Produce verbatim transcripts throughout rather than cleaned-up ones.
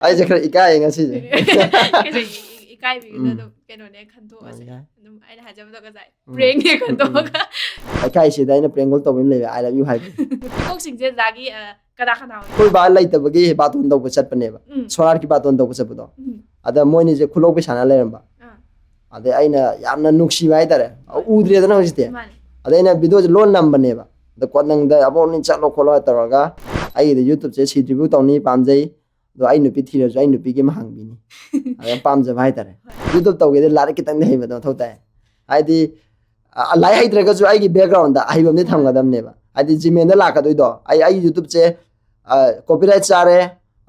ꯑꯩꯁꯦ ꯈꯔ ꯏꯀꯥꯏꯌꯦ ꯉꯁꯤꯁꯦ꯫ ꯀꯩꯁꯨ ꯏ- ꯏ- ꯏꯀꯥꯏꯕꯤꯒꯅꯨ꯫ ꯑꯗꯨꯝ ꯀꯩꯅꯣꯅꯦ ꯈꯟꯗꯣꯛꯑꯁꯦ꯫ ꯑꯗꯨꯝ ꯑꯩꯅ ꯍꯥꯏꯖꯕꯗꯣ ꯉꯁꯥꯏ ꯄ꯭ꯔꯦꯡꯅꯦ ꯈꯟꯗꯣꯛꯑꯒ꯫ ꯂꯩꯀꯥꯏꯁꯤꯗ ꯑꯩꯅ prank call ꯇꯧꯕ ꯑꯃ ꯂꯩꯕ, "I love you" ꯍꯥꯏꯕ꯫ ꯀꯣꯛꯁꯤꯡꯁꯦ ꯑꯗꯨꯗꯒꯤ ꯑ, ꯀꯅꯥ ꯀꯅꯥ ꯑꯣꯏ? ꯑꯩꯈꯣꯏ ꯕꯥ ꯂꯩꯇꯕꯒꯤ ꯕꯥꯇꯣꯟ ꯇꯧꯕ ꯆꯠꯄꯅꯦꯕ, ꯎꯝ ꯁꯣꯔꯥꯠꯀꯤ ꯕꯥꯇꯣꯟ ꯇꯧꯕ ꯆꯠꯄꯗꯣ꯫ ꯎꯝ ꯑꯗ ꯃꯣꯏꯅꯤꯁꯦ ꯈꯨꯂꯣꯛꯄꯤ ꯁꯥꯟꯅ ꯂꯩꯔꯝꯕ꯫ ꯑꯥ ꯑꯗꯩ ꯑꯩꯅ ꯌꯥꯝꯅ ꯅꯨꯡꯁꯤꯕ ꯍꯥꯏꯇꯥꯔꯦ, ꯎꯗ꯭ꯔꯦꯗꯅ ꯍꯧꯖꯤꯛꯇꯤ꯫ ꯃꯥꯅꯦ꯫ ꯑꯗꯩ ꯑꯩꯅ videoꯁꯦ ꯂꯣꯟ ꯅꯝꯕꯅꯦꯕ꯫ ꯑꯗ ꯀꯣꯟꯅꯪꯗ ꯑꯕꯣꯛꯅꯤ ꯆꯠꯂꯣ ꯈꯣꯠꯂꯣ ꯇꯧꯔꯒ, "ꯑꯩꯒꯤꯗꯤ YouTubeꯁꯦ ꯁꯤꯗ꯭ꯔꯤꯕꯨ ꯇꯧꯅꯤ, ꯄꯥꯝꯖꯩ, ꯑꯗꯣ ꯑꯩ ꯅꯨꯄꯤ ꯊꯤꯔꯁꯨ ꯑꯩ ꯅꯨꯄꯤꯒꯤ ꯑꯃ ꯍꯥꯡꯕꯤꯅꯤ", ꯑꯗ ꯌꯥꯝ ꯄꯥꯝꯖꯕ ꯍꯥꯏꯇꯥꯔꯦ꯫ YouTube ꯇꯧꯒꯦꯗꯤ ꯂꯥꯏꯔꯤꯛ ꯈꯤꯇꯪꯗꯤ ꯍꯩꯕꯗꯣ ꯃꯊꯧ ꯇꯥꯏ꯫ ꯍꯥꯏꯗꯤ ꯑ, ꯂꯥꯏꯔꯤꯛ ꯍꯩꯇ꯭ꯔꯒꯁꯨ ꯑꯩꯒꯤ backgroundꯗ ꯑꯍꯩꯕ ꯑꯃꯗꯤ ꯊꯝꯒꯗꯕꯅꯦꯕ꯫ ꯍꯥꯏꯗꯤ Gmailꯗ ꯂꯥꯛꯀꯗꯣꯏꯗꯣ, ꯑꯩ ꯑꯩꯒꯤ YouTubeꯁꯦ copyright ꯆꯥꯔꯦ,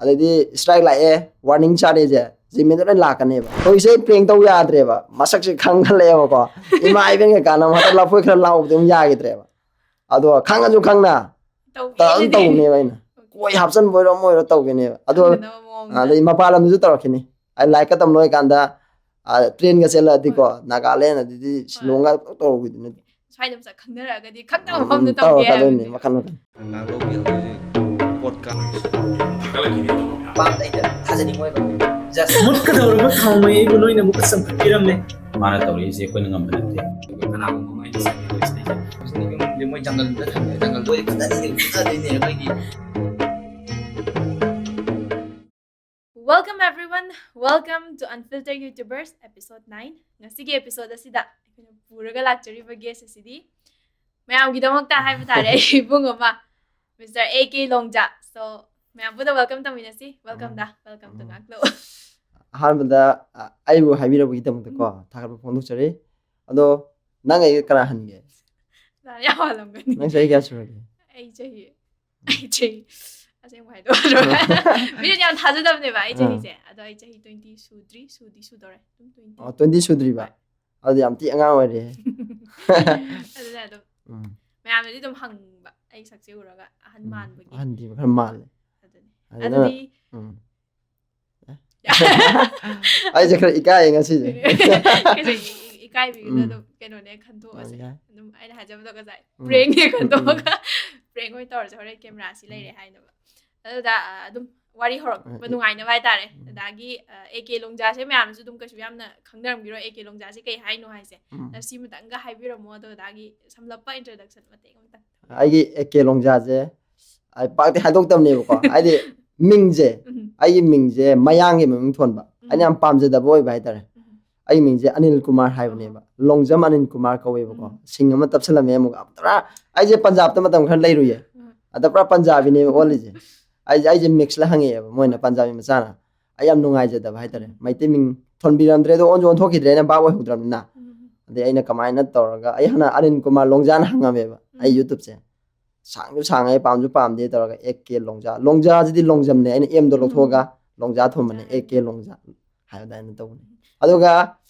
ꯑꯗꯩꯗꯤ strike ꯂꯥꯛꯑꯦ, warning ꯆꯥꯔꯦꯁꯦ Gmailꯗ ꯂꯣꯏ ꯂꯥꯛꯀꯅꯦꯕ꯫ ꯍꯧꯖꯤꯛꯁꯦ ꯑꯩ prank ꯇꯧ ꯌꯥꯗ꯭ꯔꯦꯕ, ꯃꯁꯛꯁꯦ ꯈꯪꯒꯠꯂꯛꯑꯦꯕꯀꯣ꯫ ꯏꯃꯥ ꯏꯕꯦꯟꯒ ꯀꯥꯟꯅꯕ ꯍꯟꯗꯛ ꯂꯐꯣꯏ ꯈꯔ ꯂꯥꯎꯕꯗꯤ ꯑꯗꯨꯝ ꯌꯥꯈꯤꯗ꯭ꯔꯦꯕ꯫ ꯑꯗꯣ ꯈꯪꯉꯁꯨ ꯈꯪꯅ ꯇꯧꯒꯦ ꯇꯧ- ꯑꯗꯨꯝ ꯍꯥꯏꯅꯗꯤ ꯇꯧꯅꯦꯕ ꯑꯩꯅ꯫ ꯀꯣꯏ ꯍꯥꯞꯆꯟꯕ ꯑꯣꯏꯔꯣ ꯑꯃ ꯑꯣꯏꯔꯣ ꯇꯧꯒꯦꯅꯦꯕ꯫ ꯑꯗꯣ ꯈꯪꯗꯅꯕ ꯃꯑꯣꯡꯗ꯫ ꯑꯗꯩ ꯃꯄꯥꯟ ꯂꯝꯗꯁꯨ ꯇꯧꯔꯛꯈꯤꯅꯤ꯫ ꯑꯩ ꯂꯥꯏꯔꯤꯛꯀ ꯇꯝ ꯂꯣꯏꯔꯀꯥꯟꯗ trainꯒ ꯆꯦꯜꯂꯛꯑꯗꯤ ꯀꯣ, ꯅꯥꯒꯥꯂꯦꯟ ꯑꯗꯩꯗꯤ ꯁꯤꯂꯣꯡꯒ ꯇꯧꯔꯨꯈꯤꯗꯣꯏꯅꯦ꯫ ꯁ꯭ꯋꯥꯏꯗ ꯃꯁꯛ ꯈꯪꯅꯔꯛꯑꯒꯗꯤ ꯈꯪꯗꯕ ꯃꯐꯝꯗ ꯇꯧꯒꯦ ꯇꯧꯔꯛꯀꯗꯣꯏꯅꯦ ꯍꯥꯏꯕꯅꯦꯕ꯫ ꯃꯈꯜ ꯃꯈꯜ꯫ ꯀꯅꯥ ꯂꯧꯒꯦ ꯍꯧꯖꯤꯛ ꯄꯣꯠꯀ ꯄꯥꯝꯗ ꯑꯩꯅ ꯊꯥꯖꯅꯤꯡꯉꯣꯏꯕ꯫ Just ꯃꯨꯠꯀꯗꯧꯔꯕ ꯊꯥꯎꯃꯩ ꯑꯩꯕꯨ ꯅꯣꯏꯅ ꯑꯃꯨꯛꯀ ꯆꯝꯈꯠꯄꯤꯔꯝꯃꯦ꯫ ꯃꯥꯅ ꯇꯧꯔꯤꯁꯦ ꯑꯩꯈꯣꯏꯅ ꯉꯝꯕ ꯅꯠꯇꯦ꯫ ꯀꯅꯥꯒꯨꯝꯕ ꯑꯃ ꯑꯩꯅ ꯁꯛꯅꯤꯡꯕ ꯁꯤꯗꯩꯁꯦ꯫ ꯌꯨꯝꯗꯤ ꯃꯣꯏ ꯖꯪꯒꯜꯗ ꯊꯝꯃꯦ, ꯖꯪꯒꯜꯗ ꯑꯣꯏ ꯐꯖꯅꯗꯤ ꯐꯖꯗꯣꯏꯅꯦ ꯑꯩꯈꯣꯏꯒꯤ꯫ Welcome everyone, welcome to Unfiltered YouTubers episode nine. ꯉꯁꯤꯒꯤ episode ꯑꯁꯤꯗ ꯑꯩꯈꯣꯏꯅ ꯄꯨꯔꯒ ꯂꯥꯛꯆꯔꯤꯕ guest ꯑꯁꯤꯗꯤ ꯃꯌꯥꯝꯒꯤꯗꯃꯛꯇ ꯍꯥꯏꯕ ꯇꯥꯔꯦ, ꯑꯩ ꯏꯕꯨꯡ ꯑꯃ, Mister A K ꯂꯣꯡꯖꯥ꯫ So ꯃꯌꯥꯝ ꯄꯨꯟꯅ welcome ꯇꯧꯃꯤꯟꯅꯁꯤ꯫ Welcome ꯗ, welcome ꯇꯣ ꯎꯝ꯫ ꯉꯥꯛꯂꯛꯑꯣ꯫ ꯑꯍꯥꯟꯕꯗ ꯑ, ꯑꯩꯕꯨ ꯍꯥꯏꯕꯤꯔꯛꯄꯒꯤꯗꯃꯛꯇꯀꯣ ꯊꯥꯒꯠꯄ ꯐꯣꯡꯗꯣꯛꯆꯔꯤ꯫ ꯑꯗꯣ ꯅꯪ ꯑꯩꯒ ꯀꯅꯥ ꯍꯟꯒꯦ? ꯌꯥꯝ ꯍꯜꯂꯝꯒꯅꯤ꯫ ꯅꯪ ꯆꯍꯤ ꯀꯌꯥ ꯁꯨꯔꯒꯦ? ꯑꯩ ꯆꯍꯤ ꯑꯩ ꯆꯍꯤ ꯑꯁꯦꯡꯕ ꯍꯥꯏꯗꯣꯛꯑꯔꯣꯏ꯫ ꯃꯤꯅꯗꯤ ꯌꯥꯝ ꯊꯥꯖꯗꯕꯅꯦꯕ ꯑꯩ ꯑꯥ꯫ ꯆꯍꯤꯁꯦ꯫ ꯑꯗꯣ ꯑꯩ ꯆꯍꯤ twenty ꯁꯨꯗ꯭ꯔꯤ, ꯁꯨꯗꯤ ꯁꯨꯗꯧꯔꯦ꯫ ꯑꯗꯨꯝ twenty꯫ ꯑꯣ, twenty ꯁꯨꯗ꯭ꯔꯤꯕ? ꯑꯗꯨꯗꯤ ꯌꯥꯝ ꯊꯤ ꯑꯉꯥꯡ ꯑꯣꯏꯔꯤꯍꯦ꯫ ꯑꯗꯨꯅ ꯑꯗꯨꯝ ꯎꯝ꯫ ꯃꯌꯥꯝꯅꯗꯤ ꯑꯗꯨꯝ ꯍꯪꯕ ꯑꯩ ꯁꯛꯁꯦ ꯎꯔꯒ ꯑꯍꯟ ꯎꯝ, ꯃꯥꯟꯕꯒꯤ꯫ ꯑꯍꯟꯗꯤ ꯈꯔ ꯃꯥꯜꯂꯦ꯫ ꯑꯗꯨꯅꯤ꯫ ꯑꯗꯨꯅ- ꯑꯗꯨꯗꯤ ꯎꯝ꯫ ꯑꯩꯁꯦ ꯈꯔ ꯏꯀꯥꯏꯌꯦ ꯉꯁꯤꯁꯦ꯫ ꯀꯩꯁꯨ ꯏ- ꯏ- ꯏꯀꯥꯏꯕꯤꯒꯅꯨ꯫ ꯎꯝ꯫ ꯑꯗꯨꯝ ꯀꯩꯅꯣꯅꯦ ꯈꯟꯗꯣꯛꯑꯁꯦ꯫ ꯌꯥꯏ꯫ ꯑꯗꯨꯝ ꯑꯩꯅ ꯍꯥꯏꯖꯕꯗꯣ ꯉꯁꯥꯏ ꯎꯝ꯫ prank ꯅꯦ ꯎꯝ, ꯎꯝ꯫ ꯈꯟꯗꯣꯛꯑꯒ prank ꯑꯣꯏꯅ ꯇꯧꯔꯁꯦ꯫ ꯍꯣꯔꯦꯟ camera ꯁꯤ ꯂꯩꯔꯦ ꯍꯥꯏꯅꯕ꯫ ꯑꯗꯨꯗ ꯑ, ꯑꯗꯨꯝ ꯋꯥꯔꯤ ꯍꯧꯔꯛꯄ ꯅꯨꯡꯉꯥꯏꯅꯕ ꯍꯥꯏꯇꯥꯔꯦ꯫ ꯑꯗꯒꯤ ꯑꯦ ꯀꯦ ꯂꯣꯡꯖꯥꯁꯦ ꯃꯌꯥꯝꯅꯁꯨ ꯑꯗꯨꯝ ꯀꯩꯁꯨ ꯌꯥꯝꯅ ꯈꯪꯅꯔꯝꯈꯤꯔꯣꯏ, ꯑꯦ ꯀꯦ ꯂꯣꯡꯖꯥꯁꯦ ꯀꯩ ꯍꯥꯏꯅꯣ ꯍꯥꯏꯁꯦ꯫ ꯎꯝ. ꯑꯗ ꯁꯤꯃꯇꯪꯒ ꯍꯥꯏꯕꯤꯔꯝꯃꯣ, ꯑꯗꯣ ꯑꯗꯥꯒꯤ ꯁꯝꯂꯞꯄ introduction ꯃꯇꯦꯛ ꯑꯃꯇꯪ꯫ ꯑꯩꯒꯤ ꯑꯦ ꯀꯦ ꯂꯣꯡꯖꯥꯁꯦ ꯑꯩ ꯄꯥꯛꯇꯤ ꯍꯥꯏꯗꯣꯛꯇꯕꯅꯦꯕꯀꯣ꯫ ꯍꯥꯏꯗꯤ ꯃꯤꯡꯁꯦ, ꯎꯝ. ꯑꯩꯒꯤ ꯃꯤꯡꯁꯦ ꯃꯌꯥꯡꯒꯤ ꯃꯃꯤꯡ ꯊꯣꯟꯕ꯫ ꯑꯩꯅ ꯎꯝ. ꯌꯥꯝ ꯄꯥꯝꯖꯗꯕ ꯑꯣꯏꯕ ꯍꯥꯏꯇꯥꯔꯦ꯫ ꯎꯝ. ꯑꯩꯒꯤ ꯃꯤꯡꯁꯦ ꯑꯅꯤꯜ ꯀꯨꯃꯥꯔ ꯍꯥꯏꯕꯅꯦꯕ꯫ ꯂꯣꯡꯖꯝ ꯑꯅꯤꯜ ꯀꯨꯃꯥꯔ ꯀꯧꯋꯦꯕꯀꯣ꯫ ꯎꯝ. ꯁꯤꯡ ꯑꯃ ꯇꯞꯁꯜꯂꯝꯃꯦ ꯑꯃꯨꯛ꯫ ꯄꯨꯔꯥ ꯑꯩꯁꯦ ꯄꯟꯖꯥꯕꯇ ꯃꯇꯝ ꯈꯔ ꯂꯩꯔꯨꯏꯌꯦ꯫ ꯎꯝ. ꯑꯗ ꯄꯨꯔꯥ ꯄꯟꯖꯥꯕꯤꯅꯦꯕ ꯑꯣꯜꯂꯤꯁꯦ꯫ ꯑꯩꯁꯦ, ꯑꯩꯁꯦ mix ꯂ ꯍꯪꯉꯛꯑꯦꯕ ꯃꯣꯏꯅ, ꯄꯟꯖꯥꯕꯤ ꯃꯆꯥꯅ꯫ ꯑꯩ ꯌꯥꯝ ꯅꯨꯡꯉꯥꯏꯖꯗꯕ ꯍꯥꯏꯇꯥꯔꯦ꯫ ꯎꯝ. ꯃꯩꯇꯩ ꯃꯤꯡ ꯊꯣꯟꯕꯤꯔꯝꯗ꯭ꯔꯦ, ꯑꯗꯣ ꯑꯣꯟꯁꯨ ꯑꯣꯟꯊꯣꯛꯈꯤꯗ꯭ꯔꯦ, ꯑꯩꯅ ꯚꯥꯞ ꯑꯣꯏꯍꯧꯗ꯭ꯔꯕꯅꯤꯅ꯫ ꯎꯝ. ꯑꯗꯩ ꯑꯩꯅ ꯀꯃꯥꯏꯅ ꯇꯧꯔꯒ, ꯑꯩ ꯍꯥꯟꯅ ꯑꯅꯤꯜ ꯀꯨꯃꯥꯔ ꯂꯣꯡꯖꯥꯅ ꯍꯪꯉꯝꯃꯦꯕ ꯑꯩ ꯎꯝ. YouTubeꯁꯦ꯫ ꯁꯥꯡꯁꯨ ꯁꯥꯡꯉꯦ, ꯄꯥꯝꯁꯨ ꯄꯥꯝꯗꯦ ꯇꯧꯔꯒ ꯑꯦ ꯀꯦ ꯂꯣꯡꯖꯥ꯫ ꯂꯣꯡꯖꯥꯁꯤꯗꯤ ꯂꯣꯡꯖꯝꯅꯦ, ꯑꯩꯅ ꯑꯦꯝꯗꯣ ꯎꯝ. ꯂꯧꯊꯣꯛꯑꯒ ꯂꯣꯡꯖꯥ ꯊꯣꯟꯕꯅꯦ, ꯂꯣꯡꯖꯥ. ꯑꯦ ꯀꯦ ꯂꯣꯡꯖꯥ ꯍꯥꯏꯕ ꯑꯗꯨꯃꯥꯏꯅ ꯇꯧꯕꯅꯦ꯫ ꯑꯗꯨꯒ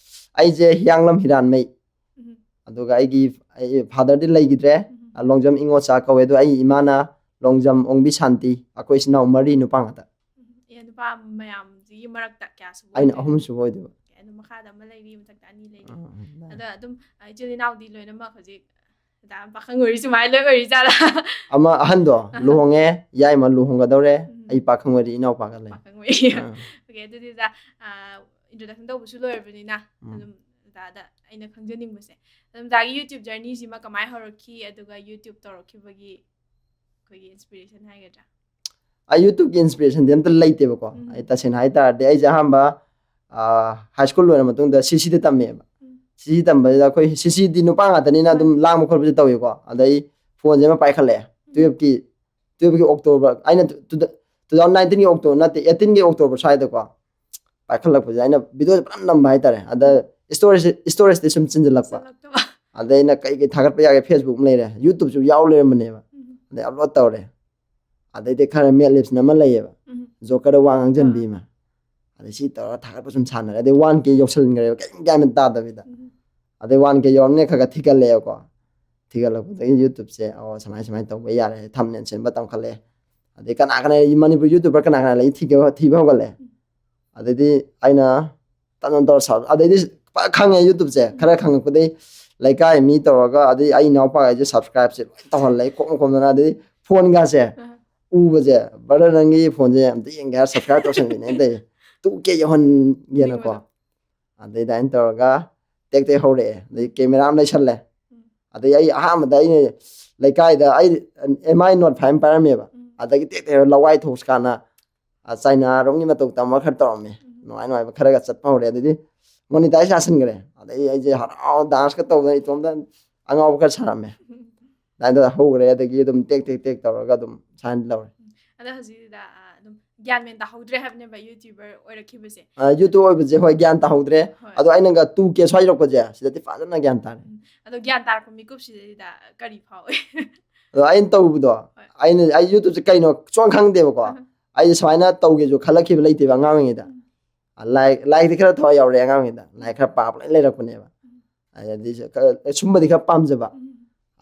ꯑꯩꯁꯦ ꯍꯤꯌꯥꯡꯂꯝ ꯍꯤꯔꯥꯟꯃꯩ꯫ ꯎꯝ. ꯑꯗꯨꯒ ꯑꯩꯒꯤ, ꯑꯩ father ꯗꯤ ꯂꯩꯈꯤꯗ꯭ꯔꯦ꯫ ꯎꯝ. ꯑ, ꯂꯣꯡꯖꯝ ꯏꯉꯣꯆꯥ ꯀꯧꯋꯦ꯫ ꯑꯗꯣ ꯑꯩꯒꯤ ꯏꯃꯥꯅ ꯂꯣꯡꯖꯝ ꯑꯣꯡꯕꯤ ꯁꯥꯟꯇꯤ꯫ ꯑꯩꯈꯣꯏ ꯏꯆꯤꯟ ꯏꯅꯥꯎ ꯃꯔꯤ, ꯅꯨꯄꯥ ꯉꯥꯛꯇ꯫ ꯎꯝ. ꯑꯦ, ꯅꯨꯄꯥ ꯃꯌꯥꯝꯁꯤꯒꯤ ꯃꯔꯛꯇ ꯀꯌꯥ ꯁꯨꯕ ꯑꯩꯅ ꯑꯣꯏꯗꯣꯏꯅꯣ? ꯑꯍꯨꯝ ꯁꯨꯕ ꯑꯣꯏꯗꯣꯏꯕ꯫ ꯑꯦ, ꯑꯗꯨ ꯃꯈꯥꯗ ꯑꯃ ꯂꯩꯔꯤ, ꯃꯊꯛꯇ ꯑꯅꯤ ꯂꯩꯔꯤ꯫ ꯑꯥ, ꯑꯥ, ꯑꯥ. ꯑꯗꯣ ꯑꯗꯨꯝ, ꯑ, ꯏꯆꯤꯜ ꯏꯅꯥꯎꯗꯤ ꯂꯣꯏꯅꯃꯛ ꯍꯧꯖꯤꯛ ꯑꯗ ꯄꯥꯈꯪ ꯑꯣꯏꯔꯤ ꯁꯨꯃꯥꯏꯅ ꯂꯣꯏ ꯑꯣꯏꯔꯤ ꯖꯥꯠꯂꯥ? ꯑꯃ ꯑꯍꯟꯗꯣ ꯑꯍ. ꯂꯨꯍꯣꯡꯉꯦ, ꯌꯥꯏꯃ ꯂꯨꯍꯣꯡꯒꯗꯧꯔꯦ꯫ ꯎꯝ. ꯑꯩ ꯄꯥꯈꯪ ꯑꯣꯏꯔꯤ, ꯏꯅꯥꯎꯄꯥꯒ ꯂꯩ꯫ ꯄꯥꯈꯪ ꯑꯣꯏꯔꯤ꯫ ꯑꯥ. Okay, ꯑꯗꯨꯗꯤ ꯑꯣꯖꯥ, ꯑ, introduction ꯇꯧꯕꯁꯨ ꯂꯣꯏꯔꯕꯅꯤꯅ, ꯎꯝ. ꯑꯗꯨꯝ ꯑꯣꯖꯥꯗ ꯑꯩꯅ ꯈꯪꯖꯅꯤꯡꯕꯁꯦ, ꯑꯗꯨꯝ ꯑꯣꯖꯥꯒꯤ YouTube journey ꯁꯤꯃ ꯀꯃꯥꯏꯅ ꯍꯧꯔꯛꯈꯤ, ꯑꯗꯨꯒ YouTube ꯇꯧꯔꯛꯈꯤꯕꯒꯤ ꯑꯩꯈꯣꯏꯒꯤ inspiration ꯍꯥꯏꯒꯗ꯭ꯔꯥ? ꯑꯩ YouTubeꯀꯤ inspirationꯗꯤ ꯑꯝꯇ ꯂꯩꯇꯦꯕꯀꯣ꯫ ꯎꯝ. ꯑꯩ ꯇꯁꯦꯡꯅ ꯍꯥꯏ ꯇꯥꯔꯗꯤ, ꯑꯩꯁꯦ ꯑꯍꯥꯟꯕ, ꯑ, high school ꯂꯣꯏꯔ ꯃꯇꯨꯡꯗ CCꯗ ꯇꯝꯃꯦꯕ꯫ ꯎꯝ. CC ꯇꯝꯕꯁꯤꯗ ꯑꯩꯈꯣꯏ CCꯗꯤ ꯅꯨꯄꯥ ꯉꯥꯛꯇꯅꯤꯅ ꯍꯣꯏ. ꯑꯗꯨꯝ ꯂꯥꯡꯕ ꯈꯣꯠꯄꯁꯨ ꯇꯧꯋꯤꯀꯣ꯫ ꯑꯗꯩ phoneꯁꯦ ꯑꯃ ꯄꯥꯏꯈꯠꯂꯛꯑꯦ꯫ ꯎꯝ. Twelveꯀꯤ, twelveꯀꯤ October, ꯑꯩꯅ two thousand nineteenꯒꯤ October ꯅꯠꯇꯦ, eighteenꯒꯤ October ꯁ꯭ꯋꯥꯏꯗꯀꯣ ꯄꯥꯏꯈꯠꯂꯛꯄꯁꯦ, ꯑꯩꯅ videoꯁꯦ ꯐꯖꯅ ꯅꯝꯕ ꯍꯥꯏꯇꯥꯔꯦ꯫ ꯑꯗ ꯎꯝ. Storage, storageꯇꯤ ꯁꯨꯝ ꯆꯤꯟꯁꯤꯜꯂꯛꯄ꯫ ꯆꯤꯟꯁꯤꯜꯂꯛꯇꯕ. ꯑꯗꯩ ꯑꯩꯅ ꯀꯩ ꯀꯩ ꯊꯥꯒꯠꯄ ꯌꯥꯒꯦ, Facebook ꯑꯃ ꯂꯩꯔꯦ, YouTubeꯁꯨ ꯌꯥꯎ ꯂꯩꯔꯝꯕꯅꯦꯕ꯫ ꯎꯝ. ꯑꯗꯩ upload ꯇꯧꯔꯦ꯫ ꯑꯗꯩꯗꯤ ꯈꯔ Mad Libsꯅ ꯑꯃ ꯂꯩꯌꯦꯕ, ꯎꯝ. Jokerꯗ ꯋꯥ ꯉꯥꯡꯖꯟꯕꯤ ꯑꯥ. ꯑꯃ꯫ ꯑꯗꯩ ꯁꯤ ꯇꯧꯔꯒ ꯊꯥꯒꯠꯄ ꯁꯨꯝ ꯁꯥꯟꯅꯔꯦ꯫ ꯑꯗꯩ one K ꯌꯧꯁꯟꯈ꯭ꯔꯦꯕ, ꯀꯩꯝ ꯒ꯭ꯌꯥꯟ ꯃꯦꯟ ꯇꯥꯗꯕꯤꯗ꯫ ꯎꯝ. ꯑꯗꯩ one K ꯌꯧꯔꯝꯅꯦ ꯈꯔ ꯈꯔ ꯊꯤꯒꯠꯂꯛꯑꯦꯕꯀꯣ꯫ ꯊꯤꯒꯠꯂꯛꯄꯗꯒꯤ YouTubeꯁꯦ, ꯑꯣ, ꯁꯨꯃꯥꯏ ꯁꯨꯃꯥꯏꯅ ꯇꯧꯕ ꯌꯥꯔꯦ, thumbnail ꯁꯦꯝꯕ ꯇꯝꯈꯠꯂꯛꯑꯦ꯫ ꯑꯗꯩ ꯀꯅꯥ ꯀꯅꯥ ꯃꯅꯤꯄꯨꯔ YouTuber ꯀꯅꯥ ꯀꯅꯥ ꯂꯩ ꯊꯤꯕ, ꯊꯤꯕ ꯍꯧꯒꯠꯂꯦ꯫ ꯎꯝ. ꯑꯗꯩꯗꯤ ꯑꯩꯅ ꯇꯞ ꯇꯞ ꯇꯧꯔ ꯁꯥꯎ-, ꯑꯗꯩꯗꯤ ꯐꯖꯅ ꯈꯪꯉꯦ YouTubeꯁꯦ꯫ ꯎꯝ. ꯈꯔ ꯈꯪꯉꯛꯄꯗꯩ ꯂꯩꯀꯥꯏ ꯃꯤ ꯇꯧꯔꯒ, ꯑꯗꯩ ꯑꯩ ꯏꯅꯥꯎꯄꯥꯈꯩꯁꯦ subscribeꯁꯦ ꯂꯣꯏ ꯇꯧꯍꯜꯂꯦ, ꯈꯣꯝ ꯈꯣꯝꯗꯅ꯫ ꯑꯗꯩ phoneꯒꯁꯦ ꯑꯥ. ꯎꯕꯁꯦ, "ꯕ꯭ꯔꯗꯔ, ꯅꯪꯒꯤ ꯐꯣꯟꯁꯦ ꯑꯝꯇ ꯌꯦꯡꯒꯦ ꯍꯥꯏꯔ ꯁꯕꯁꯀ꯭ꯔꯥꯏꯕ ꯇꯧꯁꯟꯕꯤꯅꯦ" ꯑꯩꯅ ꯇꯧꯔꯤꯁꯦ꯫ ꯇꯨ ꯀꯦ ꯌꯧꯍꯟꯒꯦꯅꯀꯣ꯫ ꯑꯗꯩ ꯑꯗꯨꯃꯥꯏꯅ ꯇꯧꯔꯒ ꯇꯦꯛ ꯇꯦꯛ ꯍꯧꯔꯛꯑꯦ꯫ ꯑꯗꯩ ꯀꯦꯃꯦꯔꯥ ꯑꯃ ꯂꯩꯁꯜꯂꯦ꯫ ꯑꯗꯩ ꯑꯩ ꯑꯍꯥꯟꯕꯗ ꯑꯩꯅ ꯂꯩꯀꯥꯏꯗ ꯑꯩ ꯑꯦꯝ ꯑꯥꯏ ꯅꯣꯠ ꯐꯥꯏꯚ ꯑꯃ ꯄꯥꯏꯔꯝꯃꯦꯕ꯫ ꯑꯗꯒꯤ ꯇꯦꯛ ꯇꯦꯛ ꯂꯋꯥꯏ ꯊꯣꯛꯁ ꯀꯥꯟꯅ, ꯑ, ꯆꯥꯏꯅꯥꯔꯣꯝꯒꯤ ꯃꯇꯧ ꯇꯝꯃ ꯈꯔ ꯇꯧꯔꯝꯃꯦ꯫ ꯅꯨꯡꯉꯥꯏ ꯅꯨꯡꯉꯥꯏꯕ ꯈꯔꯒ ꯆꯠꯄ ꯍꯧꯔꯦ꯫ ꯑꯗꯩꯗꯤ ꯃꯣꯅꯤꯇꯥꯏꯁ ꯌꯥꯁꯟꯈ꯭ꯔꯦ꯫ ꯑꯗꯩ ꯑꯩꯁꯦ ꯍꯔꯥꯎ ꯗꯥꯟꯁꯀ ꯇꯧꯗꯅ ꯏꯇꯣꯝꯇ ꯑꯉꯥꯎꯕ ꯈꯔ ꯁꯥꯔꯝꯃꯦ꯫ ꯑꯗꯨꯃꯥꯏꯅ ꯇꯧꯔ ꯍꯧꯈ꯭ꯔꯦ꯫ ꯑꯗꯒꯤ ꯑꯗꯨꯝ ꯇꯦꯛ ꯇꯦꯛ ꯇꯦꯛ ꯇꯧꯔꯒ ꯑꯗꯨꯝ ꯁꯥꯏꯟ ꯂꯧꯔꯦ꯫ ꯑꯗꯣ ꯍꯧꯖꯤꯛꯁꯤꯗ, ꯑ, ꯑꯗꯨꯝ ꯒ꯭ꯌꯥꯟ ꯃꯦꯟ ꯇꯥꯍꯧꯗ꯭ꯔꯦ ꯍꯥꯏꯕꯅꯦꯕ YouTuber ꯑꯣꯏꯔꯛꯈꯤꯕꯁꯦ꯫ ꯑ, YouTube ꯑꯣꯏꯕꯁꯦ ꯍꯣꯏ ꯒ꯭ꯌꯥꯟ ꯇꯥꯍꯧꯗ꯭ꯔꯦ꯫ ꯍꯣꯏ꯫ ꯑꯗꯣ ꯑꯩꯅꯒ ꯇꯨ ꯀꯦ ꯁ꯭ꯋꯥꯏ ꯌꯧꯔꯛꯄꯁꯦ ꯁꯤꯗꯗꯤ ꯐꯖꯅ ꯒ꯭ꯌꯥꯟ ꯇꯥꯔꯦ꯫ ꯎꯝ꯫ ꯑꯗꯣ ꯒ꯭ꯌꯥꯟ ꯇꯥꯔꯛꯄ ꯃꯤꯀꯨꯞꯁꯤꯗꯩꯗ ꯀꯔꯤ ꯐꯥꯎꯏ? ꯑꯗꯣ ꯑꯩꯅ ꯇꯧꯕꯗꯣ, ꯍꯣꯏ꯫ ꯑꯩꯅ, ꯑꯩ YouTubeꯁꯦ ꯀꯩꯅꯣ ꯁꯨꯡꯈꯪ ꯈꯪꯗꯦꯕꯀꯣ꯫ ꯑꯍ꯫ ꯑꯩꯁꯦ ꯁꯨꯃꯥꯏꯅ ꯇꯧꯒꯦꯁꯨ ꯈꯜꯂꯛꯈꯤꯕ ꯂꯩꯇꯦꯕ ꯑꯉꯥꯡ ꯑꯣꯏꯔꯤꯉꯩꯗ꯫ ꯎꯝ꯫ ꯑ, ꯂꯥꯏꯔꯤꯛ, ꯂꯥꯏꯔꯤꯛꯇꯤ ꯈꯔ ꯊꯋꯥꯏ ꯌꯥꯎꯔꯦ ꯑꯉꯥꯡ ꯑꯣꯏꯔꯤꯉꯩꯗ꯫ ꯂꯥꯏꯔꯤꯛ ꯈꯔ ꯄꯥꯕ ꯂꯣꯏ ꯂꯩꯔꯛꯄꯅꯦꯕ꯫ ꯎꯝ꯫ ꯑꯗꯩꯗꯤ ꯈꯔ, ꯁꯨꯝꯕꯗꯤ ꯈꯔ ꯄꯥꯝꯖꯕ꯫ ꯎꯝ꯫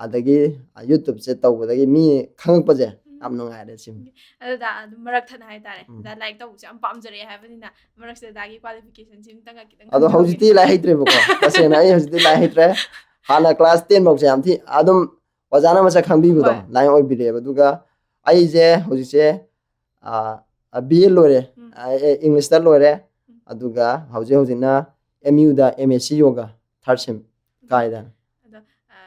ꯑꯗꯒꯤ, ꯑ, YouTubeꯁꯦ ꯇꯧꯕꯗꯒꯤ ꯃꯤ ꯈꯪꯉꯛꯄꯁꯦ ꯎꯝ꯫ ꯌꯥꯝ ꯅꯨꯡꯉꯥꯏꯔꯦ ꯁꯤꯃ꯫ ꯑꯗꯨꯗ ꯑꯗꯨꯝ ꯃꯔꯛ ꯊꯠꯅ ꯍꯥꯏꯇꯥꯔꯦ꯫ ꯎꯝ꯫ ꯑꯗ ꯂꯥꯏꯔꯤꯛ ꯇꯧꯕꯁꯦ ꯌꯥꯝ ꯄꯥꯝꯖꯔꯛꯑꯦ ꯍꯥꯏꯕꯅꯤꯅ ꯃꯔꯛꯁꯤꯗ ꯗꯥꯒꯤ qualificationꯁꯤ ꯑꯝꯇꯪ ꯈꯤꯇꯪ ꯑꯗꯣ ꯈꯪꯖꯍꯧꯒꯦ꯫ ꯍꯧꯖꯤꯛꯇꯤ ꯂꯥꯏꯔꯤꯛ ꯍꯩꯇ꯭ꯔꯦꯕꯀꯣ꯫ ꯇꯁꯦꯡꯅ ꯑꯩ ꯍꯧꯖꯤꯛꯇꯤ ꯂꯥꯏꯔꯤꯛ ꯍꯩꯇ꯭ꯔꯦ꯫ ꯍꯥꯟꯅ class ten ꯐꯥꯎꯁꯦ ꯌꯥꯝ ꯊꯤ ꯑꯗꯨꯝ ꯑꯣꯖꯥꯅ ꯃꯁꯛ ꯈꯪꯕꯤꯕꯗꯣ ꯍꯣꯏ꯫ ꯑꯗꯨꯃꯥꯏꯅ ꯑꯣꯏꯕꯤꯔꯛꯑꯦꯕ꯫ ꯑꯗꯨꯒ ꯑꯩꯁꯦ ꯍꯧꯖꯤꯛꯁꯦ, ꯑ, ꯑ, B A ꯂꯣꯏꯔꯦ꯫ ꯎꯝ꯫ ꯑ, ꯑꯦ, Englishꯇ ꯂꯣꯏꯔꯦ꯫ ꯎꯝ꯫ ꯑꯗꯨꯒ ꯍꯧꯖꯤꯛ ꯍꯧꯖꯤꯛꯅ M Uꯗ M S C yoga third sem ꯀꯥꯏꯗ꯫ ꯑꯗꯣ, ꯑ,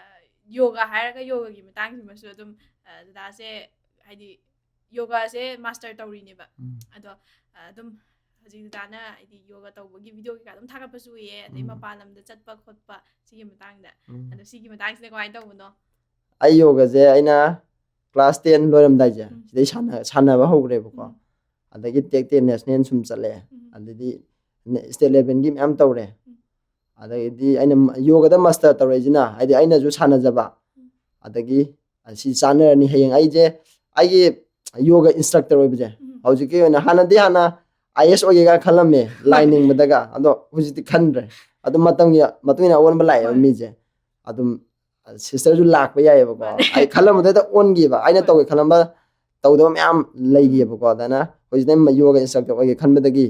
yoga ꯍꯥꯏꯔꯒ yogaꯒꯤ ꯃꯇꯥꯡꯁꯤꯃꯁꯨ ꯑꯗꯨꯝ, ꯑ, ꯗꯗꯥꯁꯦ ꯍꯥꯏꯗꯤ yogaꯁꯦ master ꯇꯧꯔꯤꯅꯦꯕ꯫ ꯎꯝ꯫ ꯑꯗꯣ, ꯑ, ꯑꯗꯨꯝ ꯍꯧꯖꯤꯛ ꯗꯗꯥꯅ ꯍꯥꯏꯗꯤ yoga ꯇꯧꯕꯒꯤ video ꯀꯩꯀꯥ ꯑꯗꯨꯝ ꯊꯥꯒꯠꯄꯁꯨ ꯎꯏꯌꯦ, ꯑꯗꯩ ꯎꯝ꯫ ꯃꯄꯥꯟ ꯂꯝꯗ ꯆꯠꯄ ꯈꯣꯠꯄ ꯁꯤꯒꯤ ꯃꯇꯥꯡꯗ꯫ ꯎꯝ꯫ ꯑꯗꯣ ꯁꯤꯒꯤ ꯃꯇꯥꯡꯁꯤꯅ ꯀꯃꯥꯏꯅ ꯇꯧꯕꯅꯣ? ꯑꯩ yogaꯁꯦ ꯑꯩꯅ class ten ꯂꯣꯏꯔꯝꯗꯥꯏꯁꯦ ꯎꯝ꯫ ꯁꯤꯗꯩ ꯁꯥꯟꯅ-, ꯁꯥꯟꯅꯕ ꯍꯧꯈ꯭ꯔꯦꯕꯀꯣ꯫ ꯎꯝ꯫ ꯑꯗꯒꯤ ꯇꯦꯛ ꯇꯦꯛ national ꯁꯨꯝ ꯆꯠꯂꯦ꯫ ꯎꯝ꯫ ꯑꯗꯩꯗꯤ ꯅꯦ-, state levelꯒꯤ ꯃꯌꯥꯝ ꯇꯧꯔꯦ꯫ ꯎꯝ꯫ ꯑꯗꯩꯗꯤ ꯑꯩꯅ ꯃ-, yogaꯗ master ꯇꯧꯔꯛꯏꯁꯤꯅ ꯍꯥꯏꯗꯤ ꯑꯩꯅꯁꯨ ꯁꯥꯟꯅꯖꯕ꯫ ꯎꯝ꯫ ꯑꯗꯒꯤ ꯑꯁꯤ ꯆꯥꯟꯅꯔꯅꯤ ꯍꯌꯦꯡ ꯑꯩꯁꯦ ꯑꯩꯒꯤ yoga instructor ꯑꯣꯏꯕꯁꯦ꯫ ꯎꯝ꯫ ꯍꯧꯖꯤꯛꯀꯤ ꯑꯣꯏꯅ ꯍꯥꯟꯅꯗꯤ ꯍꯥꯟꯅ I A S ꯑꯣꯏꯒꯦꯒ ꯈꯜꯂꯝꯃꯦ ꯂꯥꯏ ꯅꯤꯡꯕꯗꯒ꯫ ꯑꯗꯣ ꯍꯧꯖꯤꯛꯇꯤ ꯈꯟꯗ꯭ꯔꯦ꯫ ꯑꯗꯨꯝ ꯃꯇꯝꯒꯤ ꯃꯇꯨꯡ ꯏꯟꯅ ꯑꯑꯣꯟꯕ ꯂꯥꯛꯑꯦꯕ ꯍꯣꯏ꯫ ꯃꯤꯁꯦ꯫ ꯑꯗꯨꯝ sisterꯁꯨ ꯂꯥꯛꯄ ꯌꯥꯏꯑꯕꯀꯣ꯫ ꯃꯥꯅꯦ꯫ ꯑꯩ ꯈꯜꯂꯝꯕꯗꯩꯗ ꯑꯣꯟꯈꯤꯕ꯫ ꯑꯩꯅ ꯍꯣꯏ꯫ ꯇꯧꯒꯦ ꯈꯜꯂꯝꯕ ꯇꯧꯗꯕ ꯃꯌꯥꯝ ꯂꯩꯈꯤꯑꯕꯀꯣ꯫ ꯑꯗꯨꯅ ꯍꯧꯖꯤꯛꯇꯤ yoga instructor ꯑꯣꯏꯒꯦ ꯈꯟꯕꯗꯒꯤ,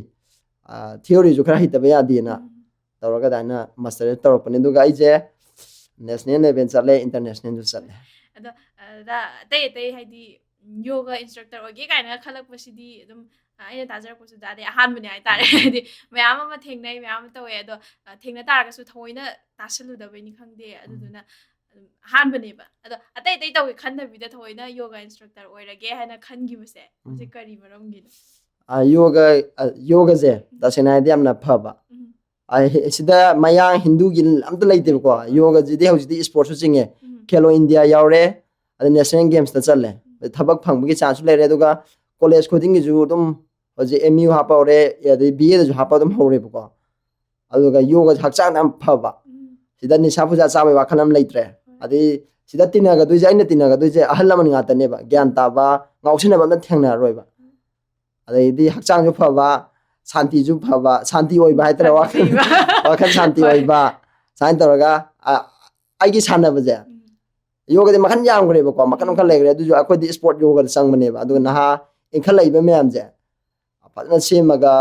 ꯑ, theoryꯁꯨ ꯈꯔ ꯍꯩꯇꯕ ꯌꯥꯗꯦꯅ ꯎꯝ꯫ ꯇꯧꯔꯒ ꯑꯗꯨꯃꯥꯏꯅ master ꯇꯧꯔꯛꯄꯅꯦ꯫ ꯑꯗꯨꯒ ꯑꯩꯁꯦ national level ꯆꯠꯂꯦ, internationalꯁꯨ ꯆꯠꯂꯦ꯫ ꯑꯗꯣ, ꯑ, ꯗꯗꯥ, ꯑꯇꯩ ꯑꯇꯩ ꯍꯥꯏꯗꯤ, ꯌꯣꯒ ꯏꯟꯁꯇ꯭ꯔꯛꯇꯔ ꯑꯣꯏꯒꯦ ꯀꯥꯏꯅꯒ ꯈꯜꯂꯛꯄꯁꯤꯗꯤ ꯑꯗꯨꯝ ꯑ, ꯑꯩꯅ ꯇꯥꯖꯔꯛꯄꯁꯨꯗ ꯑꯗꯩ ꯑꯍꯥꯟꯕꯅꯦ ꯍꯥꯏꯇꯥꯔꯦ꯫ ꯍꯥꯏꯗꯤ ꯃꯌꯥꯝ ꯑꯃ ꯊꯦꯡꯅꯩ, ꯃꯌꯥꯝ ꯑꯃ ꯇꯧꯋꯦ꯫ ꯑꯗꯣ ꯑ, ꯊꯦꯡꯅ ꯇꯥꯔꯒꯁꯨ ꯊꯑꯣꯏꯅ ꯇꯥꯁꯜꯂꯨꯗꯕꯩꯅꯤ ꯈꯪꯗꯦ꯫ ꯑꯗꯨꯗꯨꯅ ꯑꯗꯨꯝ ꯑꯍꯥꯟꯕꯅꯦꯕ꯫ ꯑꯗꯣ ꯑꯇꯩ ꯑꯇꯩ ꯇꯧꯒꯦ ꯈꯟꯗꯕꯤꯗ ꯊꯑꯣꯏꯅ ꯌꯣꯒ ꯏꯟꯁꯇ꯭ꯔꯛꯇꯔ ꯑꯣꯏꯔꯒꯦ ꯍꯥꯏꯅ ꯈꯟꯈꯤꯕꯁꯦ ꯃꯁꯤ ꯎꯝ꯫ ꯀꯔꯤ ꯃꯔꯝꯒꯤꯅꯣ? ꯑ, ꯌꯣꯒ ꯑ, ꯌꯣꯒꯁꯦ ꯎꯝ꯫ ꯇꯁꯦꯡꯅ ꯍꯥꯏꯗꯤ ꯌꯥꯝꯅ ꯐꯕ꯫ ꯎꯝ꯫ ꯑ, ꯍꯤ- ꯁꯤꯗ ꯃꯌꯥꯡ ꯍꯤꯟꯗꯨꯒꯤ ꯑꯝꯇ ꯂꯩꯇꯦꯕꯀꯣ꯫ ꯌꯣꯒꯁꯤꯗꯤ ꯍꯧꯖꯤꯛꯇꯤ ꯏꯁꯄꯣꯔꯠꯁꯨ ꯆꯤꯡꯉꯦ꯫ ꯎꯝ꯫ ꯈꯦꯂꯣ ꯏꯟꯗꯤꯌꯥ ꯌꯥꯎꯔꯦ, ꯑꯗꯩ ꯅꯦꯁꯅꯦꯜ ꯒꯦꯝꯁꯇ ꯆꯠꯂꯦ꯫ ꯎꯝ꯫ ꯊꯕꯛ ꯐꯪꯕꯒꯤ ꯆꯥꯟꯁꯁꯨ ꯂꯩꯔꯦ꯫ ꯑꯗꯨꯒ ꯀꯣꯂꯦꯖ ꯈꯨꯗꯤꯡꯒꯤꯁꯨ ꯑꯗꯨꯝ ꯍꯧꯖꯤꯛ ꯑꯦꯝ ꯌꯨ ꯍꯥꯞꯄ ꯍꯧꯔꯦ, ꯑꯗꯩ ꯕꯤ ꯑꯦꯗꯁꯨ ꯍꯥꯞꯄ ꯑꯗꯨꯝ ꯍꯧꯔꯦꯕꯀꯣ꯫ ꯑꯗꯨꯒ ꯌꯣꯒꯁꯦ ꯍꯛꯆꯥꯡꯗ ꯌꯥꯝ ꯐꯕ꯫ ꯎꯝ꯫ ꯁꯤꯗ ꯅꯤꯁꯥ ꯄꯨꯁꯥ ꯆꯥꯕꯒꯤ ꯋꯥꯈꯜ ꯑꯃ ꯂꯩꯇ꯭ꯔꯦ꯫ ꯍꯣꯏ꯫ ꯑꯗꯩ ꯁꯤꯗ ꯇꯤꯟꯅꯒꯗꯣꯏꯁꯦ, ꯑꯩꯅ ꯇꯤꯟꯅꯒꯗꯣꯏꯁꯦ ꯑꯍꯜ ꯂꯃꯟ ꯉꯥꯛꯇꯅꯦꯕ꯫ ꯒ꯭ꯌꯥꯟ ꯇꯥꯕ, ꯉꯥꯎꯁꯤꯟꯅꯕ ꯑꯝꯇ ꯊꯦꯡꯅꯔꯔꯣꯏꯕ꯫ ꯎꯝ꯫ ꯑꯗꯩꯗꯤ ꯍꯛꯆꯥꯡꯁꯨ ꯐꯕ, ꯁꯥꯟꯇꯤꯁꯨ ꯐꯕ, ꯁꯥꯟꯇꯤ ꯑꯣꯏꯕ ꯍꯥꯏꯇꯥꯔꯦ, ꯁꯥꯟꯇꯤ ꯋꯥꯈꯜ, ꯂꯩꯕ꯫ ꯋꯥꯈꯜ ꯁꯥꯟꯇꯤ ꯍꯣꯏ꯫ ꯑꯣꯏꯕ, ꯁꯨꯃꯥꯏꯅ ꯇꯧꯔꯒ, ꯑ, ꯑꯩꯒꯤ ꯁꯥꯟꯅꯕꯁꯦ, ꯎꯝ꯫ ꯌꯣꯒꯗꯤ ꯃꯈꯜ ꯌꯥꯝꯈ꯭ꯔꯦꯕꯀꯣ, ꯃꯈꯜ ꯃꯈꯜ ꯎꯝ꯫ ꯂꯩꯈ꯭ꯔꯦ꯫ ꯑꯗꯨꯁꯨ ꯑꯩꯈꯣꯏꯗꯤ ꯏꯁꯄꯣꯔꯠ ꯌꯣꯒꯗ ꯆꯪꯕꯅꯦꯕ꯫ ꯑꯗꯨꯒ ꯎꯝ꯫ ꯅꯍꯥ ꯏꯟꯈꯠꯂꯛꯏꯕ ꯃꯌꯥꯝꯁꯦ ꯐꯖꯅ ꯁꯦꯝꯃꯒ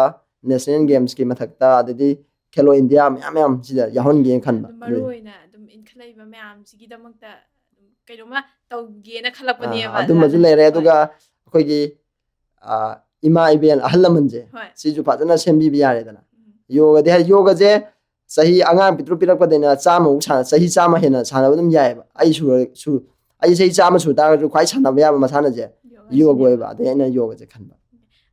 ꯅꯦꯁꯅꯦꯜ ꯒꯦꯝꯁꯀꯤ ꯃꯊꯛꯇ, ꯑꯗꯩꯗꯤ ꯈꯦꯂꯣ ꯏꯟꯗꯤꯌꯥ ꯃꯌꯥꯝ ꯃꯌꯥꯝ ꯁꯤꯗ ꯌꯥꯎꯍꯟꯒꯦꯅ ꯈꯟꯕ꯫ ꯑꯗꯨꯝ ꯃꯔꯨ ꯑꯗꯨ ꯑꯣꯏꯅ ꯑꯗꯨꯝ ꯏꯟꯈꯠꯂꯛꯏꯕ ꯃꯌꯥꯝꯁꯤꯒꯤꯗꯃꯛꯇ ꯑꯗꯨꯝ ꯀꯩꯅꯣꯝꯃ ꯇꯧꯒꯦꯅ ꯈꯜꯂꯛꯄꯅꯦꯕ꯫ ꯑꯥ, ꯑꯗꯨꯝꯕꯁꯨ ꯑꯗꯨꯅ ꯂꯩꯔꯦ꯫ ꯍꯣꯏ꯫ ꯑꯗꯨꯒ ꯑꯩꯈꯣꯏꯒꯤ, ꯑꯥ, ꯏꯃꯥ ꯏꯕꯦꯟ ꯑꯍꯜ ꯂꯃꯟꯁꯦ ꯍꯣꯏ꯫ ꯁꯤꯁꯨ ꯐꯖꯅ ꯁꯦꯝꯕꯤꯕ ꯌꯥꯔꯦꯗꯅ꯫ ꯎꯝ꯫ ꯌꯣꯒꯗꯤ ꯍꯥꯏ-, ꯌꯣꯒꯁꯦ ꯆꯍꯤ ꯑꯉꯥꯡ ꯄꯤꯛꯇ꯭ꯔꯨ ꯄꯤꯔꯛꯄꯗꯩꯅ ꯆꯥꯝꯃꯃꯨꯛ ꯁꯥꯟꯅ-, ꯆꯍꯤ ꯆꯥꯝꯃ ꯍꯦꯟꯅ ꯁꯥꯟꯅꯕ ꯑꯗꯨꯝ ꯌꯥꯏꯑꯕ꯫ ꯑꯩ ꯁꯨꯔ-, ꯁꯨ-, ꯑꯩ ꯆꯍꯤ ꯆꯥꯝꯃ ꯁꯨ ꯇꯥꯔꯒꯁꯨ ꯈ꯭ꯋꯥꯏ ꯁꯥꯟꯅꯕ ꯌꯥꯕ ꯃꯁꯥꯟꯅꯁꯦ ꯌꯣꯒꯥ ꯌꯣꯒ ꯁꯤꯅꯦꯕ꯫ ꯑꯣꯏꯕ꯫ ꯑꯗꯩ ꯑꯩꯅ ꯌꯣꯒꯁꯦ ꯈꯟꯕ꯫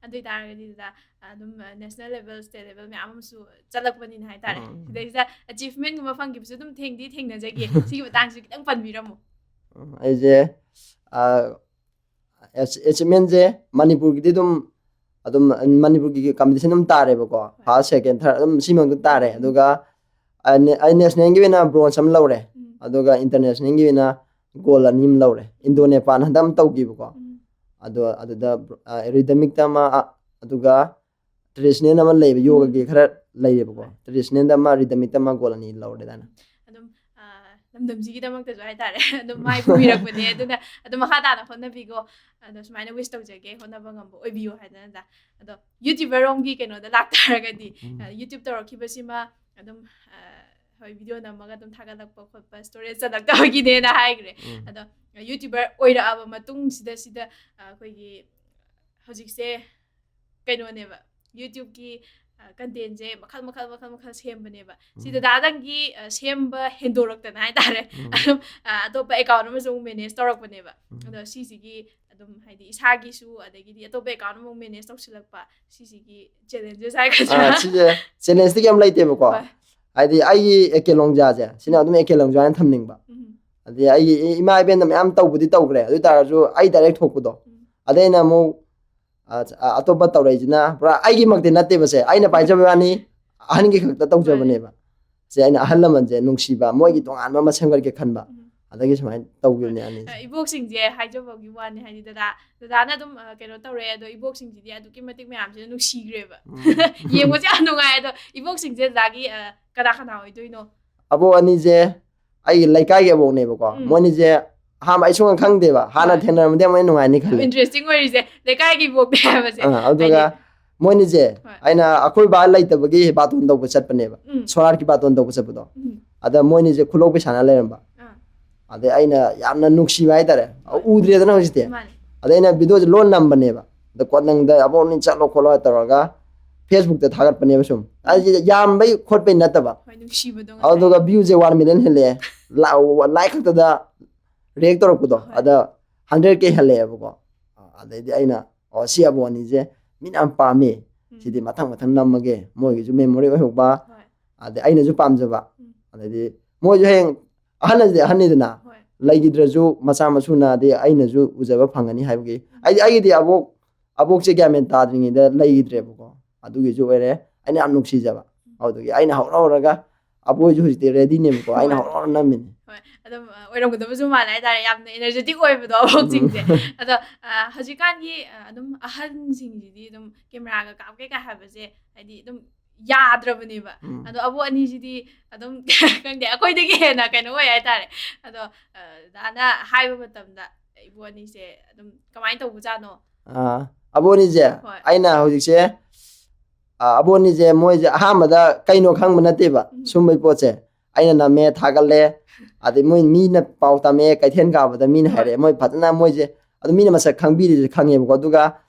ꯑꯗꯨ ꯑꯣꯏꯇꯥꯔꯒꯗꯤ ꯗꯗꯥ, ꯑꯗꯨꯝ, ꯑ, ꯅꯦꯁꯅꯦꯜ ꯂꯦꯚꯦꯜ, ꯁ꯭ꯇꯦꯠ ꯂꯦꯚꯦꯜ ꯃꯌꯥꯝ ꯑꯃꯁꯨ ꯆꯠꯂꯛꯄꯅꯤꯅ ꯍꯥꯏꯇꯥꯔꯦ꯫ ꯎꯝ꯫ ꯁꯤꯗꯩꯁꯤꯗ ꯑꯆꯤꯚꯃꯦꯟꯒꯨꯝꯕ ꯐꯪꯈꯤꯕꯁꯨ ꯑꯗꯨꯝ ꯊꯦꯡꯗꯤ ꯊꯦꯡꯅꯖꯒꯦ꯫ ꯁꯤꯒꯤ ꯃꯇꯥꯡꯁꯤꯁꯨ ꯈꯤꯇꯪ ꯄꯟꯕꯤꯔꯝꯃꯨ꯫ ꯎꯝ, ꯑꯩꯁꯦ, ꯑ, ꯑꯦꯆ-, ꯑꯦꯆꯤꯚꯃꯦꯟꯁꯦ ꯃꯅꯤꯄꯨꯔꯒꯤꯗꯤ ꯑꯗꯨꯝ, ꯑꯗꯨꯝ ꯃꯅꯤꯄꯨꯔꯒꯤ ꯀꯝꯄꯤꯇꯤꯁꯟ ꯑꯗꯨꯝ ꯇꯥꯔꯦꯕꯀꯣ꯫ ꯍꯣꯏ꯫ ꯐꯥꯔꯁ, ꯁꯦꯀꯦꯟ, ꯊꯥꯔꯠ ꯑꯗꯨꯝ ꯁꯤ ꯃꯅꯨꯡꯗ ꯇꯥꯔꯦ꯫ ꯎꯝ꯫ ꯑꯗꯨꯒ ꯑꯩ ꯅꯦ-, ꯑꯩ ꯅꯦꯁꯅꯦꯜꯒꯤ ꯑꯣꯏꯅ ꯕ꯭ꯔꯣꯟꯖ ꯑꯃ ꯂꯧꯔꯦ꯫ ꯎꯝ꯫ ꯑꯗꯨꯒ ꯏꯟꯇꯔꯅꯦꯁꯅꯦꯜꯒꯤ ꯑꯣꯏꯅ ꯒꯣꯜ ꯑꯅꯤ ꯑꯃ ꯂꯧꯔꯦ꯫ ꯏꯟꯗꯣ ꯅꯦꯄꯥꯜ ꯍꯟꯗꯛ ꯑꯃ ꯇꯧꯈꯤꯕꯀꯣ꯫ ꯎꯝ꯫ ꯑꯗꯣ ꯑꯗꯨꯗ, ꯑ, ꯔꯤꯗꯃꯤꯛꯇ ꯑꯃ, ꯑ, ꯑꯗꯨꯒ ꯇ꯭ꯔꯦꯗꯤꯁꯅꯦꯜ ꯑꯃ ꯂꯩꯕ, ꯌꯣꯒꯒꯤ ꯎꯝ꯫ ꯈꯔ ꯂꯩꯌꯦꯕꯀꯣ꯫ ꯍꯣꯏ꯫ ꯇ꯭ꯔꯦꯗꯤꯁꯅꯦꯜꯗ ꯑꯃ, ꯔꯤꯗꯃꯤꯛꯇ ꯑꯃ, ꯒꯣꯜ ꯑꯅꯤ ꯂꯧꯔꯦ ꯑꯗꯨꯃꯥꯏꯅ꯫ ꯑꯗꯨꯝ, ꯑ, ꯂꯝꯗꯝꯁꯤꯒꯤꯗꯃꯛꯇꯁꯨ ꯍꯥꯏꯇꯥꯔꯦ꯫ ꯑꯗꯨꯝ ꯃꯥꯏ ꯄꯨꯕꯤꯔꯛꯄꯅꯦ꯫ ꯑꯗꯨꯅ ꯑꯗꯨꯝ ꯃꯈꯥ ꯇꯥꯅ ꯍꯣꯠꯅꯕꯤꯀꯣ꯫ ꯑꯗꯣ ꯁꯨꯃꯥꯏꯅ ꯋꯤꯁ ꯇꯧꯖꯒꯦ, ꯍꯣꯠꯅꯕ ꯉꯝꯕ ꯑꯣꯏꯕꯤꯌꯨ ꯍꯥꯏꯗꯅ꯫ ꯑꯗꯣ ꯌꯨꯇ꯭ꯌꯨꯕꯔ ꯔꯣꯝꯒꯤ ꯀꯩꯅꯣꯗ ꯂꯥꯛꯇꯥꯔꯒꯗꯤ, ꯎꯝ꯫ ꯑ, ꯌꯨꯇ꯭ꯌꯨꯕ ꯇꯧꯔꯛꯈꯤꯕꯁꯤꯃ ꯑꯗꯨꯝ, ꯑ, ꯍꯣꯏ, ꯚꯤꯗꯤꯑꯣ ꯅꯝꯃꯒ ꯑꯗꯨꯝ ꯊꯥꯒꯠꯂꯛꯄ ꯈꯣꯠꯄ, ꯁ꯭ꯇꯣꯔꯦꯖ ꯆꯠꯂꯛꯇꯕꯒꯤꯅꯦꯅ ꯍꯥꯏꯈ꯭ꯔꯦ꯫ ꯎꯝ. ꯑꯗꯣ ꯌꯨꯇ꯭ꯌꯨꯕꯔ ꯑꯣꯏꯔꯛꯑꯕ ꯃꯇꯨꯡꯁꯤꯗ ꯁꯤꯗ ꯑ, ꯑꯩꯈꯣꯏꯒꯤ ꯍꯧꯖꯤꯛꯁꯦ ꯀꯩꯅꯣꯅꯦꯕ, ꯌꯨꯇ꯭ꯌꯨꯕꯀꯤ ꯀꯟꯇꯦꯟꯁꯦ ꯃꯈꯜ ꯃꯈꯜ ꯃꯈꯜ ꯃꯈꯜ ꯁꯦꯝꯕꯅꯦꯕ꯫ ꯁꯤ ꯎꯝ. ꯗꯗꯥꯗꯪꯒꯤ ꯑ, ꯁꯦꯝꯕ ꯍꯦꯟꯗꯣꯔꯛꯇꯅ ꯍꯥꯏꯇꯥꯔꯦ꯫ ꯎꯝ. ꯑꯗꯨꯝ ꯑ, ꯑꯇꯣꯞꯄ ꯑꯦꯀꯥꯎꯟ ꯑꯃꯁꯨ ꯑꯃꯨꯛ ꯃꯦꯅꯦꯖ ꯇꯧꯔꯛꯄꯅꯦꯕ꯫ ꯎꯝ. ꯑꯗꯣ ꯁꯤꯁꯤꯒꯤ ꯑꯗꯨꯝ ꯍꯥꯏꯗꯤ ꯏꯁꯥꯒꯤꯁꯨ ꯑꯗꯒꯤꯗꯤ ꯑꯇꯣꯞꯄ ꯑꯦꯀꯥꯎꯟ ꯑꯃꯨꯛ ꯃꯦꯅꯦꯖ ꯇꯧꯁꯤꯜꯂꯛꯄ, ꯁꯤꯁꯤꯒꯤ ꯆꯦꯂꯦꯟꯖꯦꯁ ꯍꯥꯏꯒꯗ꯭ꯔꯥ? ꯑꯥ, ꯁꯤꯁꯦ ꯆꯦꯂꯦꯟꯖꯇꯤ ꯀꯩꯝ ꯂꯩꯇꯦꯕꯀꯣ꯫ ꯍꯣꯏ. ꯍꯥꯏꯗꯤ ꯑꯩꯒꯤ ꯑꯦꯀꯦ ꯂꯣꯡꯖꯥꯁꯦ ꯁꯤꯅ ꯑꯗꯨꯝ ꯑꯦꯀꯦ ꯂꯣꯡꯖꯥ ꯍꯥꯏꯅ ꯊꯝꯅꯤꯡꯕ꯫ ꯎꯝ. ꯑꯗꯩ ꯑꯩꯒꯤ ꯏ- ꯏꯃꯥ ꯏꯕꯦꯟꯅ ꯃꯌꯥꯝ ꯇꯧꯕꯗꯤ ꯇꯧꯈ꯭ꯔꯦ, ꯑꯗꯨ ꯑꯣꯏ ꯇꯥꯔꯁꯨ ꯑꯩ ꯗꯥꯏꯔꯦꯛ ꯊꯣꯛꯄꯗꯣ꯫ ꯎꯝ. ꯑꯗꯩ ꯑꯩꯅ ꯑꯃꯨꯛ ꯑ, ꯑ, ꯑꯇꯣꯞꯄ ꯇꯧꯔꯛꯏꯁꯤꯅ ꯄꯨꯔꯥ ꯑꯩꯒꯤꯃꯛꯇꯤ ꯅꯠꯇꯦꯕꯁꯦ, ꯑꯩꯅ ꯄꯥꯏꯖꯕ ꯋꯥꯅꯤ, ꯑꯍꯟꯒꯤ ꯈꯛꯇ ꯇꯧꯖꯕꯅꯦꯕ꯫ ꯁꯦ ꯑꯩꯅ ꯑꯍꯜ ꯂꯃꯟꯁꯦ ꯅꯨꯡꯁꯤꯕ, ꯃꯣꯏꯒꯤ ꯇꯣꯉꯥꯟꯕ ꯑꯃ ꯁꯦꯝꯒꯠꯀꯦ ꯈꯟꯕ, ꯎꯝ. ꯑꯗꯒꯤ ꯁꯨꯃꯥꯏꯅ ꯇꯧꯈꯤꯕꯅꯦ ꯑꯅꯤꯁꯦ꯫ ꯑ, ꯏꯕꯣꯛꯁꯤꯡꯁꯦ ꯍꯥꯏꯖꯕꯒꯤ ꯋꯥꯅꯤ, ꯍꯥꯏꯗꯤ ꯗꯗꯥ ꯗꯗꯥꯅ ꯑꯗꯨꯝ ꯑ, ꯀꯩꯅꯣ ꯇꯧꯔꯦ, ꯑꯗꯣ ꯏꯕꯣꯛꯁꯤꯡꯁꯤꯗꯤ ꯑꯗꯨꯛꯀꯤ ꯃꯇꯤꯛ ꯃꯌꯥꯝꯁꯤꯅ ꯅꯨꯡꯁꯤꯈ꯭ꯔꯦꯕ꯫ ꯎꯝ. ꯌꯦꯡꯕꯁꯦ ꯌꯥꯝ ꯅꯨꯡꯉꯥꯏ꯫ ꯑꯗꯣ ꯏꯕꯣꯛꯁꯤꯡꯁꯦ ꯗꯗꯥꯒꯤ ꯑ, ꯀꯅꯥ ꯀꯅꯥ ꯑꯣꯏꯗꯣꯏꯅꯣ? ꯑꯕꯣꯛ ꯑꯅꯤꯁꯦ ꯑꯩꯒꯤ ꯂꯩꯀꯥꯏꯒꯤ ꯑꯕꯣꯛꯅꯦꯕꯀꯣ꯫ ꯎꯝ. ꯃꯣꯏꯅꯤꯁꯦ ꯑꯍꯥꯟꯕ ꯑꯩ ꯁꯨꯡꯈꯪ ꯈꯪꯗꯦꯕ, ꯍꯥꯟꯅ ꯍꯣꯏ. ꯊꯦꯡꯅꯔꯝꯃꯗꯤ ꯑꯃꯨꯛ ꯍꯦꯟꯅ ꯅꯨꯡꯉꯥꯏꯅꯤ ꯈꯜꯂꯦ꯫ ꯏꯟꯇꯔꯦꯁꯇꯤꯡ ꯑꯣꯏꯔꯤꯁꯦ ꯂꯩꯀꯥꯏꯒꯤ ꯏꯕꯣꯛꯅꯦ ꯍꯥꯏꯕꯁꯦ꯫ ꯑꯥ, ꯑꯗꯨꯒ ꯍꯥꯏꯗꯤ ꯃꯣꯏꯅꯤꯁꯦ ꯍꯣꯏ. ꯑꯩꯅ ꯑꯩꯈꯣꯏ ꯕꯥ ꯂꯩꯇꯕꯒꯤ ꯕꯥꯇꯣꯟ ꯇꯧꯕ ꯆꯠꯄꯅꯦꯕ, ꯎꯝ. ꯁꯣꯔꯥꯠꯀꯤ ꯕꯥꯇꯣꯟ ꯇꯧꯕ ꯆꯠꯄꯗꯣ꯫ ꯎꯝ. ꯑꯗ ꯃꯣꯏꯅꯤꯁꯦ ꯈꯨꯂꯣꯛꯄꯤ ꯁꯥꯟꯅ ꯂꯩꯔꯝꯕ꯫ ꯑꯥ. ꯑꯗꯩ ꯑꯩꯅ ꯌꯥꯝꯅ ꯅꯨꯡꯁꯤꯕ ꯍꯥꯏꯇꯥꯔꯦ꯫ ꯍꯣꯏ. ꯎꯗ꯭ꯔꯦꯗꯅ ꯍꯧꯖꯤꯛꯇꯤ꯫ ꯃꯥꯅꯦ. ꯑꯗꯩ ꯑꯩꯅ ꯚꯤꯗꯤꯑꯣꯁꯦ ꯂꯣꯟ ꯅꯝꯕꯅꯦꯕ꯫ ꯑꯗ ꯀꯣꯟꯅꯪꯗ ꯑꯕꯣꯛꯅꯤ ꯆꯠꯂꯣ ꯈꯣꯠꯂꯣ ꯇꯧꯔꯒ ꯐꯦꯁꯕꯨꯛꯇ ꯊꯥꯒꯠꯄꯅꯦꯕ ꯁꯨꯝ꯫ ꯑꯩꯁꯦ ꯌꯥꯝꯕꯩ ꯈꯣꯠꯄꯩ ꯅꯠꯇꯕ꯫ ꯍꯣꯏ, ꯅꯨꯡꯁꯤꯕꯗꯣ ꯉꯁꯥꯏ. ꯑꯗꯨꯒ ꯚ꯭ꯌꯨꯁꯦ ꯋꯥꯟ ꯃꯤꯂꯤꯌꯟ ꯍꯦꯜꯂꯛꯑꯦ꯫ ꯂꯥꯏꯛ ꯈꯛꯇꯗ ꯔꯤꯌꯦꯛ ꯇꯧꯔꯛꯄꯗꯣ꯫ ꯍꯣꯏ. ꯑꯗ ꯍꯟꯗ꯭ꯔꯦꯠ ꯀꯦ ꯍꯦꯜꯂꯛꯑꯦꯕꯀꯣ꯫ ꯑꯗꯩꯗꯤ ꯑꯩꯅ, "ꯑꯣ, ꯁꯤ ꯑꯕꯣꯛ ꯑꯅꯤꯁꯦ ꯃꯤꯅ ꯌꯥꯝ ꯄꯥꯝꯃꯤ꯫ ꯎꯝ. ꯁꯤꯗꯤ ꯃꯊꯪ ꯃꯊꯪ ꯅꯝꯃꯒꯦ, ꯃꯣꯏꯒꯤꯁꯨ ꯃꯦꯃꯣꯔꯤ ꯑꯣꯏꯍꯧꯕ, ꯍꯣꯏ. ꯑꯗꯩ ꯑꯩꯅꯁꯨ ꯄꯥꯝꯖꯕ, ꯎꯝ. ꯑꯗꯩꯗꯤ ꯃꯣꯏꯁꯨ ꯍꯌꯦꯡ ꯑꯍꯟ ꯑꯁꯤꯗꯤ ꯑꯍꯟꯅꯤꯗꯅ, ꯍꯣꯏ. ꯂꯩꯈꯤꯗ꯭ꯔꯁꯨ ꯃꯆꯥ ꯃꯁꯨꯅꯗꯤ ꯑꯩꯅꯁꯨ ꯎꯖꯕ ꯐꯪꯒꯅꯤ ꯍꯥꯏꯕꯒꯤ꯫ ꯑꯩꯗꯤ ꯑꯩꯒꯤꯗꯤ ꯑꯕꯣꯛ, ꯑꯕꯣꯛꯁꯦ ꯒ꯭ꯌꯥꯟ ꯃꯦꯟ ꯇꯥꯗ꯭ꯔꯤꯉꯩꯗ ꯂꯩꯈꯤꯗ꯭ꯔꯦꯕꯀꯣ꯫ ꯑꯗꯨꯒꯤꯁꯨ ꯑꯣꯏꯔꯦ, ꯑꯩꯅ ꯌꯥꯝ ꯅꯨꯡꯁꯤꯖꯕ꯫ ꯑꯗꯨꯗꯨꯒꯤ ꯑꯩꯅ ꯍꯧꯔ ꯍꯧꯔꯒ ꯑꯕꯣꯏꯁꯨ ꯍꯧꯖꯤꯛꯇꯤ ꯔꯦꯗꯤꯅꯦꯕꯀꯣ, ꯑꯩꯅ ꯍꯣꯏ. ꯍꯧꯔ ꯍꯧꯔ ꯅꯝꯃꯤꯅꯦ꯫ ꯍꯣꯏ, ꯑꯗꯨꯝ ꯑ, ꯑꯣꯏꯔꯝꯒꯗꯕꯁꯨ ꯃꯥꯜꯂꯦ ꯍꯥꯏꯇꯥꯔꯦ, ꯌꯥꯝꯅ ꯏꯅꯔꯖꯦꯇꯤꯛ ꯑꯣꯏꯕꯗꯣ ꯑꯕꯣꯛꯁꯤꯡꯁꯦ꯫ ꯎꯝ. ꯑꯗꯣ ꯑ, ꯍꯧꯖꯤꯛꯀꯥꯟꯒꯤ ꯑ, ꯑꯗꯨꯝ ꯑꯍꯟꯁꯤꯡꯁꯤꯗꯤ ꯑꯗꯨꯝ ꯀꯦꯃꯦꯔꯥꯒ ꯀꯥꯞꯀꯦ ꯀꯥꯏ ꯍꯥꯏꯕꯁꯦ ꯍꯥꯏꯗꯤ ꯑꯗꯨꯝ ꯌꯥꯗ꯭ꯔꯕꯅꯦꯕ꯫ ꯎꯝ. ꯑꯗꯣ ꯑꯕꯣꯛ ꯑꯅꯤꯁꯤꯗꯤ ꯑꯗꯨꯝ ꯈꯪꯗꯦ, ꯑꯩꯈꯣꯏꯗꯒꯤ ꯍꯦꯟꯅ ꯀꯩꯅꯣ ꯑꯣꯏ ꯍꯥꯏꯇꯥꯔꯦ꯫ ꯑꯗꯣ ꯑ, ꯗꯥꯅ ꯍꯥꯏꯕ ꯃꯇꯝꯗ ꯏꯕꯣ ꯑꯅꯤꯁꯦ ꯑꯗꯨꯝ ꯀꯃꯥꯏꯅ ꯇꯧꯕꯖꯥꯠꯅꯣ? ꯑꯥ, ꯑꯕꯣꯅꯤꯁꯦ ꯍꯣꯏ. ꯑꯩꯅ ꯍꯧꯖꯤꯛꯁꯦ, ꯑꯥ, ꯑꯕꯣꯅꯤꯁꯦ ꯃꯣꯏꯁꯦ ꯑꯍꯥꯟꯕꯗ ꯀꯩꯅꯣ ꯈꯪꯕ ꯅꯠꯇꯦꯕ, ꯎꯝ. ꯁꯨꯝꯕꯩ ꯄꯣꯠꯁꯦ꯫ ꯑꯩꯅ ꯅꯝꯃꯦ, ꯊꯥꯒꯠꯂꯦ꯫ ꯑꯗꯩ ꯃꯣꯏ ꯃꯤꯅ ꯄꯥꯎ ꯇꯝꯃꯦ, ꯀꯩꯊꯦꯜ ꯀꯥꯕꯗ ꯃꯤꯅ ꯍꯣꯏ꯫ ꯍꯥꯏꯔꯛꯑꯦ, ꯃꯣꯏ ꯐꯖꯅ ꯃꯣꯏꯁꯦ ꯑꯗꯨ ꯃꯤꯅ ꯃꯁꯛ ꯈꯪꯕꯤꯔꯤꯁꯦ ꯈꯪꯉꯦꯕꯀꯣ꯫ ꯑꯗꯨꯒ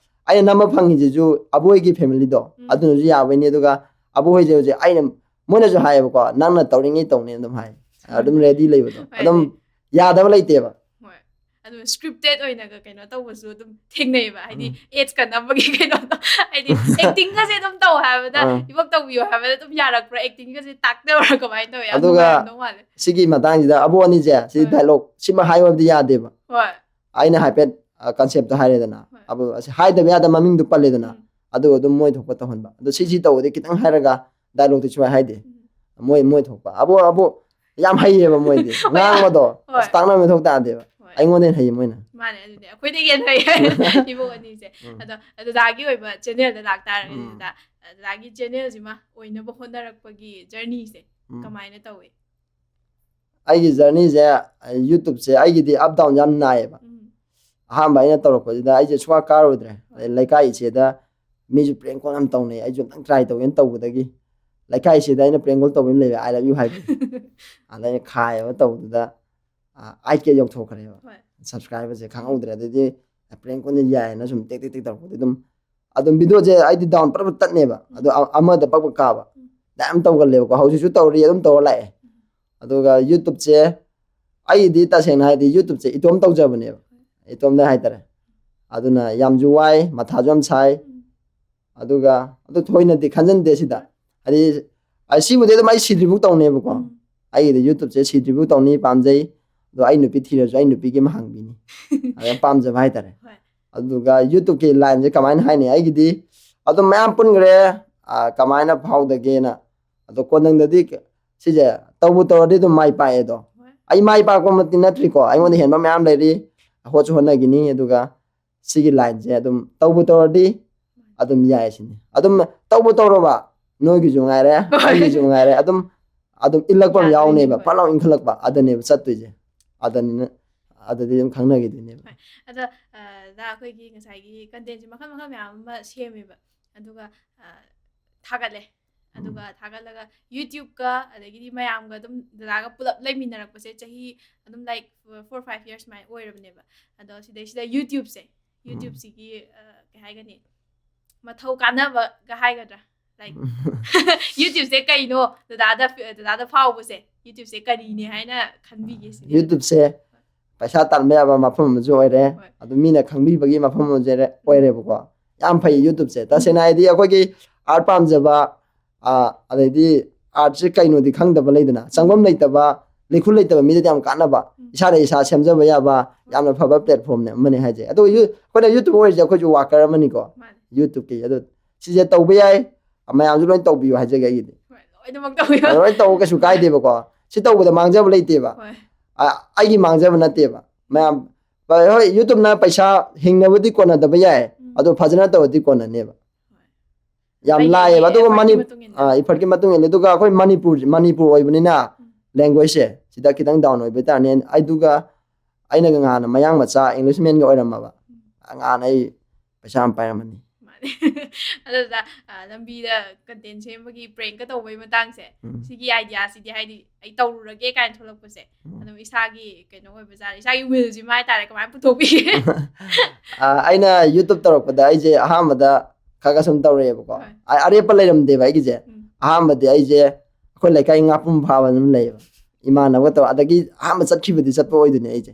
ꯑꯩꯅ ꯅꯝꯕ ꯐꯪꯉꯤꯁꯤꯁꯨ ꯑꯕꯣꯏꯒꯤ ꯐꯦꯃꯤꯂꯤꯗꯣ ꯎꯝ꯫ ꯑꯗꯨꯅꯁꯨ ꯌꯥꯕꯩꯅꯤ꯫ ꯑꯗꯨꯒ ꯑꯕꯣꯏ ꯍꯣꯏꯁꯦ ꯍꯧꯖꯤꯛ ꯑꯩꯅ, ꯃꯣꯏꯅꯁꯨ ꯍꯥꯏꯌꯦꯕꯀꯣ, "ꯅꯪꯅ ꯇꯧꯔꯤꯉꯩ ꯇꯧꯅꯤ" ꯑꯗꯨꯝ ꯍꯥꯏ꯫ ꯑꯗꯨꯝ ꯔꯦꯗꯤ ꯂꯩꯕꯗꯣ꯫ ꯍꯣꯏ, ꯑꯗꯨꯝ ꯍꯣꯏ꯫ ꯌꯥꯗꯕ ꯂꯩꯇꯦꯕ꯫ ꯍꯣꯏ꯫ ꯑꯗꯨ ꯁ꯭ꯀ꯭ꯔꯤꯞꯇꯦꯠ ꯑꯣꯏꯅꯒ ꯀꯩꯅꯣ ꯇꯧꯕꯁꯨ ꯑꯗꯨꯝ ꯊꯦꯡꯅꯩꯕ, ꯍꯥꯏꯗꯤ ꯎꯝ꯫ ꯑꯦꯗꯁꯀ ꯅꯝꯕꯒꯤ ꯀꯩꯅꯣꯗꯣ, ꯍꯥꯏꯗꯤ ꯑꯦꯛꯇꯤꯡꯒꯁꯦ ꯑꯗꯨꯝ ꯇꯧ ꯍꯥꯏꯕꯗ, ꯑꯥ꯫ ꯏꯕꯛ ꯇꯧꯕꯤꯌꯣ ꯍꯥꯏꯕꯗ ꯑꯗꯨꯝ ꯌꯥꯔꯛꯄ꯭ꯔꯥ? ꯑꯦꯛꯇꯤꯡꯒꯁꯦ ꯇꯥꯛꯇꯕ꯭ꯔꯥ? ꯀꯃꯥꯏꯅ ꯇꯧꯋꯤ? ꯌꯥꯝ ꯑꯗꯨꯒ ꯅꯨꯡꯉꯥꯏꯔꯝꯗꯧ ꯃꯥꯜꯂꯦ꯫ ꯁꯤꯒꯤ ꯃꯇꯥꯡꯁꯤꯗ ꯑꯕꯣ ꯑꯅꯤꯁꯦ, ꯁꯤ ꯍꯣꯏ꯫ ꯗꯥꯏꯂꯣꯛ ꯁꯤꯃ ꯍꯥꯏꯌꯣ ꯍꯥꯏꯕꯗꯤ ꯌꯥꯗꯦꯕ꯫ ꯍꯣꯏ꯫ ꯑꯩꯅ ꯍꯥꯏꯐꯦꯠ, ꯑ, ꯀꯟꯁꯦꯞꯇꯣ ꯍꯥꯏꯔꯦꯗꯅ, ꯍꯣꯏ꯫ ꯑꯕꯣ ꯑꯁꯤ ꯍꯥꯏꯗꯕ ꯌꯥꯗꯕ ꯃꯃꯤꯡꯗꯨ ꯄꯜꯂꯦꯗꯅ, ꯎꯝ꯫ ꯑꯗꯨꯒ ꯑꯗꯨꯝ ꯃꯣꯏ ꯊꯣꯛꯄ ꯇꯧꯍꯟꯕ꯫ ꯑꯗꯣ ꯁꯤ, ꯁꯤ ꯇꯧꯕꯗꯤ ꯈꯤꯇꯪ ꯍꯥꯏꯔꯒ ꯗꯥꯏꯂꯣꯛꯇꯤ ꯁꯨꯃꯥꯏꯅ ꯍꯥꯏꯗꯦ꯫ ꯎꯝ꯫ ꯃꯣꯏ, ꯃꯣꯏ ꯊꯣꯛꯄ꯫ ꯑꯕꯣ, ꯑꯕꯣ, ꯌꯥꯝ ꯍꯩꯌꯦꯕ ꯃꯣꯏꯗꯤ꯫ ꯍꯣꯏ꯫ ꯉꯥꯡꯕꯗꯣ, ꯍꯣꯏ꯫ ꯑꯁ, ꯇꯥꯛꯅꯕ ꯃꯊꯧ ꯇꯥꯗꯦꯕ꯫ ꯍꯣꯏ꯫ ꯑꯩꯉꯣꯟꯗ ꯍꯦꯟꯅ ꯍꯩꯌꯦ ꯃꯣꯏꯅ꯫ ꯃꯥꯅꯦ, ꯑꯗꯨꯅꯦ꯫ ꯑꯩꯈꯣꯏꯗꯒꯤ ꯍꯦꯟꯅ ꯍꯩꯌꯦ ꯏꯕꯣꯛ ꯑꯅꯤꯁꯦ꯫ ꯎꯝ꯫ ꯑꯗꯣ ꯗꯗꯥꯒꯤ ꯑꯣꯏꯕ ꯆꯦꯅꯦꯜꯗ ꯂꯥꯛꯇꯥꯔꯒꯗꯤ, ꯎꯝ꯫ ꯗꯗꯥ, ꯗꯗꯥꯒꯤ ꯆꯦꯅꯦꯜꯁꯤꯃ ꯑꯣꯏꯅꯕ ꯍꯣꯠꯅꯔꯛꯄꯒꯤ ꯖꯔꯅꯤꯁꯦ ꯎꯝ꯫ ꯀꯃꯥꯏꯅ ꯇꯧꯏ? ꯑꯩꯒꯤ ꯖꯔꯅꯤꯁꯦ, YouTubeꯁꯦ ꯑꯩꯒꯤꯗꯤ up down ꯌꯥꯝ ꯅꯥꯏꯌꯦꯕ꯫ ꯎꯝ꯫ ꯑꯍꯥꯟꯕ ꯑꯩꯅ ꯇꯧꯔꯛꯄꯁꯤꯗ ꯑꯩꯁꯦ ꯁꯨꯡꯀꯥ ꯀꯥꯔꯨꯗ꯭ꯔꯦ꯫ ꯍꯣꯏ꯫ ꯑꯗꯩ ꯂꯩꯀꯥꯏ ꯏꯆꯦꯗ ꯃꯤꯁꯨ prank call ꯌꯥꯝ ꯇꯧꯅꯩ, ꯑꯩꯁꯨ ꯑꯝꯇꯪ try ꯇꯧꯒꯦꯅ ꯇꯧꯕꯗꯒꯤ, ꯂꯩꯀꯥꯏ ꯏꯆꯦꯗ ꯑꯩꯅ prank call ꯇꯧꯕ ꯑꯃ ꯂꯩꯕ, "I love you" ꯍꯥꯏꯕ꯫ ꯑꯗ ꯑꯩꯅ ꯈꯥꯏꯌꯦꯕ ꯇꯧꯕꯗꯨꯗ, ꯑ, eight K ꯌꯧꯊꯣꯛꯈ꯭ꯔꯦꯕ꯫ ꯍꯣꯏ꯫ Subscriberꯁꯦ ꯈꯪꯍꯧꯗ꯭ꯔꯦ꯫ ꯑꯗꯩꯗꯤ prank callꯁꯦ ꯌꯥꯏꯌꯦꯅ ꯁꯨꯝ ꯇꯦꯛ ꯇꯦꯛ ꯇꯦꯛ ꯇꯧꯔꯛꯄꯗ ꯑꯗꯨꯝ, ꯑꯗꯨꯝ videoꯁꯦ ꯑꯩꯗꯤ down ꯄꯠ ꯄꯠ ꯇꯠꯅꯦꯕ꯫ ꯎꯝ꯫ ꯑꯗꯣ ꯑ-, ꯑꯃꯗ ꯄꯛ ꯄꯛ ꯀꯥꯕ꯫ ꯎꯝ꯫ ꯌꯥꯝ ꯇꯧꯒꯜꯂꯦꯕꯀꯣ꯫ ꯍꯧꯖꯤꯛꯁꯨ ꯇꯧꯔꯤ, ꯑꯗꯨꯝ ꯇꯧꯔ ꯂꯥꯛꯑꯦ꯫ ꯎꯝ꯫ ꯑꯗꯨꯒ YouTubeꯁꯦ ꯑꯩꯒꯤꯗꯤ ꯇꯁꯦꯡꯅ ꯍꯥꯏꯗꯤ YouTubeꯁꯦ ꯏꯇꯣꯝ ꯇꯧꯖꯕꯅꯦꯕ꯫ ꯏꯇꯣꯝꯗ ꯍꯥꯏꯇꯥꯔꯦ꯫ ꯑꯗꯨꯅ ꯌꯥꯝꯁꯨ ꯋꯥꯏ, ꯃꯊꯥꯁꯨ ꯌꯥꯝ ꯁꯥꯏ꯫ ꯎꯝ꯫ ꯑꯗꯨꯒ ꯑꯗꯨ ꯊꯣꯏꯅꯗꯤ ꯈꯟꯖꯟꯗꯦ ꯁꯤꯗ꯫ ꯍꯥꯏꯗꯤ, ꯑꯩ ꯁꯤꯕꯨꯗꯤ ꯑꯗꯨꯝ ꯑꯩ ꯁꯤꯗ꯭ꯔꯤꯐꯥꯎ ꯇꯧꯅꯦꯕꯀꯣ꯫ ꯎꯝ꯫ ꯑꯩꯒꯤꯗꯤ YouTubeꯁꯦ ꯁꯤꯗ꯭ꯔꯤꯐꯥꯎ ꯇꯧꯅꯤ, ꯄꯥꯝꯖꯩ꯫ ꯑꯗꯣ ꯑꯩ ꯅꯨꯄꯤ ꯊꯤꯔꯁꯨ ꯑꯩ ꯅꯨꯄꯤꯒꯤ ꯑꯃ ꯍꯥꯡꯕꯤꯅꯤ꯫ ꯑꯗꯨ ꯌꯥꯝ ꯄꯥꯝꯖꯕ ꯍꯥꯏꯇꯥꯔꯦ꯫ ꯍꯣꯏ꯫ ꯑꯗꯨꯒ YouTubeꯀꯤ lineꯁꯦ ꯀꯃꯥꯏꯅ ꯍꯥꯏꯅꯤ? ꯑꯩꯒꯤꯗꯤ ꯑꯗꯨꯝ ꯃꯌꯥꯝ ꯄꯨꯟꯈ꯭ꯔꯦ, ꯑ, ꯀꯃꯥꯏꯅ ꯐꯥꯎꯗꯒꯦꯅ꯫ ꯑꯗꯣ ꯀꯣꯟꯅꯪꯗꯗꯤ ꯁꯤꯁꯦ ꯇꯧꯕꯨ ꯇꯧꯔꯗꯤ ꯑꯗꯨꯝ ꯃꯥꯏ ꯄꯥꯛꯑꯦ ꯑꯗꯣ꯫ ꯍꯣꯏ꯫ ꯑꯩ ꯃꯥꯏ ꯄꯥꯛꯄꯃꯛꯇꯤ ꯅꯠꯇ꯭ꯔꯤꯀꯣ, ꯑꯩꯉꯣꯟꯗ ꯍꯦꯟꯕ ꯃꯌꯥꯝ ꯂꯩꯔꯤ, ꯍꯣꯠꯁꯨ ꯍꯣꯠꯅꯈꯤꯅꯤ꯫ ꯑꯗꯨꯒ ꯁꯤꯒꯤ lineꯁꯦ ꯑꯗꯨꯝ ꯇꯧꯕꯨ ꯇꯧꯔꯗꯤ ꯑꯗꯨꯝ ꯌꯥꯏ ꯁꯤꯅꯤ꯫ ꯑꯗꯨꯝ ꯇꯧꯕꯨ ꯇꯧꯔꯕ, ꯅꯣꯏꯒꯤꯁꯨ ꯉꯥꯏꯔꯦ, ꯍꯣꯏ꯫ ꯑꯩꯒꯤꯁꯨ ꯉꯥꯏꯔꯦ, ꯑꯗꯨꯝ, ꯑꯗꯨꯝ ꯏꯜꯂꯛꯄ ꯑꯃ ꯌꯥꯗꯣꯏꯅꯦ, ꯌꯥꯎꯅꯦꯕ, ꯍꯣꯏ꯫ ꯐꯠ ꯂꯥꯎ ꯏꯟꯈꯠꯂꯛꯄ, ꯑꯗꯨꯅꯦꯕ ꯆꯠꯇꯣꯏꯁꯦ꯫ ꯑꯗꯨꯅꯤꯅ, ꯑꯗꯨꯗꯤ ꯑꯗꯨꯝ ꯈꯪꯅꯈꯤꯗꯣꯏꯅꯦꯕ꯫ ꯍꯣꯏ꯫ ꯑꯗꯣ, ꯑ, ꯗꯥ, ꯑꯩꯈꯣꯏꯒꯤ ꯉꯁꯥꯏꯒꯤ contentꯁꯦ ꯃꯈꯜ ꯃꯈꯜ ꯃꯌꯥꯝ ꯑꯃ ꯁꯦꯝꯃꯦꯕ, ꯑꯗꯨꯒ, ꯑ, ꯊꯥꯒꯠꯂꯦ꯫ ꯑꯗꯨꯒ ꯊꯥꯒꯠꯂꯒ YouTube-ꯀ ꯑꯗꯒꯤꯗꯤ ꯃꯌꯥꯝꯒ ꯑꯗꯨꯝ ꯗꯗꯥꯒ ꯄꯨꯂꯞ ꯂꯩꯃꯤꯟꯅꯔꯛꯄꯁꯦ ꯆꯍꯤ ꯑꯗꯨꯝ, like, four five years ꯁꯨꯃꯥꯏꯅ ꯑꯣꯏꯔꯕꯅꯦꯕ꯫ ꯑꯗꯣ ꯁꯤꯗꯩꯁꯤꯗ YouTube-ꯁꯦ, YouTube-ꯁꯤꯒꯤ, ꯑ, ꯀꯩ ꯍꯥꯏꯒꯅꯤ, ꯃꯊꯧ ꯀꯥꯟꯅꯕꯒ ꯍꯥꯏꯒꯗ꯭ꯔꯥ, like, YouTube-ꯁꯦ ꯀꯩꯅꯣ, ꯗꯗꯥꯗ, ꯗꯗꯥꯗ ꯐꯥꯎꯕꯁꯦ, YouTube-ꯁꯦ ꯀꯔꯤꯅꯦ ꯍꯥꯏꯅ ꯈꯟꯕꯤꯒꯦ ꯁꯤꯅꯦ? YouTube-ꯁꯦ ꯄꯩꯁꯥ ꯇꯥꯟꯕ ꯌꯥꯕ ꯃꯐꯝ ꯑꯃꯁꯨ ꯑꯣꯏꯔꯦ, ꯍꯣꯏ꯫ ꯑꯗꯨ ꯃꯤꯅ ꯈꯪꯕꯤꯕꯒꯤ ꯃꯐꯝ ꯑꯃꯁꯨ ꯑꯣꯏꯔꯦ, ꯑꯣꯏꯔꯦꯕꯀꯣ꯫ ꯌꯥꯝ ꯐꯩ YouTube-ꯁꯦ꯫ ꯇꯁꯦꯡꯅ ꯍꯥꯏꯗꯤ ꯑꯩꯈꯣꯏꯒꯤ art ꯄꯥꯝꯖꯕ, ꯑ, ꯑꯗꯩꯗꯤ art-ꯁꯦ ꯀꯩꯅꯣꯗꯤ ꯈꯪꯗꯕ ꯂꯩꯗꯅ, ꯆꯪꯐꯝ ꯂꯩꯇꯕ, ꯂꯩꯈꯨꯜ ꯂꯩꯇꯕ ꯃꯤꯗꯗꯤ ꯌꯥꯝ ꯀꯥꯟꯅꯕ, ꯎꯝ꯫ ꯏꯁꯥꯅ ꯏꯁꯥ ꯁꯦꯝꯖꯕ ꯌꯥꯕ ꯌꯥꯝꯅ ꯐꯕ platform-ꯅꯦ ꯑꯃꯅꯦ ꯍꯥꯏꯁꯦ꯫ ꯑꯗꯣ you-, ꯑꯩꯈꯣꯏꯅ YouTuber ꯑꯣꯏꯔꯤꯁꯦ ꯑꯩꯈꯣꯏꯁꯨ worker ꯑꯃꯅꯤꯀꯣ, ꯃꯥꯅꯦ꯫ YouTube-ꯀꯤ꯫ ꯑꯗꯣ ꯁꯤꯁꯦ ꯇꯧꯕ ꯌꯥꯏ, ꯃꯌꯥꯝꯁꯨ ꯂꯣꯏ ꯇꯧꯕꯤꯌꯨ ꯍꯥꯏꯖꯒꯦ ꯑꯩꯒꯤꯗꯤ꯫ ꯍꯣꯏ, ꯂꯣꯏꯅꯃꯛ ꯇꯧꯕꯤꯌꯨ꯫ ꯑꯗꯣ ꯂꯣꯏ ꯇꯧꯕ ꯀꯩꯁꯨ ꯀꯥꯏꯗꯦꯕꯀꯣ, ꯁꯤ ꯇꯧꯕꯗ ꯃꯥꯡꯖꯕ ꯂꯩꯇꯦꯕ꯫ ꯍꯣꯏ꯫ ꯑ, ꯑꯩꯒꯤ ꯃꯥꯡꯖꯕ ꯅꯠꯇꯦꯕ꯫ ꯃꯌꯥꯝ, ꯍꯣꯏ, YouTube-ꯅ ꯄꯩꯁꯥ ꯍꯤꯡꯅꯕꯗꯤ ꯀꯣꯟꯅꯗꯕ ꯌꯥꯏ, ꯎꯝ꯫ ꯑꯗꯣ ꯐꯖꯅ ꯇꯧꯔꯗꯤ ꯀꯣꯟꯅꯅꯦꯕ꯫ ꯌꯥꯝ ꯂꯩ, ꯂꯥꯏꯌꯦꯕ꯫ ꯂꯩ, ꯑꯗꯨꯒ effort-ꯀꯤ ꯃꯅꯤ-, ꯃꯇꯨꯡ ꯏꯟꯅ꯫ ꯑ, effort-ꯀꯤ ꯃꯇꯨꯡ ꯏꯜꯂꯦ꯫ ꯑꯗꯨꯒ ꯑꯩꯈꯣꯏ ꯃꯅꯤꯄꯨꯔ, ꯃꯅꯤꯄꯨꯔ ꯑꯣꯏꯕꯅꯤꯅ ꯎꯝ꯫ language-ꯁꯦ ꯁꯤꯗ ꯈꯤꯇꯪ down ꯑꯣꯏꯕ ꯇꯥꯔꯅꯤ꯫ ꯑꯗꯨꯒ ꯑꯩꯅꯒ ꯉꯍꯥꯟꯅ ꯃꯌꯥꯡ ꯃꯆꯥ English-man-ꯒ ꯑꯣꯏꯔꯝꯃꯕ꯫ ꯎꯝ꯫ ꯑꯉꯥꯡ ꯑꯩ ꯄꯩꯁꯥ ꯌꯥꯝ ꯄꯥꯏꯔꯝꯃꯅꯤ꯫ ꯃꯥꯅꯦ꯫ ꯑꯗꯨꯗ, ꯑ, ꯂꯝꯕꯤꯗ content ꯁꯦꯝꯕꯒꯤ prank-ꯀ ꯇꯧꯕꯒꯤ ꯃꯇꯥꯡꯁꯦ, ꯎꯝ꯫ ꯁꯤꯒꯤ idea-ꯁꯤꯗꯤ, ꯍꯥꯏꯗꯤ, ꯑꯩ ꯇꯧꯔꯨꯔꯒꯦ ꯀꯥꯏꯅ ꯊꯣꯛꯂꯛꯄꯁꯦ, ꯎꯝ꯫ ꯑꯗꯨꯝ ꯏꯁꯥꯒꯤ ꯀꯩꯅꯣ ꯑꯣꯏꯕꯖꯥꯠꯅꯤ, ꯏꯁꯥꯒꯤ will-ꯁꯤꯃ ꯍꯥꯏꯇꯥꯔꯦ, ꯀꯃꯥꯏꯅ ꯄꯨꯊꯣꯛꯄꯤꯒꯦ? ꯑ, ꯑꯩꯅ YouTube ꯇꯧꯔꯛꯄꯗ ꯑꯩꯁꯦ ꯑꯍꯥꯟꯕꯗ ꯈꯔ ꯈꯔ ꯁꯨꯝ ꯇꯧꯔꯛꯑꯦꯕꯀꯣ꯫ ꯍꯣꯏ꯫ ꯑ-, ꯑꯔꯦꯞꯄ ꯂꯩꯔꯝꯗꯦꯕ ꯑꯩꯒꯤꯁꯦ꯫ ꯎꯝ꯫ ꯑꯍꯥꯟꯕꯗꯤ ꯑꯩꯁꯦ ꯑꯩꯈꯣꯏ ꯂꯩꯀꯥꯏ ꯉꯥꯄꯨꯝ ꯐꯥꯕ ꯑꯗꯨꯝ ꯂꯩꯌꯦꯕ, ꯏꯃꯥꯟꯅꯕꯒ ꯇꯧꯔ, ꯑꯗꯒꯤ ꯑꯍꯥꯟꯕ ꯆꯠꯈꯤꯕꯗꯤ ꯆꯠꯄ ꯑꯣꯏꯗꯣꯏꯅꯦ ꯑꯩꯁꯦ꯫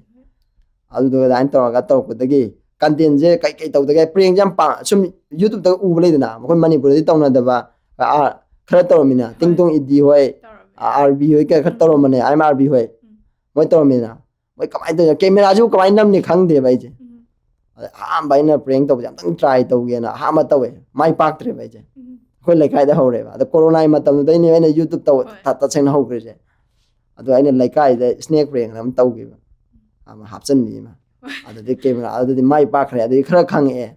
ꯑꯗꯨꯗꯨꯒ ꯑꯗꯨꯃꯥꯏꯅ ꯇꯧꯔꯒ ꯇꯧꯔꯛꯄꯗꯒꯤ content-ꯁꯦ ꯀꯩ ꯀꯩ ꯇꯧꯗꯒꯦ, prank-ꯁꯦ ꯌꯥꯝ ꯄꯥꯝ-, ꯁꯨꯝ YouTube-ꯇꯒ ꯎꯕ ꯂꯩꯗꯅ, ꯑꯩꯈꯣꯏ ꯃꯅꯤꯄꯨꯔꯗꯗꯤ ꯇꯧꯅꯗꯕ, ꯑ, ꯈꯔ ꯇꯧꯔꯝꯃꯤꯅ, ꯍꯣꯏ꯫ ꯇꯤꯡꯇꯣꯡ ꯏꯗꯤ ꯍꯣꯏ, ꯇꯧꯔꯝꯃꯦ꯫ ꯑ, ꯑꯥꯔ ꯕꯤ ꯍꯣꯏ, ꯀꯩ ꯈꯔ ꯎꯝ꯫ ꯇꯧꯔꯝꯕꯅꯦ, ꯑꯥꯏ ꯑꯦꯝ ꯑꯥꯔ ꯕꯤ ꯍꯣꯏ, ꯎꯝ꯫ ꯃꯣꯏ ꯇꯧꯔꯝꯃꯤꯅ꯫ ꯃꯣꯏ ꯀꯃꯥꯏꯅ ꯇꯧꯔꯤꯅꯣ, camera-ꯁꯤꯕꯨ ꯀꯃꯥꯏꯅ ꯅꯝꯅꯤ ꯈꯪꯗꯦꯕ ꯑꯩꯁꯦ꯫ ꯎꯝ꯫ ꯑꯗ ꯑꯍꯥꯟꯕ ꯑꯩꯅ prank ꯇꯧꯕꯁꯦ ꯑꯝꯇꯪ try ꯇꯧꯒꯦꯅ ꯑꯍꯥꯟꯕ ꯇꯧꯋꯦ, ꯃꯥꯏ ꯄꯥꯛꯇ꯭ꯔꯦꯕ ꯑꯩꯁꯦ꯫ ꯎꯝ꯫ ꯑꯩꯈꯣꯏ ꯂꯩꯀꯥꯏꯗ ꯍꯧꯔꯦꯕ꯫ ꯑꯗ corona-ꯒꯤ ꯃꯇꯝꯗꯨꯗꯩꯅꯦ ꯑꯩꯅ YouTube ꯇꯧꯕ ꯍꯣꯏ꯫ ꯇ-, ꯇꯁꯦꯡꯅ ꯍꯧꯈ꯭ꯔꯤꯁꯦ꯫ ꯑꯗꯣ ꯑꯩꯅ ꯂꯩꯀꯥꯏꯗ snake prank ꯑꯃ ꯇꯧꯈꯤꯕ, ꯑꯃ ꯍꯥꯞꯆꯤꯟꯕꯤ ꯑꯃ꯫ ꯍꯣꯏ꯫ ꯑꯗꯨꯗꯤ camera, ꯑꯗꯨꯗꯤ ꯃꯥꯏ ꯄꯥꯛꯈ꯭ꯔꯦ, ꯑꯗꯨꯗꯤ ꯈꯔ ꯈꯪꯉꯛꯑꯦ꯫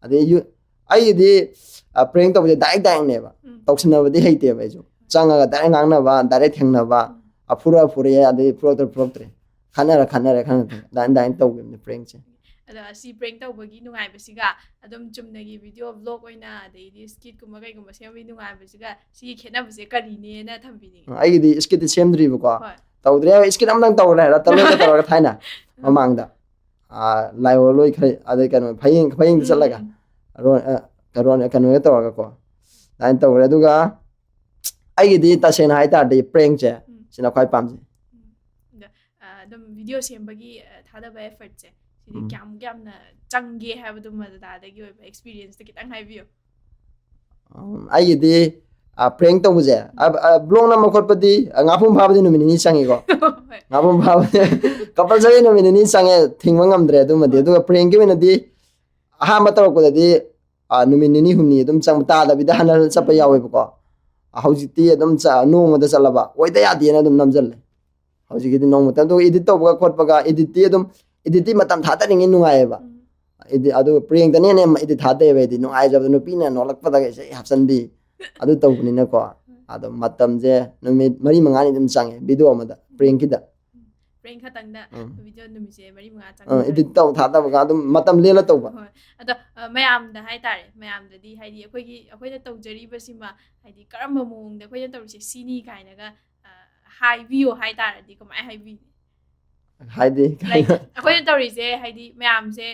ꯑꯗꯩ ꯌꯨ-, ꯑꯩꯒꯤꯗꯤ, ꯑ, prank ꯇꯧꯕꯁꯦ direct direct-ꯅꯦꯕ, ꯎꯝ꯫ ꯇꯧꯁꯤꯟꯅꯕꯗꯤ ꯍꯩꯇꯦꯕ ꯑꯩꯁꯨ꯫ ꯆꯪꯉꯒ direct ꯉꯥꯡꯅꯕ, direct ꯊꯦꯡꯅꯕ, ꯎꯝ꯫ ꯑꯐꯨꯔ ꯐꯨꯔꯛꯑꯦ, ꯑꯗꯩ ꯐꯨꯔꯛꯇ꯭ꯔ ꯐꯨꯔꯛꯇ꯭ꯔꯦ, ꯈꯠꯅꯔ ꯈꯠꯅꯔꯦ, ꯈꯠꯅꯔ ꯑꯗꯨꯃꯥꯏꯅ ꯑꯗꯨꯃꯥꯏꯅ ꯇꯧꯈꯤꯕꯅꯦ prank-ꯁꯦ꯫ ꯑꯗꯣ ꯑꯁꯤ prank ꯇꯧꯕꯒꯤ ꯅꯨꯡꯉꯥꯏꯕꯁꯤꯒ ꯑꯗꯨꯝ ꯆꯨꯝꯅꯒꯤ video vlog ꯑꯣꯏꯅ ꯑꯗꯩꯗꯤ skit ꯀꯨꯝꯕ ꯀꯩꯒꯨꯝꯕ ꯁꯦꯝꯕꯒꯤ ꯅꯨꯡꯉꯥꯏꯕꯁꯤꯒ ꯁꯤꯒꯤ ꯈꯦꯠꯅꯕꯁꯦ ꯀꯔꯤꯅꯦꯅ ꯊꯝꯕꯤꯅꯤꯡꯉꯤ? ꯑꯩꯒꯤꯗꯤ skit ꯇꯤ ꯁꯦꯝꯗ꯭ꯔꯤꯕꯀꯣ꯫ ꯍꯣꯏ. ꯇꯧꯗ꯭ꯔꯤ ꯍꯥꯏꯕ, skit ꯑꯃꯇꯪ ꯇꯧꯔꯦ ꯔꯇꯟ ꯍꯣꯏꯒ ꯇꯧꯔꯒ ꯊꯥꯏꯅ ꯃꯃꯥꯡꯗ꯫ ꯑꯥ, ꯂꯥꯏꯑꯣꯟ ꯍꯣꯏ ꯈꯔ, ꯑꯗꯩ ꯀꯩꯅꯣ, ꯐꯌꯦꯡ, ꯐꯌꯦꯡꯗ ꯆꯠꯂꯒ꯫ ꯎꯝ. ꯑꯔꯣꯟ-, ꯑ, ꯀꯩꯅꯣ, ꯀꯩꯅꯣꯒ ꯇꯧꯔꯒꯀꯣ꯫ ꯑꯗꯨꯃꯥꯏꯅ ꯇꯧꯔꯦ꯫ ꯑꯗꯨꯒ ꯑꯩꯒꯤꯗꯤ ꯇꯁꯦꯡꯅ ꯍꯥꯏ ꯇꯥꯔꯗꯤ prank ꯁꯦ ꯎꯝ. ꯁꯤꯅ ꯈ꯭ꯋꯥꯏ ꯄꯥꯝꯖꯩ꯫ ꯎꯝ. ꯑꯗ, ꯑ, ꯑꯗꯨꯝ video ꯁꯦꯝꯕꯒꯤ, ꯑ, ꯊꯥꯗꯕ effort ꯁꯦ ꯁꯤꯗꯤ ꯎꯝ. ꯀꯌꯥꯝ, ꯀꯌꯥꯝꯅ ꯆꯪꯒꯦ ꯍꯥꯏꯕꯗꯨꯃ ꯗꯗꯥꯗꯒꯤ ꯑꯣꯏꯕ experience ꯇ ꯈꯤꯇꯪ ꯍꯥꯏꯕꯤꯌꯨ꯫ ꯎꯝ, ꯑꯩꯒꯤꯗꯤ, ꯑ, prank ꯇꯧꯕꯁꯦ, ꯑ, ꯑ, vlog ꯅꯝꯕ ꯈꯣꯠꯄꯗꯤ, ꯑ, ꯉꯥꯄ꯭ꯔꯨꯝ ꯐꯥꯕꯗꯤ ꯅꯨꯃꯤꯠ ꯅꯤꯅꯤ ꯆꯪꯉꯤꯀꯣ꯫ ꯍꯣꯏ. ꯉꯥꯄ꯭ꯔꯨꯝ ꯐꯥꯕꯗꯤ compulsory ꯅꯨꯃꯤꯠ ꯅꯤꯅꯤ ꯆꯪꯉꯦ, ꯊꯤꯡꯕ ꯉꯝꯗ꯭ꯔꯦ ꯑꯗꯨꯃꯗꯤ꯫ ꯍꯣꯏ. ꯑꯗꯨꯒ prank ꯀꯤ ꯑꯣꯏꯅꯗꯤ ꯑꯍꯥꯟꯕ ꯇꯧꯔꯛꯄꯗꯗꯤ, ꯑ, ꯅꯨꯃꯤꯠ ꯅꯤꯅꯤ ꯍꯨꯝꯅꯤ ꯑꯗꯨꯝ ꯆꯪꯕ, ꯇꯥꯗꯕꯤꯗ ꯍꯟꯅ ꯍꯟꯅ ꯆꯠꯄ ꯎꯝ. ꯌꯥꯎꯋꯦꯕꯀꯣ꯫ ꯑ, ꯍꯧꯖꯤꯛꯇꯤ ꯑꯗꯨꯝ ꯆ-, ꯅꯣꯡꯃꯗ ꯆꯠꯂꯕ, ꯑꯣꯏꯗ ꯌꯥꯗꯦꯅ ꯑꯗꯨꯝ ꯅꯝꯁꯤꯜꯂꯦ꯫ ꯍꯧꯖꯤꯛꯀꯤꯗꯤ ꯅꯣꯡꯃꯇ, ꯑꯗꯨꯒ edit ꯇꯧꯕꯒ ꯈꯣꯠꯄꯒ, edit ꯇꯤ ꯑꯗꯨꯝ, edit ꯇꯤ ꯃꯇꯝ ꯊꯥꯗꯔꯤꯉꯩ ꯅꯨꯡꯉꯥꯏꯌꯦꯕ꯫ ꯎꯝ. Edit, ꯑꯗꯨ prank ꯇꯅ ꯍꯦꯟꯅ edit ꯊꯥꯗꯩꯑꯕ ꯑꯩꯗꯤ꯫ ꯅꯨꯡꯉꯥꯏꯖꯕꯗꯣ, ꯅꯨꯄꯤꯅ ꯅꯣꯛꯂꯛꯄꯗꯒ ꯏꯁꯩ ꯍꯥꯞꯆꯤꯟꯕꯤ, ꯑꯗꯨ ꯇꯧꯕꯅꯤꯅꯀꯣ꯫ ꯑꯗꯣ ꯃꯇꯝꯁꯦ ꯅꯨꯃꯤꯠ ꯃꯔꯤ ꯃꯉꯥꯅꯤ ꯑꯗꯨꯝ ꯆꯪꯉꯦ video ꯑꯃꯗ, prank ꯀꯤꯗ꯫ Prank ꯈꯛꯇꯪꯗ ꯎꯝ. video ꯅꯨꯃꯤꯠꯁꯦ ꯃꯔꯤ ꯃꯉꯥ ꯑ, ꯆꯪꯉꯦ. edit ꯇꯧ ꯊꯥꯗꯕꯒ ꯑꯗꯨꯝ ꯃꯇꯝ ꯂꯦꯜꯂ ꯇꯧꯕ꯫ ꯍꯣꯏ. ꯑꯗꯣ, ꯑ, ꯃꯌꯥꯝꯗ ꯍꯥꯏꯇꯥꯔꯦ, ꯃꯌꯥꯝꯗꯗꯤ ꯍꯥꯏꯗꯤ ꯑꯩꯈꯣꯏꯒꯤ, ꯑꯩꯈꯣꯏꯅ ꯇꯧꯖꯔꯤꯕꯁꯤꯃ ꯍꯥꯏꯗꯤ ꯀꯔꯝꯕ ꯃꯑꯣꯡꯗ ꯑꯩꯈꯣꯏꯅ ꯇꯧꯔꯤꯁꯦ ꯁꯤꯅꯤ ꯀꯥꯏꯅꯒ, ꯑ, ꯍꯥꯏꯕꯤꯌꯣ ꯍꯥꯏꯇꯥꯔꯗꯤ ꯀꯃꯥꯏꯅ ꯍꯥꯏꯕꯤꯅꯤ? ꯍꯥꯏꯗꯤ Like, ꯑꯩꯈꯣꯏꯅ ꯇꯧꯔꯤꯁꯦ ꯍꯥꯏꯗꯤ ꯃꯌꯥꯝꯁꯦ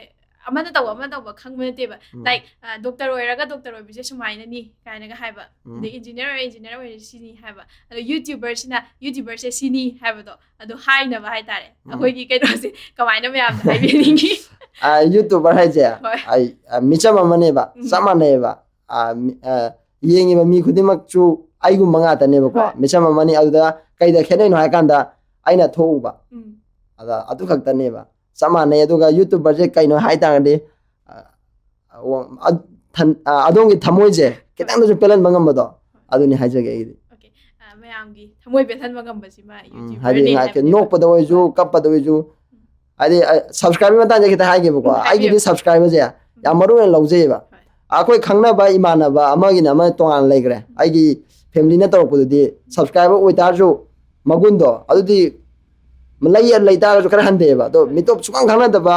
ꯑꯃꯅ ꯇꯧꯕ ꯑꯃꯅ ꯇꯧꯕ ꯈꯪꯕ ꯅꯠꯇꯦꯕ. ꯎꯝ. Like, ꯑ, doctor ꯑꯣꯏꯔꯒ doctor ꯑꯣꯏꯕꯁꯦ ꯁꯨꯃꯥꯏꯅꯅꯤ ꯀꯥꯏꯅꯒ ꯍꯥꯏꯕ, ꯎꯝ. ꯑꯗꯩ engineer ꯑꯣꯏꯔ engineer ꯑꯣꯏꯔ ꯁꯤꯅꯤ ꯍꯥꯏꯕ, ꯑꯗꯣ YouTuber ꯁꯤꯅ YouTuber ꯁꯦ ꯁꯤꯅꯤ ꯍꯥꯏꯕꯗꯣ, ꯑꯗꯨ ꯍꯥꯏꯅꯕ ꯍꯥꯏꯇꯥꯔꯦ. ꯎꯝ. ꯑꯩꯈꯣꯏꯒꯤ ꯀꯩꯅꯣꯁꯦ ꯀꯃꯥꯏꯅ ꯃꯌꯥꯝꯗ ꯍꯥꯏꯕꯤꯅꯤꯡꯉꯤ? ꯑ, YouTuber ꯍꯥꯏꯁꯦ, ꯍꯣꯏ. ꯑꯩ, ꯑ, ꯃꯤꯆꯝ ꯑꯃꯅꯦꯕ, ꯎꯝ. ꯆꯞ ꯃꯥꯟꯅꯩꯌꯦꯕ꯫ ꯑ, ꯃꯤ-, ꯑ, ꯌꯦꯡꯉꯤꯕ ꯃꯤ ꯈꯨꯗꯤꯡꯃꯛꯁꯨ ꯑꯩꯒꯨꯝꯕ ꯉꯥꯛꯇꯅꯦꯕꯀꯣ꯫ ꯍꯣꯏ. ꯃꯤꯆꯝ ꯑꯃꯅꯤ꯫ ꯑꯗꯨꯗ ꯀꯩꯗ ꯈꯦꯠꯅꯩꯅꯣ ꯍꯥꯏ ꯀꯥꯟꯗ, ꯑꯩꯅ ꯊꯣꯛꯎꯕ꯫ ꯎꯝ. ꯑꯗ ꯑꯗꯨ ꯈꯛꯇꯅꯦꯕ꯫ ꯆꯞ ꯃꯥꯟꯅꯩ꯫ ꯑꯗꯨꯒ YouTuber ꯁꯦ ꯀꯩꯅꯣ ꯍꯥꯏ ꯇꯥꯔꯒꯗꯤ, ꯑ, ꯑ, ꯋꯥ-, ꯑ, ꯊꯟ-, ꯑ, ꯑꯗꯣꯝꯒꯤ ꯊꯃꯣꯏꯁꯦ ꯈꯤꯇꯪꯗꯁꯨ ꯄꯦꯜꯍꯟꯕ ꯉꯝꯕꯗꯣ, ꯑꯗꯨꯅꯤ ꯍꯥꯏꯖꯒꯦ ꯑꯩꯒꯤꯗꯤ꯫ Okay. ꯑ, ꯃꯌꯥꯝꯒꯤ ꯊꯃꯣꯏ ꯄꯦꯜꯍꯟꯕ ꯉꯝꯕꯁꯤꯃ ꯎꯝ, YouTuber ꯍꯥꯏꯗꯤ ꯅꯤ ꯉꯥꯏꯍꯥꯛꯀꯤ ꯍꯥꯏꯕꯅꯦꯕ꯫ ꯅꯣꯛꯄꯗ ꯑꯣꯏꯔꯁꯨ, ꯍꯣꯏ. ꯀꯞꯄꯗ ꯑꯣꯏꯔꯁꯨ, ꯍꯥꯏꯗꯤ, ꯑ, subscribe ꯀꯤ ꯃꯇꯥꯡꯗ ꯈꯤꯇꯪ ꯍꯥꯏꯒꯦꯕꯀꯣ꯫ ꯎꯝ, ꯍꯥꯏꯕꯤꯌꯨ. ꯑꯩꯒꯤꯗꯤ subscribe ꯁꯦ ꯌꯥꯝ ꯎꯝ. ꯃꯔꯨ ꯑꯣꯏꯅ ꯂꯧꯖꯩꯌꯦꯕ꯫ ꯍꯣꯏ. ꯑꯩꯈꯣꯏ ꯈꯪꯅꯕ ꯏꯃꯥꯟꯅꯕ ꯑꯃꯒꯤꯅ ꯑꯃ ꯇꯣꯉꯥꯟꯅ ꯂꯩꯈ꯭ꯔꯦ꯫ ꯑꯩꯒꯤ family ꯅ ꯇꯧꯔꯛꯄꯗꯨꯗꯤ subscriber ꯑꯣꯏꯇꯥꯔꯁꯨ ꯃꯒꯨꯟꯗꯣ ꯑꯗꯨꯗꯤ ꯂꯩ, ꯂꯩꯇꯥꯔꯁꯨ ꯈꯔ ꯍꯟꯊꯩꯑꯕ꯫ ꯑꯗꯣ ꯃꯤꯇꯣꯞ ꯁꯨꯡꯈꯪ ꯈꯪꯅꯗꯕ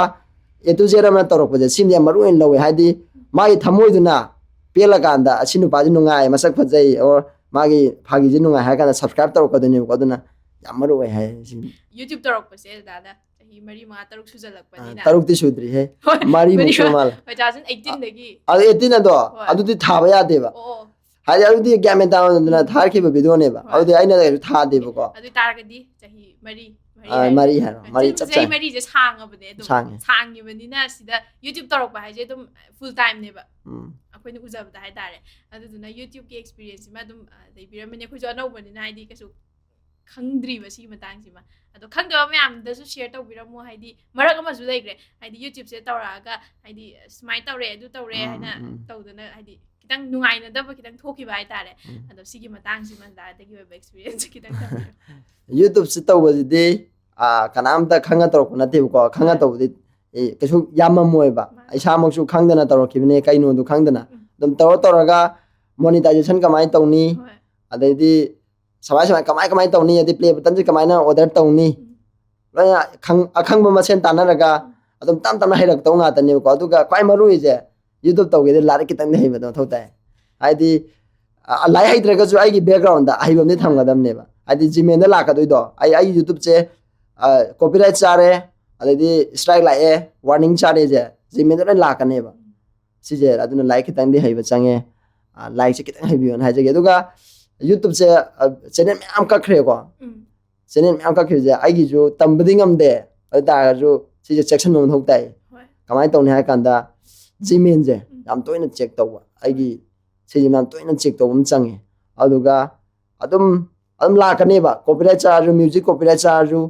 A to Z ꯑꯃ ꯇꯧꯔꯛꯄꯁꯦ ꯁꯤꯃꯗꯤ ꯌꯥꯝ ꯃꯔꯨ ꯑꯣꯏꯅ ꯂꯧꯋꯦ꯫ ꯍꯥꯏꯗꯤ ꯃꯥꯒꯤ ꯊꯃꯣꯏꯗꯨꯅ ꯄꯦꯜꯂꯀꯥꯟꯗ ꯑꯁꯤ ꯅꯨꯄꯥꯁꯤ ꯅꯨꯡꯉꯥꯏ, ꯃꯁꯛ ꯐꯖꯩ, or ꯃꯥꯒꯤ ꯐꯥꯒꯤꯁꯤ ꯅꯨꯡꯉꯥꯏ ꯍꯥꯏꯔ ꯀꯥꯟꯗ subscribe ꯇꯧꯔꯛꯀꯗꯣꯏꯅꯦꯕꯀꯣ꯫ ꯑꯗꯨꯅ ꯌꯥꯝ ꯃꯔꯨ ꯑꯣꯏ ꯍꯥꯏ ꯁꯤ꯫ YouTube ꯇꯧꯔꯛꯄꯁꯦ ꯗꯥꯗꯥ ꯆꯍꯤ ꯃꯔꯤ ꯃꯉꯥ ꯇꯔꯨꯛ ꯁꯨꯖꯜꯂꯛꯄꯅꯤꯅ꯫ ꯇꯔꯨꯛꯇꯤ ꯁꯨꯗ꯭ꯔꯤꯍꯦ꯫ ꯍꯣꯏ, ꯃꯔꯤꯃꯨꯛ ꯃꯔꯤ ꯁꯨ ꯃꯥꯜꯂꯦ꯫ ꯍꯣꯏ, two thousand eighteen ꯗꯒꯤ꯫ ꯑꯗꯨ eighteen ꯑꯗꯣ ꯍꯣꯏ꯫ ꯑꯗꯨꯗꯤ ꯊꯥꯕ ꯌꯥꯗꯦꯕ꯫ ꯑꯣ ꯑꯣ꯫ ꯍꯥꯏꯗꯤ ꯑꯗꯨꯗꯤ ꯒ꯭ꯌꯥꯟ ꯃꯦꯟ ꯇꯥꯅ ꯊꯥꯔꯛꯈꯤꯕ videoꯅꯦꯕ꯫ ꯍꯣꯏ꯫ ꯑꯗꯨꯗꯤ ꯑꯩꯅ ꯀꯩꯁꯨ ꯊꯥꯗꯦꯕꯀꯣ꯫ ꯑꯗꯨ ꯇꯥꯔꯒꯗꯤ ꯆꯍꯤ ꯃꯔꯤ꯫ ꯑꯥ, ꯃꯔꯤ ꯍꯥꯏꯔꯣ꯫ ꯃꯔꯤ ꯆꯨꯝ ꯆꯞ ꯆꯍꯤ ꯆꯥꯏ꯫ ꯃꯔꯤꯁꯦ ꯁꯥꯡꯉꯕꯅꯦ ꯑꯗꯨꯝ꯫ ꯁꯥꯡꯉꯦ꯫ ꯁꯥꯡꯉꯤꯕꯅꯤꯅ ꯁꯤꯗ YouTube ꯇꯧꯔꯛꯄ ꯍꯥꯏꯁꯦ ꯑꯗꯨꯝ full timeꯅꯦꯕ꯫ ꯎꯝ꯫ ꯑꯩꯈꯣꯏꯅ ꯎꯖꯕꯗ ꯍꯥꯏꯇꯥꯔꯦ꯫ ꯑꯗꯨꯗꯨꯅ YouTubeꯀꯤ experienceꯁꯤꯃ ꯑꯗꯨꯝ ꯑ, ꯂꯩꯕꯤꯔꯝꯕꯅꯦ꯫ ꯑꯩꯈꯣꯏꯁꯨ ꯑꯅꯧꯕꯅꯤꯅ ꯍꯥꯏꯗꯤ ꯀꯩꯁꯨ ꯈꯪꯗ꯭ꯔꯤꯕ ꯁꯤꯒꯤ ꯃꯇꯥꯡꯁꯤꯃ꯫ ꯑꯗꯣ ꯈꯪꯗꯕ ꯃꯌꯥꯝꯗꯁꯨ share ꯇꯧꯕꯤꯔꯝꯃꯣ꯫ ꯍꯥꯏꯗꯤ ꯃꯔꯛ ꯑꯃꯁꯨ ꯂꯩꯈ꯭ꯔꯦ, ꯍꯥꯏꯗꯤ YouTubeꯁꯦ ꯇꯧꯔꯛꯑꯒ ꯍꯥꯏꯗꯤ ꯁꯨꯃꯥꯏꯅ ꯇꯧꯔꯦ, ꯑꯗꯨ ꯇꯧꯔꯦ ꯎꯝ, ꯍꯥꯏꯅ ꯎꯝ꯫ ꯇꯧꯗꯅ ꯍꯥꯏꯗꯤ ꯈꯤꯇꯪ ꯅꯨꯡꯉꯥꯏꯅꯗꯕ ꯈꯤꯇꯪ ꯊꯣꯛꯈꯤꯕ ꯍꯥꯏꯇꯥꯔꯦ꯫ ꯎꯝ꯫ ꯑꯗꯣ ꯁꯤꯒꯤ ꯃꯇꯥꯡꯁꯤꯃ ꯗꯥꯗꯥꯗꯒꯤ ꯑꯣꯏꯕ experience ꯈꯤꯇꯪ ꯇꯝꯕꯤꯌꯨ꯫ YouTubeꯁꯤ ꯇꯧꯕꯁꯤꯗꯤ ꯑꯥ, ꯀꯅꯥꯝꯇ ꯈꯪꯉ ꯇꯧꯔꯛꯄ ꯅꯠꯇꯦꯕꯀꯣ꯫ ꯈꯪꯉ ꯍꯣꯏ꯫ ꯇꯧꯕꯗꯤ ꯑꯦ, ꯀꯩꯁꯨ ꯌꯥꯝꯃꯝꯃꯣꯏꯕ꯫ ꯃꯥꯅꯦ꯫ ꯏꯁꯥꯃꯛꯁꯨ ꯈꯪꯗꯅ ꯇꯧꯔꯛꯈꯤꯕꯅꯦ, ꯀꯩꯅꯣꯗꯨ ꯈꯪꯗꯅ꯫ ꯎꯝ꯫ ꯑꯗꯨꯝ ꯇꯧꯔ ꯇꯧꯔꯒ monetization ꯀꯃꯥꯏꯅ ꯇꯧꯅꯤ, ꯍꯣꯏ꯫ ꯑꯗꯩꯗꯤ ꯁꯃꯥꯏ ꯁꯃꯥꯏ ꯀꯃꯥꯏ ꯀꯃꯥꯏꯅ ꯇꯧꯅꯤ, ꯑꯗꯩ play buttonꯁꯦ ꯀꯃꯥꯏꯅ order ꯇꯧꯅꯤ, ꯎꯝ꯫ ꯂꯣꯏꯅ ꯈꯪ-, ꯑꯈꯪꯕ ꯃꯁꯦꯟ ꯇꯥꯟꯅꯔꯒ ꯎꯝ꯫ ꯑꯗꯨꯝ ꯇꯞ ꯇꯞꯅ ꯍꯩꯔꯛꯇꯧ ꯉꯥꯛꯇꯅꯦꯕꯀꯣ꯫ ꯑꯗꯨꯒ ꯈ꯭ꯋꯥꯏ ꯃꯔꯨ ꯑꯣꯏꯁꯦ, YouTube ꯇꯧꯒꯦꯗꯤ ꯂꯥꯏꯔꯤꯛ ꯈꯤꯇꯪꯗꯤ ꯍꯩꯕꯗꯣ ꯃꯊꯧ ꯇꯥꯏ꯫ ꯍꯥꯏꯗꯤ ꯑ, ꯂꯥꯏꯔꯤꯛ ꯍꯩꯇ꯭ꯔꯒꯁꯨ ꯑꯩꯒꯤ backgroundꯗ ꯑꯍꯩꯕ ꯑꯃꯗꯤ ꯊꯝꯒꯗꯕꯅꯦꯕ꯫ ꯍꯥꯏꯗꯤ Gmailꯗ ꯂꯥꯛꯀꯗꯣꯏꯗꯣ, ꯑꯩ ꯑꯩꯒꯤ YouTubeꯁꯦ ꯑ, copyright ꯆꯥꯔꯦ, ꯑꯗꯩꯗꯤ strike ꯂꯥꯛꯑꯦ, warning ꯆꯥꯔꯦꯁꯦ Gmailꯗ ꯂꯣꯏ ꯂꯥꯛꯀꯅꯦꯕ꯫ ꯁꯤꯁꯦ ꯑꯗꯨꯅ ꯂꯥꯏꯔꯤꯛ ꯈꯤꯇꯪꯗꯤ ꯍꯩꯕ ꯆꯪꯉꯦ꯫ ꯑ, ꯂꯥꯏꯔꯤꯛꯁꯦ ꯈꯤꯇꯪ ꯍꯩꯕꯤꯌꯣꯅ ꯍꯥꯏꯖꯒꯦ꯫ ꯑꯗꯨꯒ YouTubeꯁꯦ, ꯑ, channel ꯃꯌꯥꯝ ꯀꯛꯈ꯭ꯔꯦꯀꯣ꯫ ꯎꯝ꯫ Channel ꯃꯌꯥꯝ ꯀꯛꯈꯤꯕꯁꯦ ꯑꯩꯒꯤꯁꯨ ꯇꯝꯕꯗꯤ ꯉꯝꯗꯦ, ꯑꯗꯨ ꯇꯥꯔꯒꯁꯨ ꯁꯤꯁꯦ ꯆꯦꯛꯁꯤꯟꯕ ꯃꯊꯧ ꯇꯥꯏ꯫ ꯍꯣꯏ꯫ ꯀꯃꯥꯏꯅ ꯇꯧꯅꯤ ꯍꯥꯏ ꯀꯥꯟꯗ Gmailꯁꯦ ꯎꯝ꯫ ꯌꯥꯝ ꯇꯣꯏꯅ check ꯇꯧꯕ, ꯑꯩꯒꯤ ꯁꯤꯁꯦ ꯌꯥꯝ ꯇꯣꯏꯅ check ꯇꯧꯕ ꯑꯃ ꯆꯪꯉꯦ꯫ ꯑꯗꯨꯒ ꯑꯗꯨꯝ, ꯑꯗꯨꯝ ꯂꯥꯛꯀꯅꯦꯕ, copyright ꯆꯥꯔꯁꯨ, music copyright ꯆꯥꯔꯁꯨ,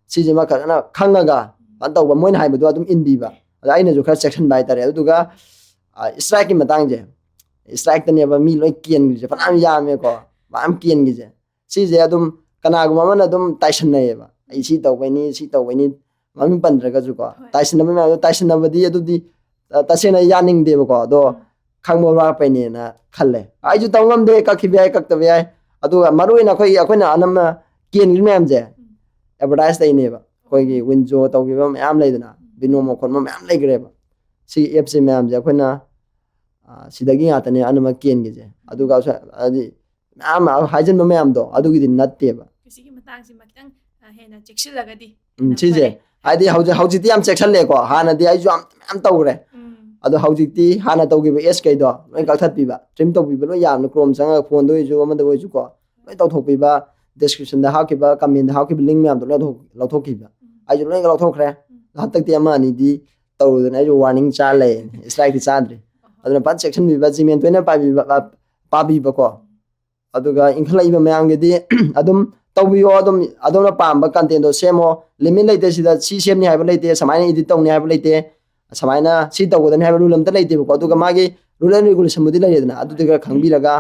ꯁꯤꯁꯤꯃ ꯐꯖꯅ ꯈꯪꯉꯒ ꯐꯖꯅ ꯇꯧꯕ, ꯃꯣꯏꯅ ꯍꯥꯏꯕꯗꯣ ꯑꯗꯨꯝ ꯏꯟꯕꯤꯕ꯫ ꯑꯗ ꯑꯩꯅꯁꯨ ꯈꯔ ꯆꯦꯛꯁꯤꯟꯕ ꯍꯥꯏꯇꯥꯔꯦ꯫ ꯑꯗꯨꯗꯨꯒ ꯑ, strikeꯀꯤ ꯃꯇꯥꯡꯁꯦ, strikeꯇꯅꯦꯕ ꯃꯤ ꯂꯣꯏ ꯀꯦꯟꯈ꯭ꯔꯤꯁꯦ, ꯐꯅꯌꯥꯝ ꯌꯥꯝꯃꯦꯀꯣ, ꯃꯌꯥꯝ ꯀꯦꯟꯈꯤꯁꯦ꯫ ꯁꯤꯁꯦ ꯑꯗꯨꯝ ꯀꯅꯥꯒꯨꯝꯕ ꯑꯃꯅ ꯑꯗꯨꯝ ꯇꯥꯏꯁꯟꯅꯩꯌꯦꯕ, "ꯑꯩ ꯁꯤ ꯇꯧꯕꯩꯅꯤ, ꯁꯤ ꯇꯧꯕꯩꯅꯤ", ꯃꯃꯤꯡ ꯄꯟꯗ꯭ꯔꯒꯁꯨꯀꯣ꯫ ꯍꯣꯏ꯫ ꯇꯥꯏꯁꯟꯅꯕ ꯃꯌꯥꯝꯗꯣ, ꯇꯥꯏꯁꯟꯅꯕꯗꯤ ꯑꯗꯨꯗꯤ, ꯑ, ꯇꯁꯦꯡꯅ ꯌꯥꯅꯤꯡꯗꯦꯕꯀꯣ꯫ ꯑꯗꯣ ꯎꯝ꯫ ꯈꯪꯕ ꯋꯥꯠꯄꯩꯅꯦꯅ ꯈꯜꯂꯦ꯫ ꯑꯩꯁꯨ ꯇꯧ ꯉꯝꯗꯦ, ꯀꯛꯈꯤꯕ ꯌꯥꯏ, ꯀꯛꯇꯕ ꯌꯥꯏ꯫ ꯑꯗꯨꯒ ꯃꯔꯨ ꯑꯣꯏꯅ ꯑꯩꯈꯣꯏꯒꯤ, ꯑꯩꯈꯣꯏꯅ ꯑꯅꯝꯕ ꯀꯦꯟꯈ꯭ꯔꯤ ꯃꯌꯥꯝꯁꯦ ꯎꯝ꯫ advertise ꯇꯩꯅꯦꯕ꯫ ꯑꯩꯈꯣꯏꯒꯤ Winzo ꯇꯧꯈꯤꯕ ꯃꯌꯥꯝ ꯂꯩꯗꯅ, ꯎꯝ꯫ ꯕꯤꯅꯣꯃ ꯈꯣꯠꯄ ꯃꯌꯥꯝ ꯂꯩꯈ꯭ꯔꯦꯕ꯫ ꯁꯤꯒꯤ ꯑꯦꯞꯁꯦ ꯃꯌꯥꯝꯁꯦ ꯑꯩꯈꯣꯏꯅ, ꯑ, ꯁꯤꯗꯒꯤ ꯉꯥꯛꯇꯅꯦ ꯑꯅꯝꯕ ꯀꯦꯟꯒꯤꯁꯦ꯫ ꯑꯗꯨꯒ ꯁ-, ꯍꯥꯏꯗꯤ ꯃꯌꯥꯝ ꯍꯥꯏꯖꯤꯟꯕ ꯃꯌꯥꯝꯗꯣ ꯑꯗꯨꯒꯤꯗꯤ ꯅꯠꯇꯦꯕ꯫ ꯁꯤꯒꯤ ꯃꯇꯥꯡꯁꯤꯃ ꯈꯤꯇꯪ, ꯑ, ꯍꯦꯟꯅ ꯆꯦꯛꯁꯤꯜꯂꯒꯗꯤ ꯎꯝ, ꯌꯥꯝ ꯁꯤꯁꯦ ꯐꯔꯦ꯫ ꯍꯥꯏꯗꯤ ꯍꯧꯖꯤꯛ, ꯍꯧꯖꯤꯛꯇꯤ ꯌꯥꯝ ꯆꯦꯛꯁꯜꯂꯦꯀꯣ, ꯍꯥꯟꯅꯗꯤ ꯑꯩꯁꯨ ꯌꯥꯝ, ꯌꯥꯝ ꯇꯧꯈ꯭ꯔꯦ꯫ ꯎꯝ, ꯑꯗꯣ ꯍꯧꯖꯤꯛꯇꯤ ꯍꯥꯟꯅ ꯇꯧꯈꯤꯕ ꯑꯦꯁ ꯀꯩꯗꯣ ꯂꯣꯏ ꯀꯛꯊꯠꯄꯤꯕ, ꯇ꯭ꯔꯤꯝ ꯇꯧꯕꯤꯕ ꯂꯣꯏ ꯌꯥꯕꯅꯤ꯫ ꯀ꯭ꯔꯣꯝ ꯆꯪꯉꯒ ꯐꯣꯟꯗ ꯑꯣꯏꯔꯁꯨ ꯑꯃꯗ ꯑꯣꯏꯔꯁꯨꯀꯣ, ꯂꯣꯏ ꯇꯧꯊꯣꯛꯄꯤꯕ꯫ ꯗꯤꯁꯀ꯭ꯔꯤꯞꯁꯟꯗ ꯍꯥꯞꯈꯤꯕ, ꯀꯃꯦꯟꯗ ꯍꯥꯞꯈꯤꯕ ꯂꯤꯡ ꯃꯌꯥꯝꯗꯣ ꯂꯣꯏ ꯂꯧꯊꯣꯛ-, ꯂꯧꯊꯣꯛꯈꯤꯕ꯫ ꯎꯝ, ꯑꯩꯁꯨ ꯂꯣꯏ ꯂꯧꯊꯣꯛꯈ꯭ꯔꯦ꯫ ꯎꯝ, ꯍꯟꯗꯛꯇꯤ ꯑꯃ ꯑꯅꯤꯗꯤ ꯇꯧꯔꯨꯗꯅ ꯑꯩꯁꯨ ꯋꯥꯔꯅꯤꯡ ꯆꯥ ꯂꯩ꯫ ꯏꯁꯇ꯭ꯔꯥꯏꯛꯇꯤ ꯆꯥꯗ꯭ꯔꯤ꯫ ꯑꯣꯍꯣ, ꯑꯗꯨꯅ ꯐꯖꯅ ꯆꯦꯛꯁꯤꯟꯕꯤꯕ, ꯖꯤꯃꯦꯟ ꯇꯣꯏꯅ ꯄꯥꯏꯕꯤꯕ, ꯄꯥꯕꯤꯕꯀꯣ꯫ ꯎꯝ, ꯑꯗꯨꯒ ꯏꯟꯈꯠꯂꯛꯏꯕ ꯃꯌꯥꯝꯒꯤꯗꯤ ꯑꯗꯨꯝ ꯇꯧꯕꯤꯌꯣ, ꯑꯗꯨꯝ ꯑꯗꯣꯝꯅ ꯄꯥꯝꯕ ꯀꯟꯇꯦꯟꯗꯣ ꯁꯦꯝꯃꯣ꯫ ꯂꯤꯃꯤꯠ ꯂꯩꯇꯦ ꯁꯤꯗ, ꯁꯤ ꯁꯦꯝꯅꯤ ꯍꯥꯏꯕ ꯂꯩꯇꯦ, ꯁꯨꯃꯥꯏꯅ ꯏꯗꯤꯠ ꯇꯧꯅꯤ ꯍꯥꯏꯕ ꯂꯩꯇꯦ, ꯁꯨꯃꯥꯏꯅ ꯁꯤ ꯇꯧꯒꯗꯕꯅꯤ ꯍꯥꯏꯕ ꯔꯨꯜ ꯑꯝꯇ ꯂꯩꯇꯦꯕꯀꯣ꯫ ꯑꯗꯨꯒ ꯃꯥꯒꯤ ꯔꯨꯜ ꯑꯦꯟ ꯔꯤꯒꯨꯂꯦꯁꯟꯕꯨꯗꯤ ꯂꯩꯔꯦꯗꯅ, ꯑꯗꯨꯗꯤ ꯈꯔ ꯈꯪꯕꯤꯔꯒ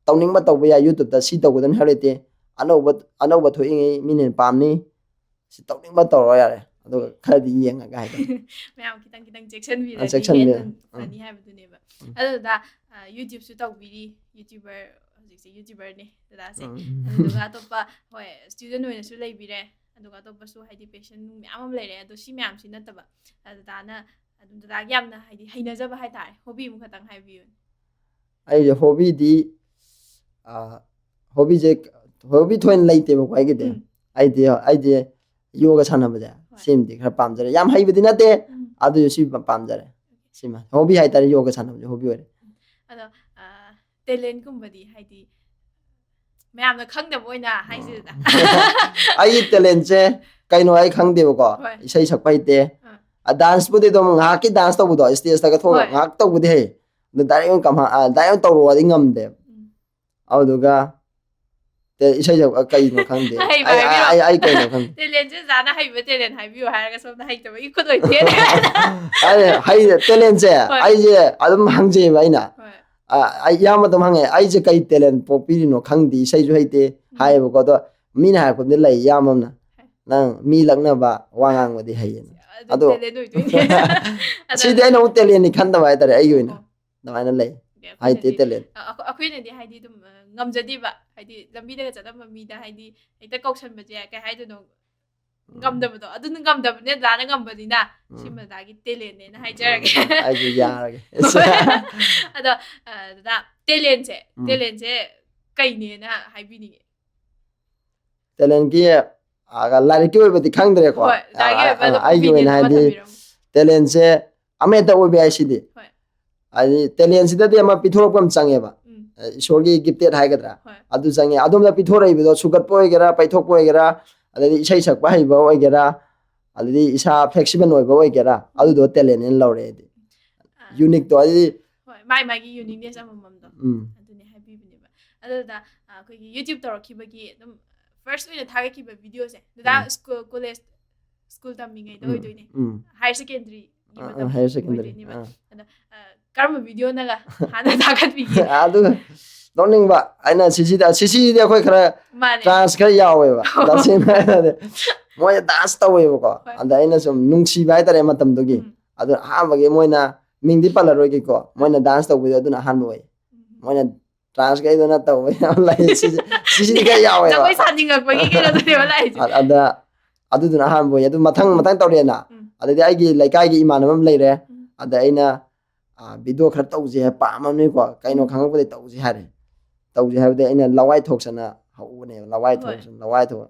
ꯇꯧꯅꯤꯡꯕ ꯇꯧꯕ ꯌꯥꯏ꯫ ꯌꯨꯇ꯭ꯌꯨꯕꯇ ꯁꯤ ꯇꯧꯒꯗꯕꯅꯤ ꯍꯥꯏꯕ ꯂꯩꯇꯦ, ꯑꯅꯧꯕ, ꯑꯅꯧꯕ ꯊꯣꯛꯏꯉꯩ ꯃꯤꯅ ꯍꯦꯟꯅ ꯄꯥꯝꯅꯤ, ꯁꯤ ꯇꯧꯅꯤꯡꯕ ꯇꯧꯔꯣ ꯌꯥꯔꯦ, ꯑꯗꯨꯒ ꯈꯔꯗꯤ ꯌꯦꯡꯉꯒ ꯍꯥꯏꯇꯥꯔꯦ꯫ ꯃꯌꯥꯝ ꯈꯤꯇꯪ ꯈꯤꯇꯪ ꯆꯦꯛꯁꯤꯟꯕꯤꯔꯗꯤ ꯆꯦꯛꯁꯤꯟꯕꯤꯔ-, ꯍꯦꯟꯅ ꯎꯝ꯫ ꯐꯅꯤ ꯍꯥꯏꯕꯗꯨꯅꯦꯕ꯫ ꯎꯝ꯫ ꯑꯗꯨꯗ, ꯑ, ꯌꯨꯇ꯭ꯌꯨꯕꯁꯨ ꯇꯧꯕꯤꯔꯤ, ꯌꯨꯇ꯭ꯌꯨꯕꯔ, ꯍꯧꯖꯤꯛꯁꯦ ꯌꯨꯇ꯭ꯌꯨꯕꯔꯅꯦ ꯗꯗꯥꯁꯦ꯫ ꯎꯝ꯫ ꯑꯗꯨꯗꯨꯒ ꯑꯇꯣꯞꯄ, ꯍꯣꯏ, ꯁ꯭ꯇꯨꯗꯦꯟ ꯑꯣꯏꯅꯁꯨ ꯂꯩꯕꯤꯔꯦ, ꯑꯗꯨꯒ ꯑꯇꯣꯞꯄꯁꯨ ꯍꯥꯏꯗꯤ ꯄꯦꯁꯟ ꯃꯌꯥꯝ ꯑꯃ ꯂꯩꯔꯦ꯫ ꯑꯗꯣ ꯁꯤ ꯃꯌꯥꯝꯁꯤ ꯅꯠꯇꯕ, ꯑ, ꯗꯗꯥꯅ ꯑꯗꯨꯝ ꯗꯗꯥꯒꯤ ꯌꯥꯝꯅ ꯍꯥꯏꯗꯤ ꯍꯩꯅꯖꯕ ꯍꯥꯏꯇꯥꯔꯦ, ꯍꯣꯕꯤ ꯑꯃꯈꯛꯇꯪ ꯍꯥꯏꯕꯤꯌꯨ꯫ ꯑꯩꯁꯦ ꯍꯣꯕꯤꯗꯤ, ꯑ, ꯍꯣꯕꯤꯁꯦ, ꯍꯣꯕꯤ ꯊꯣꯏꯅ ꯂꯩꯇꯦꯕꯀꯣ ꯑꯩꯒꯤꯗꯤ꯫ ꯎꯝ꯫ ꯑꯩꯗꯤ, ꯑꯩꯗꯤ ꯌꯣꯒ ꯁꯥꯟꯅꯕꯁꯦ ꯍꯣꯏ꯫ ꯁꯤꯃꯗꯤ ꯈꯔ ꯄꯥꯝꯖꯔꯦ꯫ ꯌꯥꯝ ꯍꯩꯕꯗꯤ ꯅꯠꯇꯦ, ꯎꯝ꯫ ꯑꯗꯨꯁꯨ ꯁꯤ ꯄꯥꯝ-, ꯄꯥꯝꯖꯔꯦ꯫ ꯁꯤꯃ ꯍꯣꯕꯤ ꯍꯥꯏꯇꯥꯔꯦ, ꯌꯣꯒ ꯁꯥꯟꯅꯕꯁꯦ ꯍꯣꯕꯤ ꯑꯣꯏꯔꯦ꯫ ꯑꯗꯣ, ꯑ, ꯇꯦꯂꯦꯟꯒꯨꯝꯕꯗꯤ ꯍꯥꯏꯗꯤ ꯃꯌꯥꯝꯅ ꯈꯪꯗꯕ ꯑꯣꯏꯅ ꯍꯥꯏꯁꯤꯗꯅ꯫ ꯑꯩꯒꯤ ꯇꯦꯂꯦꯟꯁꯦ ꯀꯩꯅꯣ ꯑꯩ ꯈꯪꯗꯦꯕꯀꯣ꯫ ꯍꯣꯏ꯫ ꯏꯁꯩ ꯁꯛꯄ ꯍꯩꯇꯦ꯫ ꯑꯥ꯫ ꯑ, ꯗꯥꯟꯁꯄꯨꯗꯤ ꯑꯗꯨꯝ ꯉꯥꯏꯍꯥꯛꯀꯤ ꯗꯥꯟꯁ ꯇꯧꯕꯗꯣ, ꯁ꯭ꯇꯦꯖꯇꯒ ꯊꯣꯛꯑꯒ ꯍꯣꯏ꯫ ꯉꯥꯏꯍꯥꯛ ꯇꯧꯕꯗꯤ ꯍꯩ꯫ ꯑꯗꯨ ꯗꯥꯏꯔꯦꯛ ꯑꯣꯏꯅ ꯀꯃꯥ-, ꯑ, ꯗꯥꯏꯔꯦꯛ ꯑꯣꯏꯅ ꯇꯧꯔꯛꯑꯣꯗꯤ ꯉꯝꯗꯦ꯫ ꯎꯝ꯫ ꯑꯗꯨꯗꯨꯒ ꯇꯦ-, ꯏꯁꯩ ꯁꯛ-, ꯑ, ꯀꯩꯅꯣ ꯈꯪꯗꯦ꯫ ꯍꯩꯕ ꯑꯩ, ꯍꯥꯏꯕꯤꯔꯣ꯫ ꯑꯩ, ꯑꯩ ꯀꯩꯅꯣ ꯈꯪꯗꯦ꯫ ꯇꯦꯂꯦꯟꯁꯦ ꯖꯥꯅ ꯍꯩꯕ ꯇꯦꯂꯦꯟ ꯍꯥꯏꯕꯤꯌꯨ ꯍꯥꯏꯔꯒ ꯁꯣꯝꯗ ꯍꯩꯇꯕꯒꯤ ꯈꯨꯠ ꯑꯣꯏꯊꯦꯛꯑꯦ꯫ ꯑꯩ ꯍꯩ-, ꯇꯦꯂꯦꯟꯁꯦ ꯍꯣꯏ꯫ ꯑꯩꯁꯦ ꯑꯗꯨꯝ ꯍꯪꯖꯩꯌꯦꯕ ꯑꯩꯅ꯫ ꯍꯣꯏ꯫ ꯑ, ꯑꯩ ꯏꯌꯥꯝꯕ ꯑꯗꯨꯝ ꯍꯪꯉꯦ, "ꯑꯩꯁꯦ ꯀꯩ ꯇꯦꯂꯦꯟ ꯄꯣꯛꯄꯤꯔꯤꯅꯣ ꯈꯪꯗꯦ, ꯏꯁꯩꯁꯨ ꯍꯩꯇꯦ" ꯎꯝ꯫ ꯍꯥꯏꯌꯦꯕꯀꯣ꯫ ꯑꯗꯣ ꯃꯤꯅ ꯍꯥꯏꯔꯛꯄꯗꯤ ꯂꯩ, ꯏꯌꯥꯝꯕ ꯑꯃꯅ, "ꯅꯪ ꯃꯤ ꯂꯛꯅꯕ, ꯋꯥ ꯉꯥꯡꯕꯗꯤ ꯍꯩꯌꯦꯅ"꯫ ꯑꯗꯨ ꯑꯗꯣ ꯇꯦꯂꯦꯟ ꯑꯣꯏꯗꯣꯏꯅꯦ꯫ ꯑꯗꯣ ꯁꯤꯗꯤ ꯑꯩꯅ ꯑꯃꯨꯛ ꯇꯦꯂꯦꯟꯅꯤ ꯈꯟꯗꯕ ꯍꯥꯏꯇꯥꯔꯦ, ꯑꯩꯒꯤ ꯑꯣꯏꯅ꯫ ꯑꯣ꯫ ꯑꯗꯨꯃꯥꯏꯅ ꯂꯩ꯫ ꯑꯣꯀꯦ, ꯍꯩꯇꯦ ꯑꯩꯈꯣꯏꯅꯗꯤ, ꯇꯦꯂꯦꯟ꯫ ꯑ-, ꯑꯩꯈꯣꯏ-, ꯑꯩꯈꯣꯏꯅꯗꯤ ꯍꯥꯏꯗꯤ ꯑꯗꯨꯝ, ꯑ, ꯉꯝꯖꯗꯦꯕ꯫ ꯍꯥꯏꯗꯤ ꯂꯝꯕꯤꯗꯒ ꯆꯠꯂꯝꯕ ꯃꯤꯗ ꯍꯥꯏꯗꯤ ꯍꯦꯛꯇ ꯀꯧꯁꯟꯕꯁꯦ, ꯀꯩ ꯍꯥꯏꯗꯣꯏꯅꯣ? ꯉꯝꯗꯕꯗꯣ, ꯑꯗꯨꯅ ꯉꯝꯗꯕꯅꯦ, ꯗꯥꯗꯥꯅ ꯉꯝꯕꯅꯤꯅ꯫ ꯎꯝ꯫ ꯁꯤꯃ ꯗꯥꯗꯥꯒꯤ talentꯅꯦꯅ ꯍꯥꯏꯖꯔꯒꯦ꯫ ꯑꯩꯁꯨ ꯌꯥꯔꯒꯦ꯫ ꯑꯗꯣ, ꯑ, ꯗꯥꯗꯥ, talentꯁꯦ, ꯎꯝ꯫ talentꯁꯦ ꯀꯩꯅꯦꯅ ꯍꯥꯏꯕꯤꯅꯤꯡꯉꯦ? Talentꯀꯤ, ꯑ, ꯂꯥꯏꯔꯤꯛꯀꯤ ꯑꯣꯏꯕꯗꯤ ꯈꯪꯗ꯭ꯔꯦꯀꯣ꯫ ꯍꯣꯏ, ꯗꯥꯗꯥꯒꯤ ꯑ, ꯑꯣꯏꯕ ꯑ, ꯑꯗꯨꯝ ꯑꯩꯒꯤ ꯑꯣꯏꯅ opinion ꯑꯃ ꯍꯥꯏꯗꯤ ꯊꯝꯕꯤꯔꯝꯃꯣ꯫ Talentꯁꯦ ꯑꯃ ꯍꯦꯛꯇ ꯑꯣꯏꯕ ꯌꯥꯏ ꯁꯤꯗꯤ꯫ ꯍꯣꯏ꯫ ꯍꯥꯏꯗꯤ talentꯁꯤꯗꯗꯤ ꯑꯃ ꯄꯤꯊꯣꯔꯛꯄ ꯑꯃ ꯆꯪꯉꯦꯕ꯫ ꯎꯝ꯫ ꯑ, ꯏꯁꯣꯔꯒꯤ gifted ꯍꯥꯏꯒꯗ꯭ꯔꯥ? ꯍꯣꯏ꯫ ꯑꯗꯨ ꯆꯪꯉꯦ꯫ ꯑꯗꯣꯝꯗ ꯄꯤꯊꯣꯔꯛꯏꯕꯗꯣ ꯁꯨꯒꯠꯄ ꯑꯣꯏꯒꯦꯔꯥ, ꯄꯩꯊꯣꯛꯄ ꯑꯣꯏꯒꯦꯔꯥ, ꯑꯗꯩꯗꯤ ꯏꯁꯩ ꯁꯛꯄ ꯍꯩꯕ ꯑꯣꯏꯒꯦꯔꯥ, ꯑꯗꯩꯗꯤ ꯏꯁꯥ flexible ꯑꯣꯏꯕ ꯑꯣꯏꯒꯦꯔꯥ, ꯑꯗꯨꯗꯣ talent ꯍꯥꯏꯅ ꯂꯧꯔꯦ ꯑꯩꯗꯤ꯫ ꯑ, Uniqueꯇꯣ ꯍꯥꯏꯗꯤ ꯍꯣꯏ, ꯃꯥꯏ ꯃꯥꯒꯤ uniqueness ꯑꯃꯃꯝꯗꯣ꯫ ꯎꯝ꯫ ꯑꯗꯨꯅꯦ ꯍꯥꯏꯕꯤꯕꯅꯦꯕ꯫ ꯑꯗꯨꯗ, ꯑ, ꯑꯩꯈꯣꯏꯒꯤ YouTube ꯇꯧꯔꯛꯈꯤꯕꯒꯤ ꯑꯗꯨꯝ first ꯑꯣꯏꯅ ꯊꯥꯒꯠꯈꯤꯕ videoꯁꯦ, ꯗꯥꯗꯥ ꯎꯝ꯫ school, college, school ꯇꯝꯃꯤꯉꯩꯗ ꯎꯝ꯫ ꯑꯣꯏꯗꯣꯏꯅꯦ꯫ ꯎꯝ꯫ Higher secondary ꯑ, ꯑ, higher secondary꯫ ꯑꯣꯏꯗꯣꯏꯅꯦꯕ꯫ ꯑ꯫ ꯑꯗ, ꯑ, ꯀꯔꯝꯕ videoꯅꯒ ꯍꯥꯟꯅ ꯊꯥꯒꯠꯄꯤꯒꯦ? ꯑꯗꯨꯒ ꯅꯣꯛꯅꯤꯡꯕ, ꯑꯩꯅ ꯁꯤꯁꯤꯗ, ꯁꯤꯁꯤꯗꯤ ꯑꯩꯈꯣꯏ ꯈꯔ ꯃꯥꯅꯦ꯫ chance ꯈꯔ ꯌꯥꯎꯋꯦꯕ꯫ ꯇꯁꯦꯡꯅ ꯍꯥꯏꯔꯗꯤ ꯃꯣꯏꯅ dance ꯇꯧꯋꯦꯕꯀꯣ꯫ ꯍꯣꯏ꯫ ꯑꯗ ꯑꯩꯅ ꯁꯨꯝ ꯅꯨꯡꯁꯤꯕ ꯍꯥꯏꯇꯥꯔꯦ ꯃꯇꯝꯗꯨꯒꯤ꯫ ꯎꯝ꯫ ꯑꯗꯨ ꯑꯍꯥꯟꯕꯒꯤ ꯃꯣꯏꯅ ꯃꯤꯡꯗꯤ ꯄꯜꯂꯔꯣꯏꯒꯦꯀꯣ꯫ ꯃꯣꯏꯅ dance ꯇꯧꯕꯗꯣ ꯑꯗꯨꯅ ꯑꯍꯥꯟꯕ ꯑꯣꯏ꯫ ꯎꯝ꯫ ꯃꯣꯏꯅ transꯒꯩꯗꯨꯅ ꯇꯧꯕ ꯌꯥꯝ ꯂꯩ꯫ ꯁꯤꯁꯦ, ꯁꯤꯁꯤꯗꯤ ꯈꯔ ꯌꯥꯎꯋꯦꯕ꯫ ꯖꯒꯣꯏ ꯁꯥꯅꯤꯡꯉꯛꯄꯒꯤ ꯀꯩꯅꯣꯗꯨꯅꯦꯕ ꯂꯥꯛꯏꯁꯦ꯫ ꯑ-, ꯑꯗ ꯑꯗꯨꯗꯨꯅ ꯑꯍꯥꯟꯕ ꯑꯣꯏ꯫ ꯑꯗꯨ ꯃꯊꯪ ꯃꯊꯪ ꯇꯧꯔꯛꯑꯦꯅ꯫ ꯎꯝ꯫ ꯑꯗꯩꯗꯤ ꯑꯩꯒꯤ ꯂꯩꯀꯥꯏꯒꯤ ꯏꯃꯥꯟꯅꯕ ꯑꯃ ꯂꯩꯔꯦ꯫ ꯎꯝ꯫ ꯑꯗ ꯑꯩꯅ, ꯑ, video ꯈꯔ ꯇꯧꯁꯦ ꯍꯥꯏ ꯄꯥꯝꯃꯕꯅꯤꯀꯣ꯫ ꯀꯩꯅꯣ ꯎꯝ꯫ ꯈꯪꯉꯛꯄꯗꯩ ꯇꯧꯁꯦ ꯍꯥꯏꯔꯦ꯫ ꯇꯧꯁꯦ ꯍꯥꯏꯕꯗꯤ ꯑꯩꯅ ꯂꯋꯥꯏ ꯊꯣꯛꯁꯅ ꯍꯧꯕꯅꯦꯕ꯫ ꯂꯋꯥꯏ ꯍꯣꯏ꯫ ꯊꯣꯛꯁꯅ, ꯂꯋꯥꯏ ꯊꯣꯛ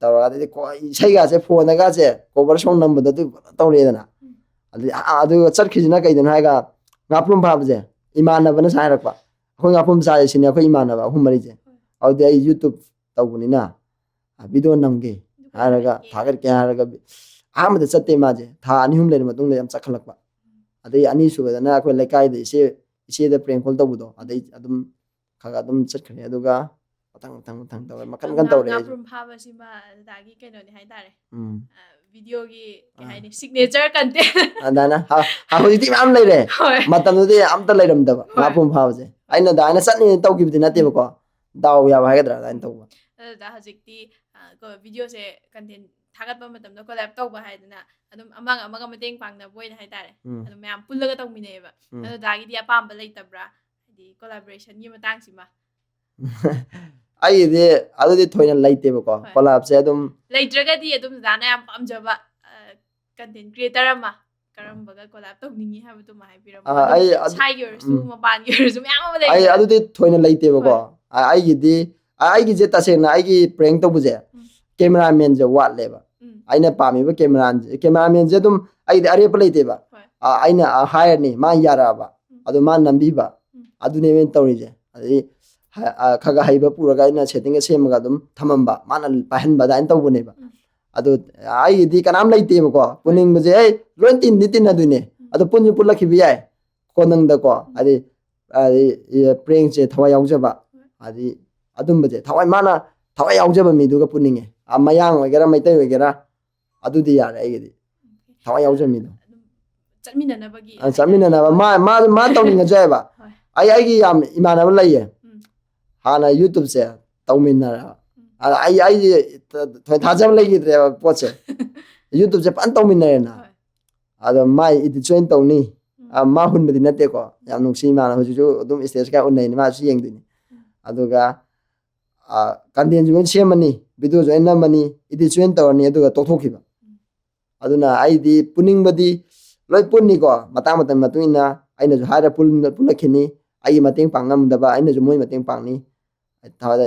ꯇꯧꯔꯒ ꯑꯗꯩꯗꯤ ꯀꯣ-, ꯏꯁꯩꯒꯥꯁꯦ phoneꯗꯒꯥꯁꯦ cover song ꯅꯝꯕꯗꯣ ꯑꯗꯨ ꯇꯧꯔꯛꯑꯦꯗꯅ꯫ ꯎꯝ꯫ ꯑꯗꯨꯗꯤ ꯑ-, ꯑꯗꯨꯒ ꯆꯠꯈ꯭ꯔꯤꯁꯤꯅ ꯀꯩꯗꯅꯣ ꯍꯥꯏꯔꯒ ꯉꯥꯄ꯭ꯔꯨꯝ ꯐꯥꯕꯁꯦ ꯏꯃꯥꯟꯅꯕꯅ ꯁꯨꯃꯥꯏꯅ ꯍꯥꯏꯔꯛꯄ꯫ "ꯑꯩꯈꯣꯏ ꯉꯥꯄ꯭ꯔꯨꯝ ꯆꯥꯁꯦ ꯁꯤꯅꯦ ꯑꯩꯈꯣꯏ ꯏꯃꯥꯟꯅꯕ ꯑꯍꯨꯝ ꯃꯔꯤꯁꯦ"꯫ ꯍꯣꯏ꯫ ꯑꯗꯨꯗꯤ ꯑꯩ YouTube ꯇꯧꯕꯅꯤꯅ, ꯑ, video ꯅꯝꯒꯦ ꯑꯗꯨ ꯍꯥꯏꯔꯒ ꯀꯩꯗꯧꯔꯒꯦ? ꯊꯥꯒꯠꯀꯦ ꯍꯥꯏꯔꯒ ꯑꯍꯥꯟꯕꯗ ꯆꯠꯇꯦ ꯃꯥꯁꯦ꯫ ꯊꯥ ꯑꯅꯤ ꯑꯍꯨꯝ ꯂꯩꯔ ꯃꯇꯨꯡꯗ ꯌꯥꯝ ꯆꯠꯈꯠꯂꯛꯄ꯫ ꯑꯗꯩ ꯑꯅꯤꯁꯨꯕꯗꯅ ꯑꯩꯈꯣꯏ ꯂꯩꯀꯥꯏꯗ ꯏꯆꯦ, ꯏꯆꯦꯗ prank call ꯇꯧꯕꯗꯣ, ꯑꯗꯩ ꯑꯗꯨꯝ ꯈꯔ ꯈꯔ ꯑꯗꯨꯝ ꯆꯠꯈ꯭ꯔꯦ꯫ ꯑꯗꯨꯒ ꯃꯊꯪ ꯃꯊꯪ ꯃꯊꯪ ꯇꯧꯔꯦ, ꯃꯈꯟ ꯃꯈꯟ ꯉꯥ-, ꯇꯧꯔꯦ ꯑꯩꯁꯨ꯫ ꯉꯥꯄ꯭ꯔꯨꯝ ꯐꯥꯕꯁꯤꯃ ꯑꯗꯥꯒꯤ ꯀꯩꯅꯣꯅꯦ ꯍꯥꯏꯇꯥꯔꯦ꯫ ꯎꯝ꯫ ꯑ, videoꯒꯤ ꯀꯩ ꯑꯥ꯫ ꯍꯥꯏꯅꯤ, signature content꯫ ꯑꯗꯥꯏꯅ ꯍ-, ꯍ-, ꯍꯧꯖꯤꯛꯇꯤ ꯃꯌꯥꯝ ꯂꯩꯔꯦ꯫ ꯍꯣꯏ꯫ ꯃꯇꯝꯗꯨꯗꯤ ꯑꯝꯇ ꯂꯩꯔꯝꯗꯕ꯫ ꯍꯣꯏ꯫ ꯉꯥꯄ꯭ꯔꯨꯝ ꯐꯥꯕꯁꯦ ꯑꯩꯅ ꯑꯗꯥꯏꯅ ꯆꯠꯅꯤꯅ ꯇꯧꯈꯤꯕꯗꯤ ꯅꯠꯇꯦꯕꯀꯣ꯫ ꯗꯥꯎ ꯌꯥꯕ ꯍꯥꯏꯒꯗ꯭ꯔꯥ ꯑꯗꯥꯏꯅ ꯇꯧꯕ꯫ ꯑꯗꯨꯗ ꯍꯧꯖꯤꯛꯇꯤ, ꯑ, ꯀꯣ-, videoꯁꯦ content ꯊꯥꯒꯠꯄ ꯃꯇꯝꯗ collab ꯇꯧꯕ ꯍꯥꯏꯗꯅ ꯑꯗꯨꯝ ꯑꯃꯒ ꯑꯃꯒ ꯃꯇꯦꯡ ꯄꯥꯡꯅꯕ ꯑꯣꯏꯅ ꯍꯥꯏꯇꯥꯔꯦ꯫ ꯎꯝ꯫ ꯑꯗꯨꯝ ꯃꯌꯥꯝ ꯄꯨꯜꯂꯒ ꯇꯧꯃꯤꯟꯅꯩꯌꯦꯕ꯫ ꯎꯝ꯫ ꯑꯗꯨꯗꯒꯤꯗꯤ ꯑꯄꯥꯝꯕ ꯂꯩꯇꯕ꯭ꯔꯥ? ꯍꯥꯏꯗꯤ collaborationꯒꯤ ꯃꯇꯥꯡꯁꯤꯃ꯫ ꯑꯩꯒꯤꯗꯤ ꯑꯗꯨꯗꯤ ꯊꯣꯏꯅ ꯂꯩꯇꯦꯕꯀꯣ꯫ ꯍꯣꯏ꯫ Collabꯁꯦ ꯑꯗꯨꯝ ꯂꯩꯇ꯭ꯔꯒꯗꯤ ꯑꯗꯨꯝ ꯗꯗꯥꯅ ꯌꯥꯝ ꯄꯥꯝꯖꯕ content creator ꯑꯃ ꯀꯔꯝꯕꯒ collab ꯇꯧꯅꯤꯡꯉꯤ ꯍꯥꯏꯕꯗꯨꯃ ꯍꯥꯏꯕꯤꯔꯝꯃꯣ꯫ ꯑꯥ, ꯑꯗꯨꯝ ꯑꯩ ꯑꯗꯨ- ꯏꯁꯥꯒꯤ ꯑꯣꯏꯔꯁꯨ ꯎꯝ꯫ ꯃꯄꯥꯟꯒꯤ ꯑꯣꯏꯔꯁꯨ ꯃꯌꯥꯝ ꯑꯃ ꯑꯩ ꯂꯩꯗꯅ꯫ ꯑꯗꯨꯗꯤ ꯊꯣꯏꯅ ꯂꯩꯇꯦꯕꯀꯣ꯫ ꯍꯣꯏ꯫ ꯑ- ꯑꯩꯒꯤꯗꯤ ꯑ- ꯑꯩꯒꯤꯁꯦ ꯇꯁꯦꯡꯅ ꯑꯩꯒꯤ prank ꯇꯧꯕꯁꯦ ꯎꯝ. Cameramanꯁꯦ ꯋꯥꯠꯂꯦꯕ꯫ ꯎꯝ. ꯑꯩꯅ ꯄꯥꯝꯃꯤꯕ camera cameramanꯁꯦ ꯑꯗꯨꯝ ꯑꯩꯗꯤ ꯑꯔꯦꯞꯄ ꯂꯩꯇꯦꯕ꯫ ꯍꯣꯏ. ꯑ, ꯑꯩꯅ ꯑ, ꯍꯥꯏꯔꯅꯤ, ꯃꯥ ꯌꯥꯔꯛꯑꯕ, ꯎꯝ. ꯑꯗꯨ ꯃꯥ ꯅꯝꯕꯤꯕ, ꯎꯝ. ꯑꯗꯨꯅꯦꯕ ꯑꯩꯅ ꯇꯧꯔꯤꯁꯦ꯫ ꯑꯗꯩ ꯍ- ꯑ, ꯈꯔ ꯈꯔ ꯍꯩꯕ ꯄꯨꯔꯒ ꯑꯩꯅ settingꯒ ꯁꯦꯝꯃꯒ ꯑꯗꯨꯝ ꯊꯝꯃꯝꯕ, ꯃꯥꯅ ꯄꯥꯏꯍꯟꯕ ꯑꯗꯨꯃꯥꯏꯅ ꯇꯧꯕꯅꯦꯕ꯫ ꯎꯝ. ꯑꯗꯨ ꯑꯩꯒꯤꯗꯤ ꯀꯅꯥꯝ ꯂꯩꯇꯦꯕꯀꯣ꯫ ꯄꯨꯅꯤꯡꯕꯁꯦ ꯑꯩ ꯂꯣꯏ ꯇꯤꯟꯗꯤ ꯇꯤꯟꯅꯗꯣꯏꯅꯦ꯫ ꯎꯝ. ꯑꯗꯨ ꯄꯨꯟꯁꯨ ꯄꯨꯜꯂꯛꯈꯤꯕ ꯌꯥꯏ ꯀꯣꯟꯅꯪꯗꯀꯣ꯫ ꯎꯝ. ꯍꯥꯏꯗꯤ ꯍꯥꯏꯗꯤ prankꯁꯦ ꯊꯋꯥꯏ ꯌꯥꯎꯖꯕ, ꯍꯣꯏ. ꯍꯥꯏꯗꯤ ꯑꯗꯨꯝꯕꯁꯦ ꯊꯋꯥꯏ, ꯃꯥꯅ ꯊꯋꯥꯏ ꯌꯥꯎꯖꯕ ꯃꯤꯗꯨꯒ ꯄꯨꯅꯤꯡꯉꯦ꯫ ꯑ, ꯃꯌꯥꯡ ꯑꯣꯏꯒꯦꯔꯥ ꯃꯩꯇꯩ ꯑꯣꯏꯒꯦꯔꯥ, ꯑꯗꯨꯗꯤ ꯌꯥꯔꯦ ꯑꯩꯒꯤꯗꯤ꯫ ꯊꯋꯥꯏ ꯌꯥꯎꯖꯕ ꯃꯤꯗꯣ꯫ ꯑꯗꯨꯝ ꯆꯠꯃꯤꯟꯅꯅꯕꯒꯤ ꯑ, ꯆꯠꯃꯤꯟꯅꯅꯕ, ꯃꯥ ꯃꯥ ꯃꯥ ꯇꯧꯅꯤꯡꯉꯁꯨ ꯌꯥꯏꯕ꯫ ꯍꯣꯏ. ꯑꯩ ꯑꯩꯒꯤ ꯌꯥꯝ ꯏꯃꯥꯟꯅꯕ ꯂꯩꯌꯦ꯫ ꯎꯝ. ꯍꯥꯟꯅ YouTubeꯁꯦ ꯇꯧꯃꯤꯟꯅꯔꯦꯕ꯫ ꯎꯝ. ꯑꯗ ꯑꯩ ꯑꯩꯁꯦ ꯊ- ꯊ- ꯊꯥꯖꯕ ꯂꯩꯈꯤꯗ꯭ꯔꯦꯕ ꯄꯣꯠꯁꯦ꯫ YouTubeꯁꯦ ꯐꯖꯅ ꯇꯧꯃꯤꯟꯅꯔꯦꯅ꯫ ꯍꯣꯏ. ꯑꯗꯣ ꯃꯥꯏ editꯁꯨ ꯑꯩꯅ ꯇꯧꯅꯤ꯫ ꯎꯝ. ꯑ, ꯃꯥ ꯍꯨꯟꯕꯗꯤ ꯅꯠꯇꯦꯀꯣ꯫ ꯌꯥꯝ ꯅꯨꯡꯁꯤ ꯏꯃꯥꯅ ꯍꯧꯖꯤꯛꯁꯨ ꯑꯗꯨꯝ status ꯀꯌꯥ ꯎꯅꯩꯅꯤ, ꯃꯥꯁꯨ ꯌꯦꯡꯗꯣꯏꯅꯤ꯫ ꯎꯝ. ꯑꯗꯨꯒ ꯑ, contentꯁꯨ ꯂꯣꯏ ꯁꯦꯝꯃꯅꯤ, videoꯁꯨ ꯑꯩꯅ ꯅꯝꯃꯅꯤ, editꯁꯨ ꯑꯩꯅ ꯇꯧꯔꯅꯤ, ꯑꯗꯨꯒ ꯇꯣꯛꯊꯣꯛꯈꯤꯕ꯫ ꯎꯝ. ꯑꯗꯨꯅ ꯑꯩꯗꯤ ꯄꯨꯅꯤꯡꯕꯗꯤ ꯂꯣꯏ ꯄꯨꯟꯅꯤꯀꯣ, ꯃꯇꯥꯡ ꯃꯇꯝ ꯃꯇꯨꯡ ꯏꯟꯅ ꯑꯩꯅꯁꯨ ꯍꯥꯏꯔ ꯄꯨꯜ- ꯄꯨꯜꯂꯛꯈꯤꯅꯤ꯫ ꯑꯩꯒꯤ ꯃꯇꯦꯡ ꯄꯥꯡ ꯉꯝꯗꯕ ꯑꯩꯅꯁꯨ ꯃꯣꯏ ꯃꯇꯦꯡ ꯄꯥꯡꯅꯤ꯫ ꯊꯋꯥꯏꯗ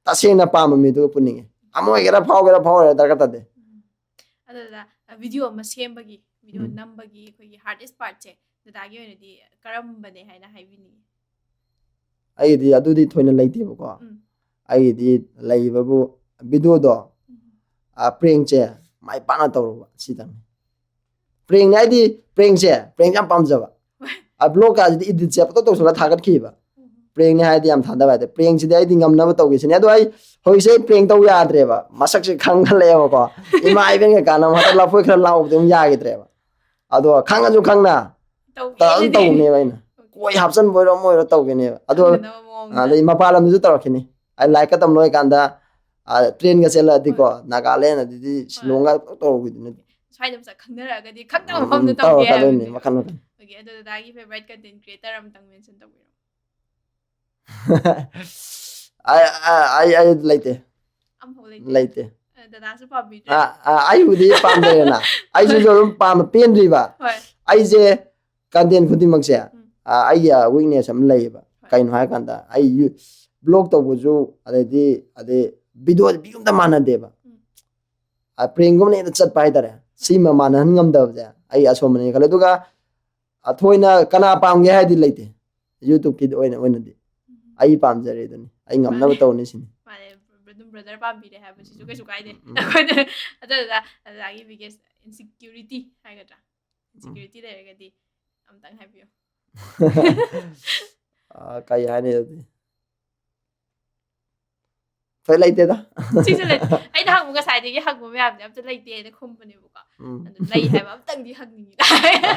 ꯇꯁꯦꯡꯅ ꯄꯥꯝꯕ ꯃꯤꯗꯨꯒ ꯄꯨꯅꯤꯡꯉꯦ꯫ ꯑꯃ ꯑꯣꯏꯒꯦꯔꯥ ꯐꯥꯎꯒꯦꯔꯥ ꯐꯥꯎꯔꯣꯏꯔꯥ ꯗꯔꯀꯥꯔ ꯇꯥꯗꯦ꯫ ꯎꯝ. ꯑꯗꯨꯗ video ꯑꯃ ꯁꯦꯝꯕꯒꯤ, video ꯎꯝ. ꯅꯝꯕꯒꯤ ꯑꯩꯈꯣꯏꯒꯤ hardest partꯁꯦ ꯗꯗꯥꯒꯤ ꯑꯣꯏꯅꯗꯤ ꯀꯔꯝꯕꯅꯦ ꯍꯥꯏꯅ ꯍꯥꯏꯕꯤꯅꯤꯡꯉꯤ? ꯑꯩꯒꯤꯗꯤ ꯑꯗꯨꯗꯤ ꯊꯣꯏꯅ ꯂꯩꯇꯦꯕꯀꯣ꯫ ꯎꯝ. ꯑꯩꯒꯤꯗꯤ ꯂꯩꯕꯕꯨ videoꯗꯣ, ꯎꯝ. ꯑ, prankꯁꯦ ꯃꯥꯏ ꯄꯥꯛꯅ ꯇꯧꯔꯨꯕ ꯁꯤꯗꯪꯅꯤ꯫ Prankꯅꯦ ꯍꯥꯏꯗꯤ prankꯁꯦ, prank ꯌꯥꯝ ꯄꯥꯝꯖꯕ꯫ ꯑ, vlogꯀꯥꯁꯤꯗꯤ editꯁꯦ ꯄꯪꯇꯧ ꯇꯧꯁꯜꯂꯒ ꯊꯥꯒꯠꯈꯤꯕ꯫ ꯎꯝ. Prankꯅꯦ ꯍꯥꯏꯔꯗꯤ ꯌꯥꯝ ꯊꯥꯗꯕ ꯍꯥꯏꯗꯤ prankꯁꯤꯗꯤ ꯑꯩꯗꯤ ꯉꯝꯅꯕ ꯇꯧꯒꯦ ꯁꯤꯅꯤ꯫ ꯑꯗꯣ ꯑꯩ ꯍꯧꯖꯤꯛꯁꯦ ꯑꯩ prank ꯇꯧ ꯌꯥꯗ꯭ꯔꯦꯕ, ꯃꯁꯛꯁꯦ ꯈꯪꯒꯠꯂꯛꯑꯦꯕꯀꯣ꯫ ꯏꯃꯥ ꯏꯕꯦꯟ ꯀꯩꯀꯥꯅ ꯃꯊꯛ ꯂꯐꯣꯏ ꯈꯔ ꯂꯥꯎꯕꯗꯤ ꯑꯗꯨꯝ ꯌꯥꯈꯤꯗ꯭ꯔꯦꯕ꯫ ꯑꯗꯣ ꯈꯪꯉꯁꯨ ꯈꯪꯅ ꯇꯧꯒꯦ ꯇꯧꯔ ꯑꯗꯨꯝ ꯍꯩꯅꯗꯦ꯫ ꯇꯧꯅꯦꯕ ꯑꯩꯅ꯫ Okay. ꯀꯣꯏ ꯍꯥꯞꯆꯟꯕ ꯑꯣꯏꯔꯣ ꯑꯃ ꯑꯣꯏꯔꯣ ꯇꯧꯒꯦꯅꯦꯕ꯫ ꯑꯗꯣ ꯈꯪꯗꯅꯕ ꯃꯑꯣꯡꯗ꯫ ꯑꯗꯩ ꯃꯄꯥꯟ ꯂꯝꯗꯁꯨ ꯇꯧꯔꯛꯈꯤꯅꯤ꯫ ꯑꯩ ꯂꯥꯏꯔꯤꯛꯀ ꯇꯝ ꯂꯣꯏꯀꯥꯟꯗ, ꯑ, trainꯒ ꯆꯦꯜꯂꯛꯑꯗꯤꯀꯣ, ꯅꯥꯒꯥꯂꯦꯟ ꯑꯗꯩꯗꯤ ꯁꯤꯂꯣꯡꯒ ꯇꯧꯔꯨꯈꯤꯗꯣꯏꯅꯦ꯫ ꯁ꯭ꯋꯥꯏꯗ ꯃꯁꯛ ꯈꯪꯅꯔꯛꯑꯒꯗꯤ ꯈꯪꯗꯕ ꯎꯝ, ꯃꯐꯝꯗ ꯇꯧꯔꯣ, ꯇꯧꯒꯦ ꯇꯧꯗꯣꯏꯅꯦ, ꯍꯥꯏꯕꯅꯦ꯫ ꯃꯈꯜ ꯃꯈꯜ꯫ Okay, ꯑꯗꯣ ꯗꯗꯥꯒꯤ favourite content creator ꯑꯃꯇꯪ mention ꯇꯧꯕꯤꯔꯣ꯫ ꯑꯩ ꯑꯩ ꯑꯩ ꯂꯩꯇꯦ꯫ ꯑꯝꯐꯥꯎ ꯂꯩꯇꯦ꯫ ꯂꯩꯇꯦ꯫ ꯑ, ꯗꯗꯥꯁꯨ ꯄꯥꯝꯕꯤꯗ꯭ꯔꯦ꯫ ꯑ, ꯑ, ꯑꯩꯕꯨꯗꯤ ꯄꯥꯝꯖꯩꯅ, ꯑꯩꯁꯨ ꯑꯗꯨꯝ ꯄꯥꯝꯕ ꯄꯦꯟꯗ꯭ꯔꯤꯕ꯫ ꯍꯣꯏ꯫ ꯑꯩꯁꯦ ꯀꯟꯇꯦꯟ ꯈꯨꯗꯤꯡꯃꯛꯁꯦ ꯎꯝ꯫ ꯑ, ꯑꯩꯒꯤ ꯋꯤꯛꯅꯦꯁ ꯑꯃ ꯂꯩꯌꯦꯕ꯫ ꯍꯣꯏ꯫ ꯀꯩꯅꯣ ꯍꯥꯏꯔꯀꯥꯟꯗ ꯑꯩ ꯕ꯭ꯂꯣꯛ ꯇꯧꯕꯁꯨ, ꯑꯗꯩꯗꯤ ꯑꯗꯩ ꯚꯤꯗꯤꯑꯣ ꯚ꯭ꯌꯨ ꯑꯝꯇ ꯃꯥꯟꯅꯗꯦꯕ꯫ ꯎꯝ꯫ ꯄ꯭ꯔꯦꯡꯒꯨꯝꯕꯅ ꯍꯦꯟꯅ ꯆꯠꯄ ꯍꯥꯏꯇꯥꯔꯦ꯫ ꯁꯤꯃ ꯃꯥꯟꯅꯍꯟ ꯉꯝꯗꯕꯁꯦ ꯑꯩ ꯑꯁꯣꯝꯕꯅꯦꯅ ꯈꯜꯂꯦ꯫ ꯑꯗꯨꯒ ꯑꯊꯣꯏꯅ ꯀꯅꯥ ꯄꯥꯝꯒꯦ ꯍꯥꯏꯗꯤ ꯂꯩꯇꯦ꯫ ꯌꯨꯇ꯭ꯌꯨꯕꯀꯤꯗ ꯑꯣꯏꯅ ꯑꯣꯏꯅꯗꯤ ꯎꯝ꯫ ꯑꯩ ꯄꯥꯝꯖꯔꯦ ꯑꯗꯨꯅꯤ꯫ ꯑꯩ ꯉꯝꯅꯕ ꯃꯥꯅꯦ꯫ ꯇꯧꯅꯤ ꯁꯤꯅꯤ꯫ ꯃꯥꯅꯦ꯫ ꯑꯗꯨꯝ ꯕ꯭ꯔꯗꯔ ꯄꯥꯝꯕꯤꯔꯦ ꯍꯥꯏꯕꯁꯤꯁꯨ ꯀꯩꯁꯨ ꯀꯥꯏꯗꯦ꯫ ꯎꯝ꯫ ꯑꯩꯈꯣꯏꯅ ꯑꯗꯨꯗ ꯑꯗꯨꯗꯒꯤ ꯕꯤꯒꯦꯁ ꯏꯟꯁꯤꯀ꯭ꯌꯨꯔꯤꯇꯤ ꯍꯥꯏꯒꯗ꯭ꯔꯥ, ꯏꯟꯁꯤꯀ꯭ꯌꯨꯔꯤꯇꯤ ꯂꯩꯔꯒꯗꯤ ꯑꯝꯇꯪ ꯍꯥꯏꯕꯤꯌꯨ꯫ ꯑ, ꯀꯩ ꯍꯥꯏꯅꯤ ꯑꯗꯨꯗꯤ? ꯍꯣꯏ, ꯂꯩꯇꯦꯗ꯫ ꯁꯤꯁꯨ ꯂꯩꯇꯦ꯫ ꯑꯩꯅ ꯍꯪꯕ, ꯉꯁꯥꯏꯗꯒꯤ ꯍꯪꯕ ꯃꯌꯥꯝꯁꯦ ꯑꯝꯇ ꯂꯩꯇꯦ ꯍꯥꯏꯅ ꯈꯨꯝꯕꯅꯦꯕꯀꯣ꯫ ꯎꯝ꯫ ꯑꯗꯨ ꯂꯩ ꯍꯥꯏꯕ ꯑꯝꯇꯪꯗꯤ ꯍꯪꯅꯤꯡꯉꯤꯗ꯫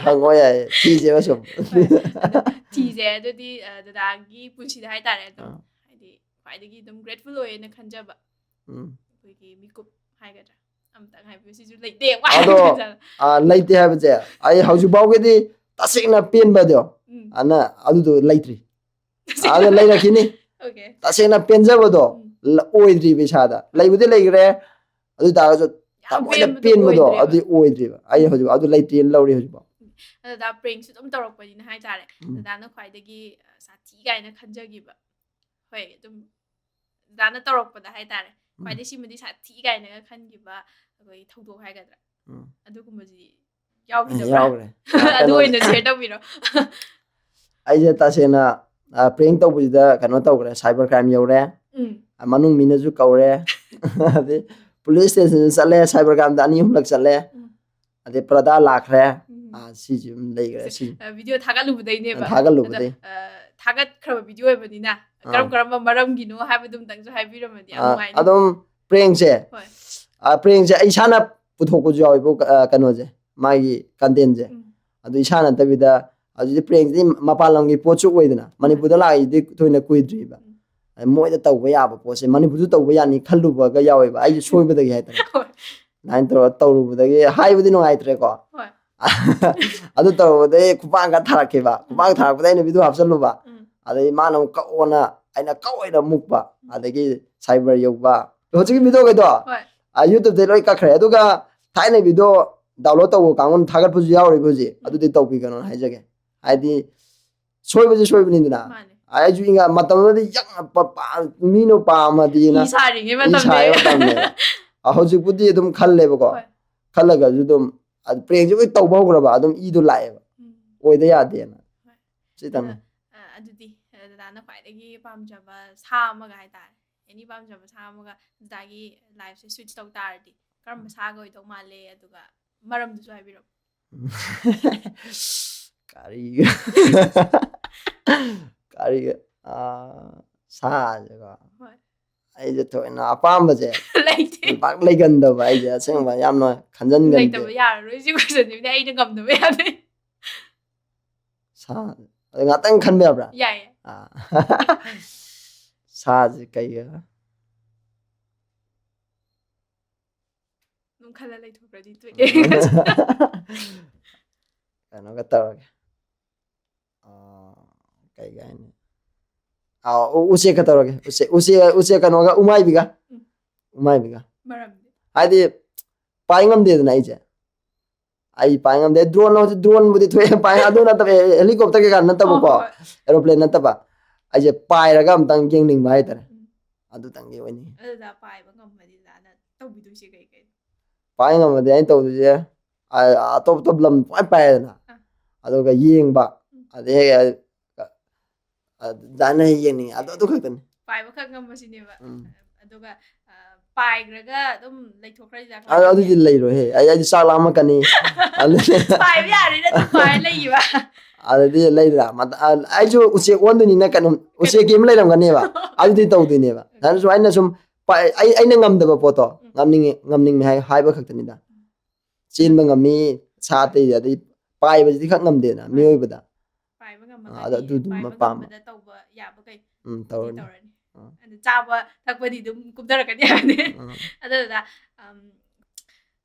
ꯍꯪꯉꯣ ꯌꯥꯏꯌꯦ, ꯊꯤꯁꯦꯕ ꯁꯨꯝ꯫ ꯍꯣꯏ, ꯑꯗꯣ ꯊꯤꯁꯦ꯫ ꯑꯗꯨꯗꯤ ꯑ, ꯗꯗꯥꯒꯤ ꯄꯨꯟꯁꯤꯗ ꯍꯥꯏꯇꯥꯔꯦ, ꯑꯗꯨꯝ ꯑꯥ꯫ ꯍꯥꯏꯗꯤ ꯈ꯭ꯋꯥꯏꯗꯒꯤ ꯑꯗꯨꯝ ꯒ꯭ꯔꯦꯠꯐꯨꯜ ꯑꯣꯏꯌꯦꯅ ꯈꯟꯖꯕ ꯎꯝ꯫ ꯑꯩꯈꯣꯏꯒꯤ ꯃꯤꯀꯨꯞ ꯍꯥꯏꯒꯗ꯭ꯔꯥ, ꯑꯝꯇꯪ ꯍꯥꯏꯕꯤꯌꯨ꯫ ꯁꯤꯁꯨ ꯂꯩꯇꯦ ꯋꯥ ꯑꯗꯣ, ꯍꯥꯏꯕ ꯃꯇꯝꯗ꯫ ꯑ, ꯂꯩꯇꯦ ꯍꯥꯏꯕꯁꯦ ꯑꯩ ꯍꯧꯖꯤꯛ ꯐꯥꯎꯒꯤꯗꯤ ꯇꯁꯦꯡꯅ ꯄꯦꯟꯕꯗꯣ ꯎꯝ꯫ ꯑꯅ ꯑꯗꯨꯗꯣ ꯂꯩꯇ꯭ꯔꯤ꯫ ꯑꯗ ꯂꯩꯔꯛꯈꯤꯅꯤ꯫ ꯑꯣꯀꯦ꯫ ꯇꯁꯦꯡꯅ ꯄꯦꯟꯖꯕꯗꯣ ꯎꯝ꯫ ꯂ-, ꯑꯣꯏꯗ꯭ꯔꯤꯕ ꯏꯁꯥꯗ꯫ ꯂꯩꯕꯨꯗꯤ ꯂꯩꯈ꯭ꯔꯦ, ꯑꯗꯨ ꯑꯣꯏ ꯇꯥꯔꯒꯁꯨ ꯌꯥꯝ ꯊꯃꯣꯏꯅ ꯄꯦꯟꯕꯗꯣ ꯄꯦꯟꯕꯗꯣ ꯑꯣꯏꯗ꯭ꯔꯦꯕ꯫ ꯑꯗꯨ ꯑꯣꯏꯗ꯭ꯔꯤꯕ꯫ ꯑꯩ ꯍꯧꯖꯤꯛ ꯑꯗꯨ ꯂꯩꯇ꯭ꯔꯤꯅ ꯂꯧꯔꯤ ꯍꯧꯖꯤꯛꯐꯥꯎ꯫ ꯑꯗꯨꯗ ꯄ꯭ꯔꯦꯡꯁꯨ ꯑꯗꯨꯝ ꯇꯧꯔꯛꯄꯅꯤꯅ ꯍꯥꯏꯇꯥꯔꯦ꯫ ꯎꯝ꯫ ꯗꯗꯥꯅ ꯈ꯭ꯋꯥꯏꯗꯒꯤ ꯑ, ꯁꯥꯊꯤ ꯀꯥꯏꯅ ꯈꯟꯖꯈꯤꯕ꯫ ꯍꯣꯏ, ꯑꯗꯨꯝ ꯗꯗꯥꯅ ꯇꯧꯔꯛꯄꯗ ꯍꯥꯏꯇꯥꯔꯦ꯫ ꯎꯝ꯫ ꯈ꯭ꯋꯥꯏꯗꯒꯤ ꯁꯤꯃꯗꯤ ꯁꯥꯊꯤ ꯀꯥꯏꯅꯒ ꯈꯟꯈꯤꯕ ꯑꯩꯈꯣꯏ ꯊꯧꯗꯣꯛ ꯍꯥꯏꯒꯗ꯭ꯔꯥ? ꯎꯝ꯫ ꯑꯗꯨꯒꯨꯝꯕꯁꯤꯗꯤ ꯌꯥꯎꯈꯤꯗꯕ꯭ꯔꯥ? ꯌꯥꯎꯈ꯭ꯔꯦ꯫ ꯑꯗꯨ ꯀꯩꯅꯣ, ꯑꯣꯏꯅ ꯁꯤꯌꯔ ꯇꯧꯕꯤꯔꯣ꯫ ꯑꯩꯁꯦ ꯇꯁꯦꯡꯅ, ꯑ, ꯄ꯭ꯔꯦꯡ ꯇꯧꯕꯁꯤꯗ ꯀꯩꯅꯣ ꯇꯧꯈ꯭ꯔꯦ, ꯁꯥꯏꯕꯔ ꯀ꯭ꯔꯥꯏꯝ ꯌꯧꯔꯦ꯫ ꯎꯝ꯫ ꯑ, ꯃꯅꯨꯡ ꯃꯤꯅꯁꯨ ꯀꯧꯔꯦ꯫ ꯑꯗꯩ ꯄꯨꯂꯤꯁ ꯁ꯭ꯇꯦꯁꯟꯁꯨ ꯆꯠꯂꯦ, ꯁꯥꯏꯕꯔ ꯀ꯭ꯔꯥꯏꯝꯗ ꯑꯅꯤ ꯑꯍꯨꯝꯂꯛ ꯆꯠꯂꯦ꯫ ꯎꯝ꯫ ꯑꯗꯩ ꯄ꯭ꯔꯗꯥ ꯂꯥꯛꯈ꯭ꯔꯦ꯫ ꯎꯝ꯫ ꯑ, ꯁꯤꯁꯤ ꯑꯗꯨꯝ ꯂꯩꯈ꯭ꯔꯦ, ꯁꯤ꯫ ꯑ, ꯚꯤꯗꯤꯑꯣ ꯊꯥꯒꯠꯂꯨꯕꯗꯩꯅꯦꯕ꯫ ꯊꯥꯒꯠꯂꯨꯕꯗꯩ꯫ ꯑꯗꯣ, ꯑ, ꯊꯥꯒꯠꯈ꯭ꯔꯕ ꯚꯤꯗꯤꯑꯣ ꯑꯣꯏꯕꯅꯤꯅ ꯀꯔꯝ ꯑꯥ꯫ ꯀꯔꯝꯕ ꯃꯔꯝꯒꯤꯅꯣ ꯍꯥꯏꯕꯗꯨꯝꯇꯪꯁꯨ ꯍꯥꯏꯕꯤꯔꯝꯃꯗꯤ ꯌꯥꯝ ꯑ, ꯅꯨꯡꯉꯥꯏꯅꯤ꯫ ꯑꯗꯨꯝ ꯄ꯭ꯔꯦꯡꯁꯦ, ꯍꯣꯏ꯫ ꯑ, ꯄ꯭ꯔꯦꯡꯁꯦ ꯑꯩ ꯏꯁꯥꯅ ꯄꯨꯊꯣꯛꯄꯁꯨ ꯌꯥꯎꯋꯦꯕ, ꯑ, ꯀꯩꯅꯣꯁꯦ, ꯃꯥꯒꯤ ꯀꯟꯇꯦꯟꯁꯦ꯫ ꯎꯝ꯫ ꯑꯗꯨ ꯏꯁꯥ ꯅꯠꯇꯕꯤꯗ ꯍꯧꯖꯤꯛꯇꯤ ꯄ꯭ꯔꯦꯡꯁꯤꯗꯤ ꯃꯄꯥꯟ ꯂꯝꯒꯤ ꯄꯣꯠꯁꯨ ꯑꯣꯏꯗꯅ, ꯃꯅꯤꯄꯨꯔꯗ ꯂꯥꯛꯏꯗꯤ ꯊꯣꯏꯅ ꯀꯨꯏꯗ꯭ꯔꯤꯕ꯫ ꯎꯝ꯫ ꯑꯗ ꯃꯣꯏꯗ ꯇꯧꯕ ꯌꯥꯕ ꯄꯣꯠꯁꯦ ꯃꯅꯤꯄꯨꯔꯁꯨ ꯇꯧꯕ ꯌꯥꯅꯤ ꯈꯜꯂꯨꯕꯒ ꯌꯥꯎꯋꯦꯕ, ꯑꯩꯁꯨ ꯁꯣꯏꯕꯗꯒꯤ ꯍꯥꯏꯇꯥꯔꯦ꯫ ꯍꯣꯏ꯫ ꯑꯗꯨꯃꯥꯏꯅ ꯇꯧꯔ ꯇꯧꯔꯨꯕꯗꯒꯤ ꯍꯥꯏꯕꯗꯤ ꯅꯨꯡꯉꯥꯏꯇ꯭ꯔꯦꯀꯣ꯫ ꯍꯣꯏ꯫ ꯑꯗꯨ ꯇꯧꯔꯨꯕꯗꯒꯤ ꯈꯨꯄꯥꯛꯒ ꯊꯥꯔꯛꯈꯤꯕ, ꯈꯨꯄꯥꯛ ꯊꯥꯔꯛꯄꯗ ꯑꯩꯅ ꯚꯤꯗꯤꯑꯣ ꯍꯥꯞꯆꯜꯂꯨꯕ꯫ ꯎꯝ꯫ ꯑꯗꯩ ꯃꯥꯅ ꯑꯃꯨꯛ ꯀꯛꯑꯣꯅ ꯑꯩꯅ ꯀꯧ ꯑꯣꯏꯅ ꯃꯨꯛꯄ, ꯑꯗꯒꯤ cyber ꯌꯧꯕ, ꯍꯧꯖꯤꯛꯀꯤ video ꯈꯩꯗꯣ ꯍꯣꯏ ꯑ, YouTube ꯇꯩ ꯂꯣꯏ ꯀꯛꯈ꯭ꯔꯦ꯫ ꯑꯗꯨꯒ ꯊꯥꯏꯅ video download ꯇꯧꯕ ꯀꯥꯡꯕꯨꯅ ꯊꯥꯒꯠꯄꯁꯨ ꯌꯥꯎꯔꯤꯕ ꯍꯧꯖꯤꯛ, ꯑꯗꯨꯗꯤ ꯇꯧꯕꯤꯒꯅꯣ ꯍꯥꯏꯖꯒꯦ꯫ ꯍꯥꯏꯗꯤ ꯁꯣꯏꯕꯁꯦ ꯁꯣꯏꯕꯅꯤꯗꯅ꯫ ꯃꯥꯅꯦ ꯑꯩꯁꯨ ꯏꯉꯥ ꯃꯇꯝꯗꯨꯗꯗꯤ ꯌꯥꯝ ꯄ- ꯄ- ꯃꯤꯅ ꯄꯥꯝꯃꯗꯤꯅ ꯏ ꯁꯥꯔꯤꯉꯩ ꯏ ꯁꯥꯔꯤ ꯃꯇꯝꯗ ꯃꯇꯝꯅꯦꯕ꯫ ꯑ, ꯍꯧꯖꯤꯛꯄꯨꯗꯤ ꯑꯗꯨꯝ ꯈꯜꯂꯦꯕꯀꯣ꯫ ꯍꯣꯏ ꯈꯜꯂꯒꯁꯨ ꯑꯗꯨꯝ ꯑ, prankꯁꯦ ꯂꯣꯏ ꯇꯧꯕ ꯍꯧꯈ꯭ꯔꯕ ꯑꯗꯨꯝ ꯏꯗꯣ ꯂꯥꯛꯑꯦꯕ꯫ ꯎꯝ ꯑꯣꯏꯗ ꯌꯥꯗꯦꯅ꯫ ꯍꯣꯏ ꯁꯤꯇꯪꯅꯤ꯫ ꯑꯗꯣ ꯑ, ꯑꯗꯨꯗꯤ ꯑ, ꯗꯗꯥꯅ ꯈ꯭ꯋꯥꯏꯗꯒꯤ ꯄꯥꯝꯖꯕ ꯁꯥ ꯑꯃꯒ ꯍꯥꯏꯇꯥꯔꯦ, ꯑꯦꯅꯤ ꯄꯥꯝꯖꯕ ꯁꯥ ꯑꯃꯒ ꯗꯗꯥꯒꯤ lifeꯁꯦ switch ꯇꯧ ꯇꯥꯔꯗꯤ ꯀꯔꯝꯕ ꯁꯥꯒ ꯑꯣꯏꯗꯧ ꯃꯥꯜꯂꯦ? ꯑꯗꯨꯒ ꯃꯔꯝꯗꯨꯁꯨ ꯍꯥꯏꯕꯤꯔꯛꯑꯣ꯫ ꯀꯔꯤꯒ ꯀꯔꯤꯒ ꯑ, ꯁꯥꯁꯦꯀꯣ꯫ ꯍꯣꯏ ꯑꯩꯁꯦ ꯊꯣꯏꯅ ꯑꯄꯥꯝꯕꯁꯦ ꯂꯩꯇꯦ ꯄꯥꯛ ꯂꯩꯒꯟꯗꯕ, ꯑꯩꯁꯦ ꯑꯁꯦꯡꯕ ꯌꯥꯝꯅ ꯈꯟꯖꯟꯒꯟꯗꯦ꯫ ꯂꯩꯇꯕ ꯌꯥꯔꯔꯣꯏ ꯁꯤ questionꯁꯤꯕꯨꯗꯤ ꯑꯩꯅ ꯉꯝꯗꯕ ꯌꯥꯗꯦ꯫ ꯁꯥ ꯑꯗꯣ ꯉꯥꯛꯇꯪ ꯈꯟꯕ ꯌꯥꯕ꯭ꯔꯥ? ꯌꯥꯏꯌꯦ꯫ ꯑꯥ꯫ ꯁꯥꯁꯦ ꯀꯩꯒ ꯑꯗꯨꯝ ꯈꯜꯂ ꯂꯩꯊꯣꯛꯈ꯭ꯔꯗꯤ ꯇꯣꯛꯑꯦ꯫ ꯀꯩꯅꯣꯒ ꯇꯧꯔꯒꯦ꯫ ꯑꯥ, ꯀꯩꯒ ꯍꯥꯏꯅꯤ? ꯑꯥ, ꯎ- ꯎꯆꯦꯛꯀ ꯇꯧꯔꯒꯦ꯫ ꯎꯆꯦꯛ ꯎꯆꯦꯛ ꯎꯆꯦꯛ ꯀꯩꯅꯣꯒ, ꯎꯃꯥꯏꯕꯤꯒ꯫ ꯎꯝ꯫ ꯎꯃꯥꯏꯕꯤꯒ꯫ ꯃꯔꯝꯗꯤ? ꯍꯥꯏꯗꯤ ꯄꯥꯏ ꯉꯝꯗꯦꯗꯅ ꯑꯩꯁꯦ꯫ ꯑꯩ ꯄꯥꯏ ꯉꯝꯗꯦ꯫ Drone ꯍꯧꯖꯤꯛ droneꯕꯨꯗꯤ ꯊꯣꯛꯑꯦ, ꯄꯥꯏ ꯑꯗꯨ ꯅꯠꯇꯕ, helicopter ꯀꯩꯀꯥ ꯅꯠꯇꯕꯀꯣ꯫ ꯍꯣꯏ, ꯍꯣꯏ꯫ Aeroplane ꯅꯠꯇꯕ꯫ ꯑꯩꯁꯦ ꯄꯥꯏꯔꯒ ꯑꯝꯇꯪ ꯌꯦꯡꯅꯤꯡꯕ ꯍꯥꯏꯇꯥꯔꯦ꯫ ꯎꯝ꯫ ꯑꯗꯨꯇꯪꯒꯤ ꯑꯣꯏꯅꯤꯡꯉꯤ꯫ ꯑꯗꯨꯗ ꯄꯥꯏꯕ ꯉꯝꯃꯗꯤ ꯗꯗꯥꯅ ꯇꯧꯕꯤꯗꯣꯏꯁꯦ ꯀꯩ ꯀꯩ? ꯄꯥꯏ ꯉꯝꯃꯗꯤ ꯑꯩꯅ ꯇꯧꯗꯣꯏꯁꯦ, ꯑ, ꯑꯇꯣꯞ ꯑꯇꯣꯞ ꯂꯝ ꯂꯣꯏ ꯄꯥꯏꯔꯦꯗꯅ꯫ ꯑꯥ꯫ ꯑꯗꯨꯒ ꯌꯦꯡꯕ꯫ ꯎꯝ꯫ ꯑꯗꯩ ꯑ, ꯑ, ꯑꯗꯨꯃꯥꯏꯅ ꯌꯦꯡꯅꯤꯡꯉꯦ꯫ ꯑꯗꯨ, ꯑꯗꯨ ꯈꯛꯇꯅꯤ꯫ ꯄꯥꯏꯕ ꯈꯛ ꯉꯝꯕꯁꯤꯅꯦꯕ꯫ ꯎꯝ꯫ ꯑꯗꯨꯒ ꯑ, ꯄꯥꯏꯈ꯭ꯔꯒ ꯑꯗꯨꯝ ꯂꯩꯊꯣꯛꯈ꯭ꯔꯗꯤ ꯑꯗꯨ, ꯑꯗꯨꯗꯤ ꯂꯩꯔꯣꯏꯍꯦ꯫ ꯑꯩ, ꯑꯩꯗꯤ ꯆꯥꯛ ꯂꯥꯝꯃꯛꯀꯅꯤ꯫ ꯑꯗꯨꯗꯤ ꯄꯥꯏꯕ ꯌꯥꯔꯦꯅ ꯑꯗꯨꯝ ꯄꯥꯏ ꯂꯩꯈꯤꯕ꯫ ꯑꯗꯨꯗꯤ ꯂꯩꯗ꯭ꯔꯥ? ꯃꯊ-, ꯑ, ꯑꯩꯁꯨ ꯎꯆꯦꯛ ꯑꯣꯟꯗꯣꯏꯅꯤꯅ ꯀꯩꯅꯣ, ꯎꯆꯦꯛꯀꯤ ꯑꯃ ꯂꯩꯔꯝꯒꯅꯦꯕ꯫ ꯑꯗꯨꯗꯤ ꯇꯧꯗꯣꯏꯅꯦꯕ꯫ ꯅꯍꯥꯟꯁꯨ ꯑꯩꯅ ꯁꯨꯝ ꯄꯥꯏ-, ꯑꯩ, ꯑꯩꯅ ꯉꯝꯗꯕ ꯄꯣꯠꯇꯣ ꯎꯝ꯫ ꯉꯝꯅꯤꯡꯉꯦ, ꯉꯝꯅꯤꯡꯉꯦ ꯍꯥꯏ-, ꯍꯥꯏꯕ ꯈꯛꯇꯅꯤꯗ꯫ ꯆꯦꯟꯕ ꯉꯝꯃꯤ, ꯁꯥ ꯑꯇꯩꯗꯤ, ꯑꯗꯩ ꯄꯥꯏꯕꯁꯤꯗꯤ ꯈꯛ ꯉꯝꯗꯦꯅ ꯃꯤꯑꯣꯏꯕꯗ꯫ ꯄꯥꯏꯕ ꯑꯥ, ꯉꯝꯃꯒꯗꯤ, ꯑꯗꯨ, ꯑꯗꯨꯗꯨꯃ ꯄꯥꯏꯕ ꯄꯥꯝꯕ꯫ ꯉꯝꯕꯗ ꯇꯧꯕ ꯌꯥꯕ ꯀꯩ ꯎꯝ, ꯗꯤ ꯇꯧꯔꯅꯤ꯫ ꯇꯧꯔꯅꯤ꯫ ꯑꯥ꯫ ꯑꯗꯨ ꯆꯥꯕ ꯊꯛꯄꯗꯤ ꯑꯗꯨꯝ ꯀꯨꯝꯊꯔꯛꯀꯅꯤ ꯍꯥꯏꯕꯅꯤ꯫ ꯑꯥ꯫ ꯑꯗꯨꯗꯨꯅ, ꯑꯝ,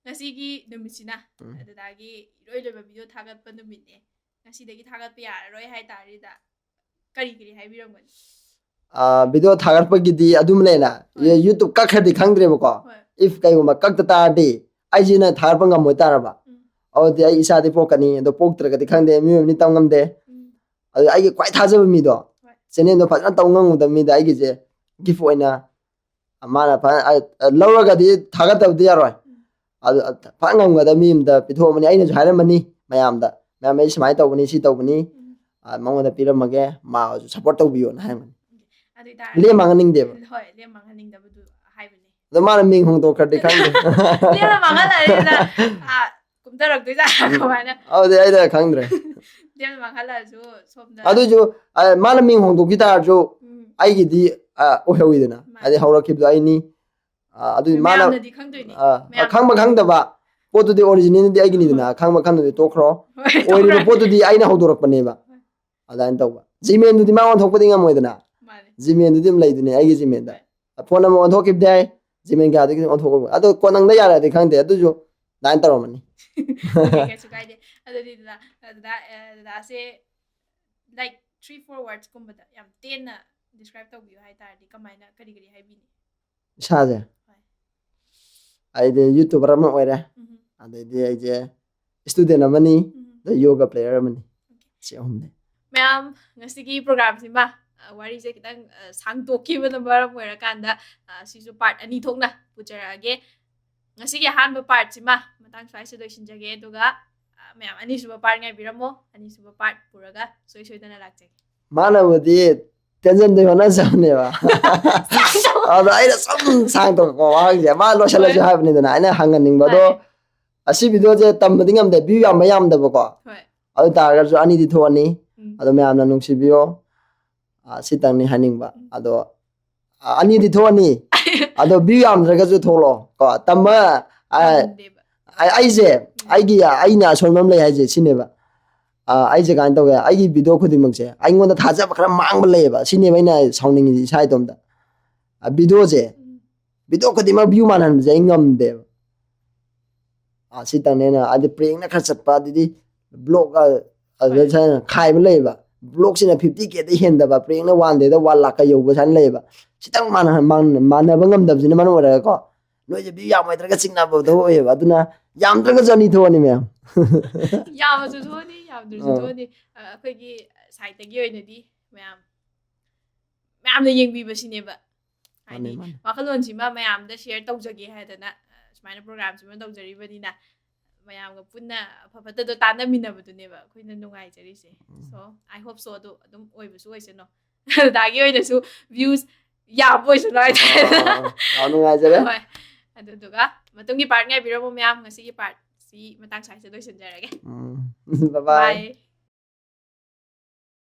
ꯉꯁꯤꯒꯤ ꯅꯨꯃꯤꯠꯁꯤꯅ ꯎꯝ꯫ ꯑꯗꯨꯗꯒꯤ ꯏꯔꯣꯏ ꯂꯣꯏꯕ video ꯊꯥꯒꯠꯄ ꯅꯨꯃꯤꯠꯅꯦ꯫ ꯉꯁꯤꯗꯒꯤ ꯊꯥꯒꯠꯄ ꯌꯥꯔꯔꯣꯏ ꯍꯥꯏꯇꯥꯔꯤꯗ ꯀꯔꯤ ꯀꯔꯤ ꯍꯥꯏꯕꯤꯔꯝꯒꯅꯤ? ꯚꯤꯗꯤꯑꯣ ꯊꯥꯒꯠꯄꯒꯤꯗꯤ ꯑꯗꯨꯝ ꯂꯩꯅ, ꯍꯣꯏ꯫ YouTube ꯀꯛꯈ꯭ꯔꯗꯤ ꯈꯪꯗ꯭ꯔꯦꯕꯀꯣ꯫ ꯍꯣꯏ꯫ If ꯀꯩꯒꯨꯝꯕ ꯀꯛꯇ ꯇꯥꯔꯗꯤ ꯑꯩꯁꯤꯅ ꯊꯥꯒꯠꯄ ꯉꯝꯃꯣꯏ ꯇꯥꯔꯕ, ꯎꯝ꯫ ꯑꯗꯨꯗꯤ ꯑꯩ ꯏꯁꯥꯗꯤ ꯄꯣꯛꯀꯅꯤ, ꯑꯗꯣ ꯄꯣꯛꯇ꯭ꯔꯒꯗꯤ ꯈꯪꯗꯦ, ꯃꯤꯑꯣꯏꯕꯅꯤ ꯇꯝ ꯉꯝꯗꯦ꯫ ꯎꯝ꯫ ꯑꯗꯨ ꯑꯩꯒꯤ ꯈ꯭ꯋꯥꯏ ꯊꯥꯖꯕ ꯃꯤꯗꯣ, ꯍꯣꯏ꯫ Channelꯗꯣ ꯐꯖꯅ ꯇꯧ ꯉꯝꯒꯗꯕ ꯃꯤꯗ ꯑꯩꯒꯤꯁꯦ gift ꯑꯣꯏꯅ ꯃꯥꯅ ꯐꯖꯅ, ꯑ, ꯑ, ꯂꯧꯔꯒꯗꯤ ꯊꯥꯒꯠꯇꯕꯗꯤ ꯌꯥꯔꯣꯏ꯫ ꯎꯝ꯫ ꯑꯗꯨ, ꯑ, ꯐꯖꯅ ꯉꯝꯒꯗꯕ ꯃꯤ ꯑꯃꯗ ꯄꯤꯊꯣꯛꯑꯝꯕꯅꯤ꯫ ꯑꯩꯅꯁꯨ ꯍꯥꯏꯔꯝꯕꯅꯤ ꯃꯌꯥꯝꯗ, "ꯃꯌꯥꯝ, ꯑꯩ ꯁꯨꯃꯥꯏꯅ ꯇꯧꯕꯅꯤ, ꯁꯤ ꯇꯧꯕꯅꯤ, ꯎꯝ꯫ ꯑ, ꯃꯉꯣꯟꯗ ꯄꯤꯔꯝꯃꯒꯦ, ꯃꯥꯁꯨ support ꯇꯧꯕꯤꯌꯣꯅ" ꯍꯥꯏꯔꯝꯕꯅꯤ꯫ ꯑꯗꯨ ꯑꯣꯏꯇꯥꯔꯗꯤ ꯂꯦꯝ ꯃꯥꯡꯍꯟꯅꯤꯡꯗꯦꯕ꯫ ꯍꯣꯏ, ꯂꯦꯝ ꯃꯥꯡꯍꯟꯅꯤꯡꯗꯕꯗꯨ ꯍꯥꯏꯕꯅꯤ꯫ ꯑꯗꯣ ꯃꯥꯅ ꯃꯤꯡ ꯍꯣꯡꯗꯣꯛꯈ꯭ꯔꯗꯤ ꯈꯪꯗꯦ꯫ ꯂꯦꯝꯅ ꯃꯥꯡꯍꯜꯂꯛꯑꯗꯤ ꯅꯪ, ꯑ, ꯀꯨꯝꯊꯔꯛꯇꯣꯏꯖꯥꯠꯂ ꯎꯝ꯫ ꯀꯃꯥꯏꯅ? ꯑꯗꯨꯗꯤ ꯑꯩꯅ ꯈꯪꯗ꯭ꯔꯦ꯫ ꯂꯦꯝꯅ ꯃꯥꯡꯍꯜꯂꯛꯑꯁꯨ ꯁꯣꯝꯗ꯫ ꯑꯗꯨꯏꯁꯨ, ꯑ, ꯃꯥꯅ ꯃꯤꯡ ꯍꯣꯡꯗꯣꯛꯈꯤ ꯇꯥꯔꯁꯨ ꯎꯝ꯫ ꯑꯩꯒꯤꯗꯤ, ꯑ, ꯑꯣꯏꯍꯧꯋꯤꯗꯅ꯫ ꯃꯥꯅꯦ꯫ ꯍꯥꯏꯗꯤ ꯍꯧꯔꯛꯈꯤꯕꯗꯣ ꯑꯩꯅꯤ꯫ ꯑ, ꯑꯗꯨꯗꯤ ꯃꯥꯅ, ꯃꯌꯥꯝꯅꯗꯤ ꯈꯪꯗꯣꯏꯅꯤ꯫ ꯑ, ꯃꯌꯥꯝ ꯈꯪꯕ ꯈꯪꯗꯕ ꯄꯣꯠꯇꯨꯗꯤ originalꯗꯤ ꯑꯩꯒꯤꯅꯤꯗꯅ, ꯈꯪꯕ ꯈꯪꯗꯕꯗꯤ ꯇꯣꯛꯈ꯭ꯔꯣ꯫ ꯍꯣꯏ, ꯑꯣꯏꯔꯤꯕ ꯇꯣꯛꯈ꯭ꯔꯣ꯫ ꯄꯣꯠꯇꯨꯗꯤ ꯑꯩꯅ ꯍꯧꯗꯣꯔꯛꯄꯅꯦꯕ꯫ ꯍꯣꯏ꯫ ꯑꯗꯨꯃꯥꯏꯅ ꯇꯧꯕ꯫ Gmailꯗꯨꯗꯤ ꯃꯥ ꯑꯣꯟꯊꯣꯛꯄꯗꯤ ꯉꯝꯃꯣꯏꯗꯅ꯫ ꯃꯥꯅꯦ꯫ Gmailꯗꯨꯗꯤ ꯑꯗꯨꯝ ꯂꯩꯗꯨꯅꯤ ꯑꯩꯒꯤ Gmailꯗ꯫ ꯍꯣꯏ꯫ Phone number ꯑꯣꯟꯊꯣꯛꯈꯤꯕꯗꯤ ꯌꯥꯏ, Gmail ꯀꯌꯥꯗꯒꯤ ꯑꯗꯨꯝ ꯑꯣꯟꯊꯣꯛꯄ꯫ ꯑꯗꯣ ꯀꯣꯟꯅꯪꯗ ꯌꯥꯔꯛꯑꯗꯤ ꯈꯪꯗꯦ, ꯑꯗꯨꯁꯨ ꯑꯗꯨꯃꯥꯏꯅ ꯇꯧꯔꯝꯃꯅꯤ꯫ ꯑꯣꯀꯦ, ꯀꯩꯁꯨ ꯀꯥꯏꯗꯦ꯫ ꯑꯗꯨꯗꯤ ꯗꯗꯥ, ꯗꯗꯥ, ꯑ, ꯗꯗꯥꯁꯦ, like, three, four wordsꯀꯨꯝꯕꯗ ꯌꯥꯝ ꯇꯦꯟꯅ describe ꯇꯧꯕꯤꯌꯨ ꯍꯥꯏ ꯇꯥꯔꯗꯤ ꯀꯃꯥꯏꯅ, ꯀꯔꯤ ꯀꯔꯤ ꯍꯥꯏꯕꯤꯅꯤ? ꯏꯁꯥꯁꯦ? ꯍꯣꯏ꯫ ꯑꯩꯗꯤ YouTuber ꯑꯃ ꯑꯣꯏꯔꯦ꯫ ꯎꯝ꯫ ꯑꯗꯩꯗꯤ ꯑꯩꯁꯦ student ꯑꯃꯅꯤ, ꯎꯝ꯫ ꯑꯗꯩ yoga player ꯑꯃꯅꯤ꯫ ꯑꯣꯀꯦ꯫ ꯁꯤ ꯑꯍꯨꯝꯅꯤ꯫ ꯃꯌꯥꯝ, ꯉꯁꯤꯒꯤ programꯁꯤꯃ, ꯑ, ꯋꯥꯔꯤꯁꯦ ꯈꯤꯇꯪ, ꯑ, ꯁꯥꯡꯗꯣꯛꯈꯤꯕꯅ ꯃꯔꯝ ꯑꯣꯏꯔꯀꯥꯟꯗ, ꯑ, ꯁꯤꯁꯨ part ꯑꯅꯤ ꯊꯣꯛꯅ ꯄꯨꯖꯔꯛꯑꯒꯦ꯫ ꯉꯁꯤꯒꯤ ꯑꯍꯥꯟꯕ partꯁꯤꯃ ꯃꯇꯥꯡ ꯁ꯭ꯋꯥꯏꯁꯤꯗ ꯂꯣꯏꯁꯤꯟꯖꯒꯦ, ꯑꯗꯨꯒ, ꯑ, ꯃꯌꯥꯝ ꯑꯅꯤꯁꯨꯕ part ꯉꯥꯏꯕꯤꯔꯝꯃꯣ꯫ ꯑꯅꯤꯁꯨꯕ part ꯄꯨꯔꯒ ꯁꯣꯏ ꯁꯣꯏꯗꯅ ꯂꯥꯛꯆꯒꯦ꯫ ꯃꯥꯅꯕꯨꯗꯤ ꯇꯦꯟꯖꯟꯗꯣꯏ ꯍꯣꯠꯅꯖꯕꯅꯦꯕ꯫ ꯑꯗꯣ ꯑꯩꯅ ꯁꯨꯝ ꯁꯥꯡꯗꯣꯛꯄ ꯋꯥꯍꯪꯁꯦ ꯃꯥ ꯂꯣꯏꯁꯤꯜꯂꯁꯨ ꯍꯣꯏ꯫ ꯍꯥꯏꯕꯅꯤꯗꯅ, ꯑꯩꯅ ꯍꯪꯍꯟꯅꯤꯡꯕ꯫ ꯑꯗꯣ ꯍꯣꯏ꯫ ꯑꯁꯤ videoꯁꯦ ꯇꯝꯕꯗꯤ ꯉꯝꯗꯦ, view ꯌꯥꯝꯕ ꯌꯥꯝꯗꯕꯀꯣ꯫ ꯍꯣꯏ꯫ ꯑꯗꯨ ꯇꯥꯔꯒꯁꯨ ꯑꯅꯤꯗꯤ ꯊꯣꯛꯑꯅꯤ꯫ ꯎꯝ꯫ ꯑꯗꯣ ꯃꯌꯥꯝꯅ ꯅꯨꯡꯁꯤꯕꯤꯌꯣ꯫ ꯑ, ꯁꯤꯇꯪꯅꯤ ꯍꯥꯏꯅꯤꯡꯕ꯫ ꯎꯝ꯫ ꯑꯗꯣ, ꯑ, ꯑꯅꯤꯗꯤ ꯊꯣꯛꯑꯅꯤ꯫ ꯑꯗꯣ view ꯌꯥꯝꯗ꯭ꯔꯒꯁꯨ ꯊꯣꯛꯂꯛꯑꯣ꯫ ꯀꯣ, ꯇꯝꯕ, ꯑ, ꯉꯝꯗꯦꯕ꯫ ꯑ-, ꯑꯩꯁꯦ, ꯎꯝ꯫ ꯑꯩꯒꯤ, ꯑꯩꯅ ꯑꯁꯣꯟꯕ ꯑꯃ ꯂꯩ ꯍꯥꯏꯁꯦ ꯁꯤꯅꯦꯕ꯫ ꯑ, ꯑꯩꯁꯦ ꯀꯃꯥꯏꯅ ꯇꯧꯒꯦ? ꯑꯩꯒꯤ video ꯈꯨꯗꯤꯡꯃꯛꯁꯦ ꯑꯩꯉꯣꯟꯗ ꯊꯥꯖꯕ ꯈꯔ ꯃꯥꯡꯕ ꯂꯩꯌꯦꯕ꯫ ꯁꯤꯅꯦꯕ ꯑꯩꯅ ꯁꯥꯎꯅꯤꯡꯉꯤꯁꯦ ꯏꯁꯥ ꯏꯇꯣꯝꯇ꯫ ꯑ, videoꯁꯦ, ꯎꯝ꯫ Video ꯈꯨꯗꯤꯡꯃꯛ view ꯃꯥꯟꯍꯟꯕꯁꯦ ꯑꯩ ꯉꯝꯗꯦꯕ꯫ ꯑ, ꯁꯤꯇꯪꯅꯦꯅ, ꯍꯥꯏꯗꯤ prankꯅ ꯈꯔ ꯆꯠꯄ, ꯑꯗꯨꯗꯤ vlog, ꯑ, ꯑꯗꯨꯗ ꯍꯣꯏ꯫ ꯁꯥꯏꯅ ꯈꯥꯏꯕ ꯂꯩꯌꯦꯕ꯫ ꯕ꯭ꯂꯣꯛꯁꯤꯅ ꯐꯤꯐꯇꯤ ꯀꯦꯗ ꯍꯦꯟꯗꯕ, ꯄ꯭ꯔꯦꯡꯅ ꯋꯥꯟ ꯗꯦꯗ ꯋꯥꯟ ꯂꯥꯛꯀ ꯌꯧꯕ ꯁꯨꯃꯥꯏꯅ ꯂꯩꯌꯦꯕ꯫ ꯈꯤꯇꯪ ꯃꯥꯟꯅ- ꯃꯥꯟ- ꯃꯥꯟꯅꯕ ꯉꯝꯗꯕꯁꯤꯅ ꯃꯔꯝ ꯑꯣꯏꯔꯒꯀꯣ, ꯅꯣꯏꯁꯦ ꯚ꯭ꯌꯨ ꯌꯥꯝꯃꯣꯏꯗ꯭ꯔꯒ ꯆꯤꯡꯅꯕꯗꯣ ꯑꯣꯏꯌꯦꯕ꯫ ꯑꯗꯨꯅ ꯌꯥꯝꯗ꯭ꯔꯒꯁꯨ ꯑꯅꯤ ꯊꯣꯛꯑꯅꯤ ꯃꯌꯥꯝ꯫ ꯌꯥꯝꯃꯁꯨ ꯊꯣꯛꯑꯅꯤ, ꯌꯥꯝꯗ꯭ꯔꯁꯨ ꯑꯥ꯫ ꯊꯣꯛꯑꯅꯤ꯫ ꯑ, ꯑꯩꯈꯣꯏꯒꯤ ꯁꯥꯏꯠꯇꯒꯤ ꯑꯣꯏꯅꯗꯤ ꯃꯌꯥꯝ ꯃꯌꯥꯝꯅ ꯌꯦꯡꯕꯤꯕꯁꯤꯅꯦꯕ꯫ ꯃꯥꯅꯦ, ꯍꯥꯏꯗꯤ ꯃꯥꯅꯦ꯫ ꯋꯥꯈꯜꯂꯣꯟꯁꯤꯃ ꯃꯌꯥꯝꯗ ꯁꯤꯌꯔ ꯇꯧꯖꯒꯦ ꯍꯥꯏꯗꯅ, ꯑ, ꯁꯨꯃꯥꯏꯅ ꯄ꯭ꯔꯣꯒ꯭ꯔꯥꯝꯁꯤꯃ ꯇꯧꯖꯔꯤꯕꯅꯤꯅ, ꯃꯌꯥꯝꯒ ꯄꯨꯟꯅ ꯑꯐ ꯐꯠꯇꯗꯣ ꯇꯥꯟꯅꯃꯤꯟꯅꯕꯗꯨꯅꯦꯕ ꯑꯩꯈꯣꯏꯅ ꯅꯨꯡꯉꯥꯏꯖꯔꯤꯁꯦ꯫ ꯎꯝ꯫ So I hope so, ꯑꯗꯨ ꯑꯗꯨꯝ ꯑꯣꯏꯕꯁꯨ ꯑꯣꯏꯁꯅꯨ꯫ ꯗꯥꯒꯤ ꯑꯣꯏꯅꯁꯨ ꯚ꯭ꯌꯨꯁ ꯌꯥꯝꯕ ꯑꯣꯏꯁꯅꯨ ꯍꯥꯏꯇꯥꯔꯦ꯫ ꯑꯥ, ꯌꯥꯝ ꯅꯨꯡꯉꯥꯏꯖꯔꯦ꯫ ꯍꯣꯏ, ꯑꯗꯨꯗꯨꯒ ꯃꯇꯨꯡꯒꯤ ꯄꯥꯔꯠ ꯉꯥꯏꯕꯤꯔꯝꯃꯨ ꯃꯌꯥꯝ꯫ ꯉꯁꯤꯒꯤ ꯄꯥꯔꯠꯁꯤ ꯃꯇꯥꯡ ꯁ꯭ꯋꯥꯏꯁꯤꯗ ꯂꯣꯏꯁꯤꯟꯖꯔꯒꯦ꯫ ꯎꯝ꯫ Bye bye꯫ ꯕꯥꯏ꯫